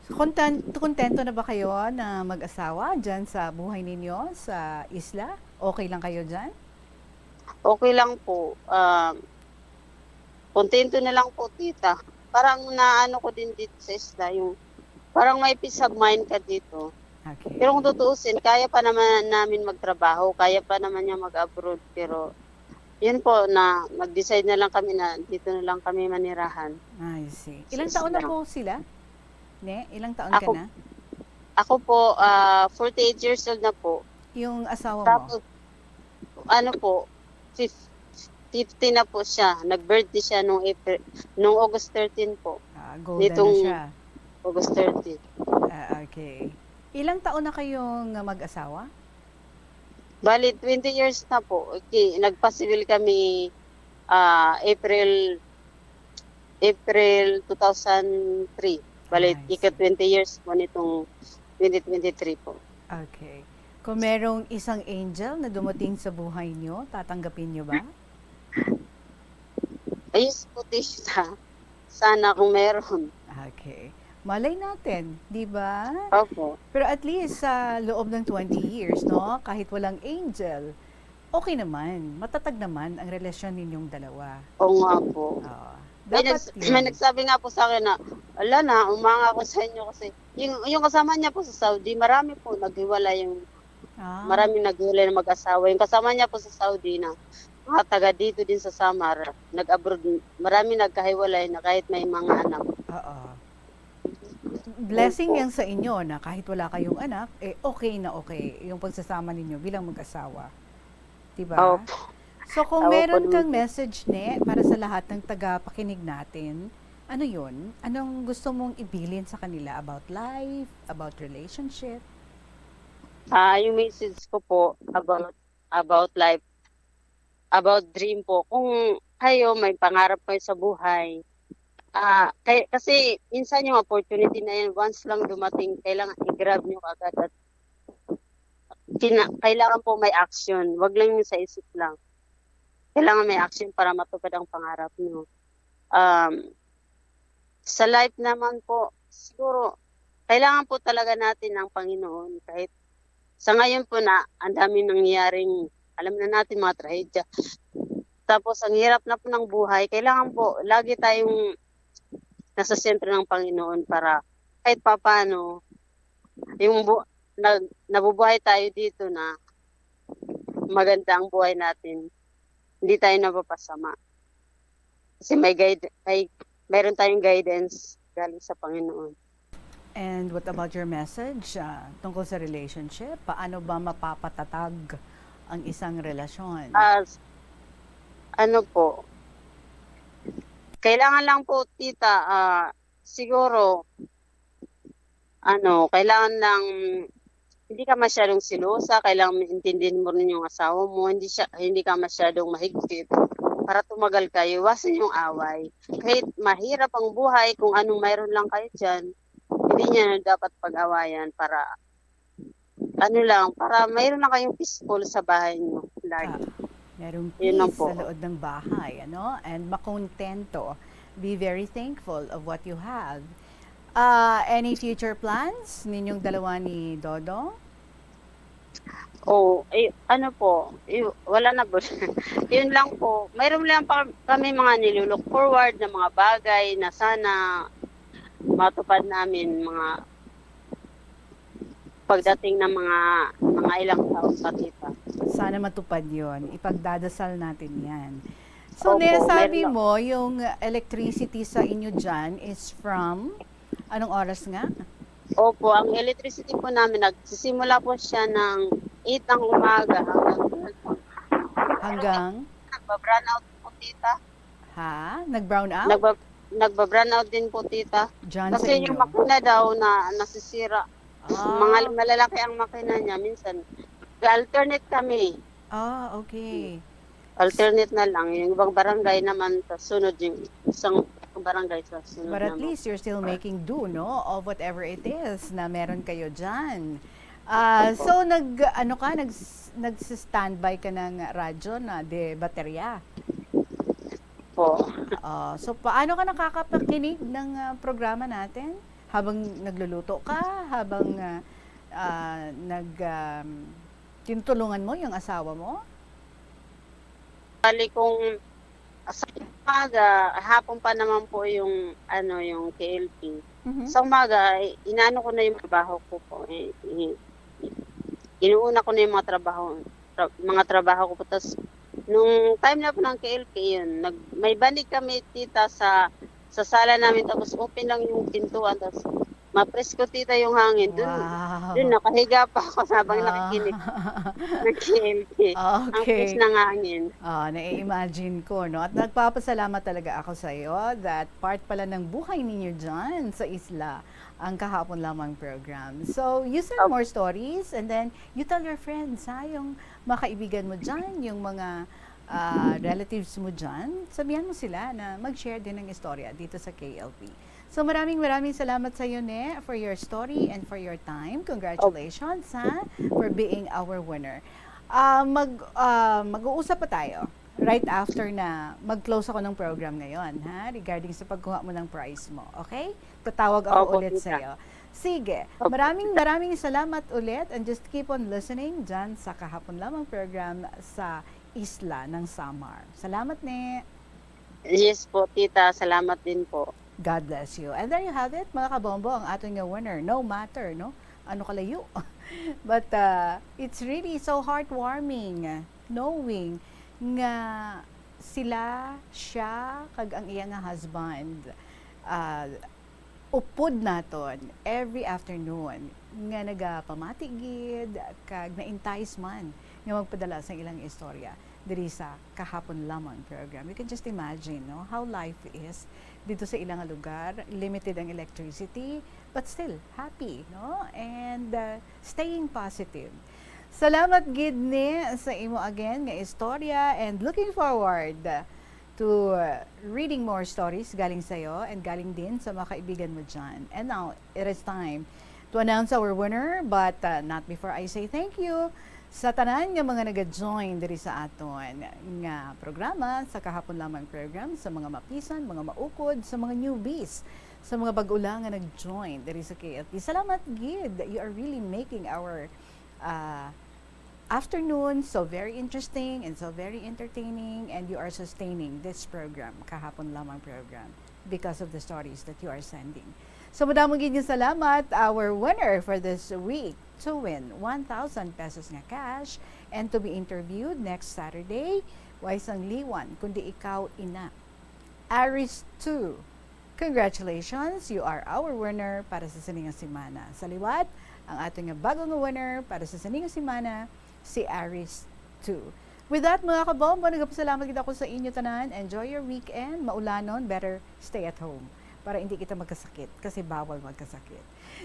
So, konten-, kontento na ba kayo na mag-asawa dyan sa buhay ninyo sa isla? Okay lang kayo dyan? Okay lang po. Ah, kontento na lang po, tita. Parang naano ko din dito sa isla, yung parang may peace of mind ka dito. Okay. Pero kung tutuusin, kaya pa naman namin magtrabaho, kaya pa naman niya mag-abroad, pero yun po, na nag-decide na lang kami na dito na lang kami manirahan. I see. Ilang Sa taon na isla. po sila? Ne, ilang taon ka Ako, na? ako po, ah, forty-eight years old na po. Yung asawa mo? Tapos, ano po, fif-, fifty na po siya. Nag-birthday siya nung April, nung August thirteen po. Ah, golden na Nitong siya. August thirteen. Ah, okay. Ilang taon na kayong mag-asawa? Bali, twenty years na po. Ki-, nagpa-civil kami, ah, April, April two thousand three. Bali, I see. Ika twenty years po nitong twenty twenty-three po. Okay. Kung merong isang angel na dumating sa buhay niyo, tatanggapin niyo ba? Ayos po, tita. Sana kung meron. Okay. Malay natin, di ba? Opo. Pero at least sa loob ng twenty years, no? Kahit walang angel, okay naman. Matatag naman ang relasyon ninyong dalawa. Oo nga po. Oo. May Dapat nags-, yun. May nagsabi nga po sa akin na, "Ala na, umanga ako sa inyo kasi yung, yung kasama niya po sa Saudi, marami po naghiwalay yung, Ah. maraming naghiwalay na mag-asawa. Yung kasama niya po sa Saudi na mga taga dito din sa Samar, nag-abroad, marami nagkahiwalay na kahit may mga anak." Oo. Blessing Opo. Yan sa inyo na kahit wala kayong anak, eh, okay na okay yung pagsasama ninyo bilang mag-asawa. Diba? Opo. So, kung Opo, meron kang Lord. Message, ne, para sa lahat ng tagapakinig natin, ano yun? Anong gusto mong ibilin sa kanila about life, about relationship? Ah, yung message ko po about, about life, about dream po. Kung kayo may pangarap kayo sa buhay, ah, kay-, kasi minsan yung opportunity na yan, once lang dumating, kailangan i-grab nyo agad at kina-, kailangan po may action. Wag lang yung sa isip lang. Kailangan may action para matupad ang pangarap nyo. Um, sa life naman po, siguro, kailangan po talaga natin ng Panginoon. Kahit sa ngayon po na ang daming nangyayaring, alam na natin, mga trahedya. Tapos, ang hirap na po ng buhay, kailangan po, lagi tayong nasa sentro ng Panginoon para kahit papaano, yung bu-, nag-, nabubuhay tayo dito na maganda ang buhay natin, hindi tayo napapasama. Kasi may guide, may, mayroon tayong guidance galing sa Panginoon. And what about your message, ah, tungkol sa relationship? Paano ba mapapatatag ang isang relasyon? As, ano po, kailangan lang po, tita, ah, siguro, ano, kailangan lang hindi ka masyadong selosa, kailangan maintindihan mo rin yung asawa mo, hindi siya, hindi ka masyadong mahigpit para tumagal kayo, iwasan yung away. Kahit mahirap ang buhay, kung anong mayroon lang kayo diyan, hindi niya dapat pag-awayan para, ano lang, para mayroon lang kayong peaceful sa bahay niyo lagi. Ah, merong Yun lang peace po. Sa loob ng bahay, ano? And makontento. Be very thankful of what you have. Ah, any future plans ninyong dalawa ni Dodong? Oh, eh, ano po, y-, wala na po. Yun lang po. Mayroon lang pa kami mga nilulook forward na mga bagay na sana matupad namin, mga pagdating ng mga, mga ilang taon pa, tita. Sana matupad yon. Ipagdadasal natin yan. So, Opo, Nea, sabi meron mo, yung electricity sa inyo dyan is from anong oras nga? Opo, ang electricity po namin, nagsisimula po siya ng eight ng umaga hanggang twelve. Hanggang? Nagba-brownout po, tita. Ha? Nag-brown out? Nagba-, nagba-brownout din po, tita. Diyan sa Kasi yung inyo? Makina daw na nasisira. Ah. Mga malalaki ang makina niya, minsan. Alternate kami. Ah, okay. Alternate na lang. Yung ibang barangay naman sa sunod, yung isang barangay sa sunod But at naman. Least you're still making do, no? Of whatever it is na meron kayo dyan. Ah, Opo. So, nag, ano ka, nag, nag-standby ka ng radyo na de baterya? Po. Ah, so, paano ka nakakapakinig ng, ah, programa natin? Habang nagluluto ka? Habang, ah, ah, nag, um, tinutulungan mo yung asawa mo? Bali, kung sa umaga, hapon pa naman po yung, ano, yung K L P. Mhm. Sa umaga, i-, inaano ko na yung trabaho ko po. I-, i-, inuuna ko na yung mga trabaho, tra-, mga trabaho ko po. Tas, nung time na po ng K L P, yun, nag-, may banig kami, tita, sa, sa sala namin. Tapos open lang yung pintuan. Tas, Mapresko, tita, yung hangin. Dun, Wow. dun nakahiga pa ako habang Ah. nakikinig ng K L P. Ang Okay. fresh ng hangin. Ah, nai-imagine ko, no? At nagpapasalamat talaga ako sa iyo that part pala ng buhay ninyo dyan sa isla ang Kahapon Lamang program. So, you send Opo. More stories and then you tell your friends, ha? Yung mga kaibigan mo dyan, yung mga ah, relatives mo dyan, sabihan mo sila na mag-share din ng istorya dito sa K L P. So, maraming maraming salamat sa iyo, Ne, for your story and for your time. Congratulations, ha, for being our winner. Ah, mag, ah, mag-uusap pa tayo right after na mag-close ako ng program ngayon, ha, regarding sa pagkuha mo ng prize mo. Okay? Tatawag ako Opo, ulit tita. Sa iyo. Sige. Opo, Maraming maraming salamat ulit and just keep on listening dyan sa Kahapon Lamang program sa Isla ng Samar. Salamat, Ne. Yes po, tita. Salamat din po. God bless you. And there you have it, mga kabombo, ang aton nga winner, no matter, no, ano kalayo. But uh, it's really so heartwarming knowing nga sila, siya, kag ang iya nga husband, uh, upod naton every afternoon nga nagapamati gid kag na-entice man nga magpadala sa ilang istorya diri sa Kahapon Lamang program. You can just imagine, no, how life is dito sa ilang lugar, limited ang electricity, but still happy, no, and uh, staying positive. Salamat gid, Ne, sa imo again nga istorya and looking forward to uh, reading more stories galing sa'yo and galing din sa mga kaibigan mo dyan. And now, it is time to announce our winner, but uh, not before I say thank you sa tanan nga mga naga-join diri sa aton nga programa, sa Kahapon Lamang program, sa mga mapisan, mga maukod, sa mga newbies, sa mga bag-o lang nga nag-join diri sa K L P. Salamat gid. You are really making our uh, afternoon so very interesting and so very entertaining, and you are sustaining this program, Kahapon Lamang program, because of the stories that you are sending. So, madamo gid nga salamat, our winner for this week to win one thousand pesos nga cash and to be interviewed next Saturday. Way sang liwan, kundi ikaw ina. Aris two. Congratulations, you are our winner para sa sini nga semana. Sa liwat, ang aton nga bago nga winner para sa sini nga semana, si Aris two. With that, mga kabombo, nagapasalamat kita ko sa inyo tanan. Enjoy your weekend. Maulanon, better stay at home para hindi kita magkasakit kasi bawal magkasakit.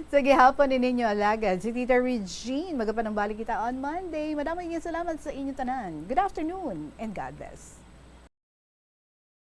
Sa gihapon ni ninyo alagad, si Tita Regine. Magapanambali kita on Monday. Madamo nga salamat sa inyo tanan. Good afternoon and God bless.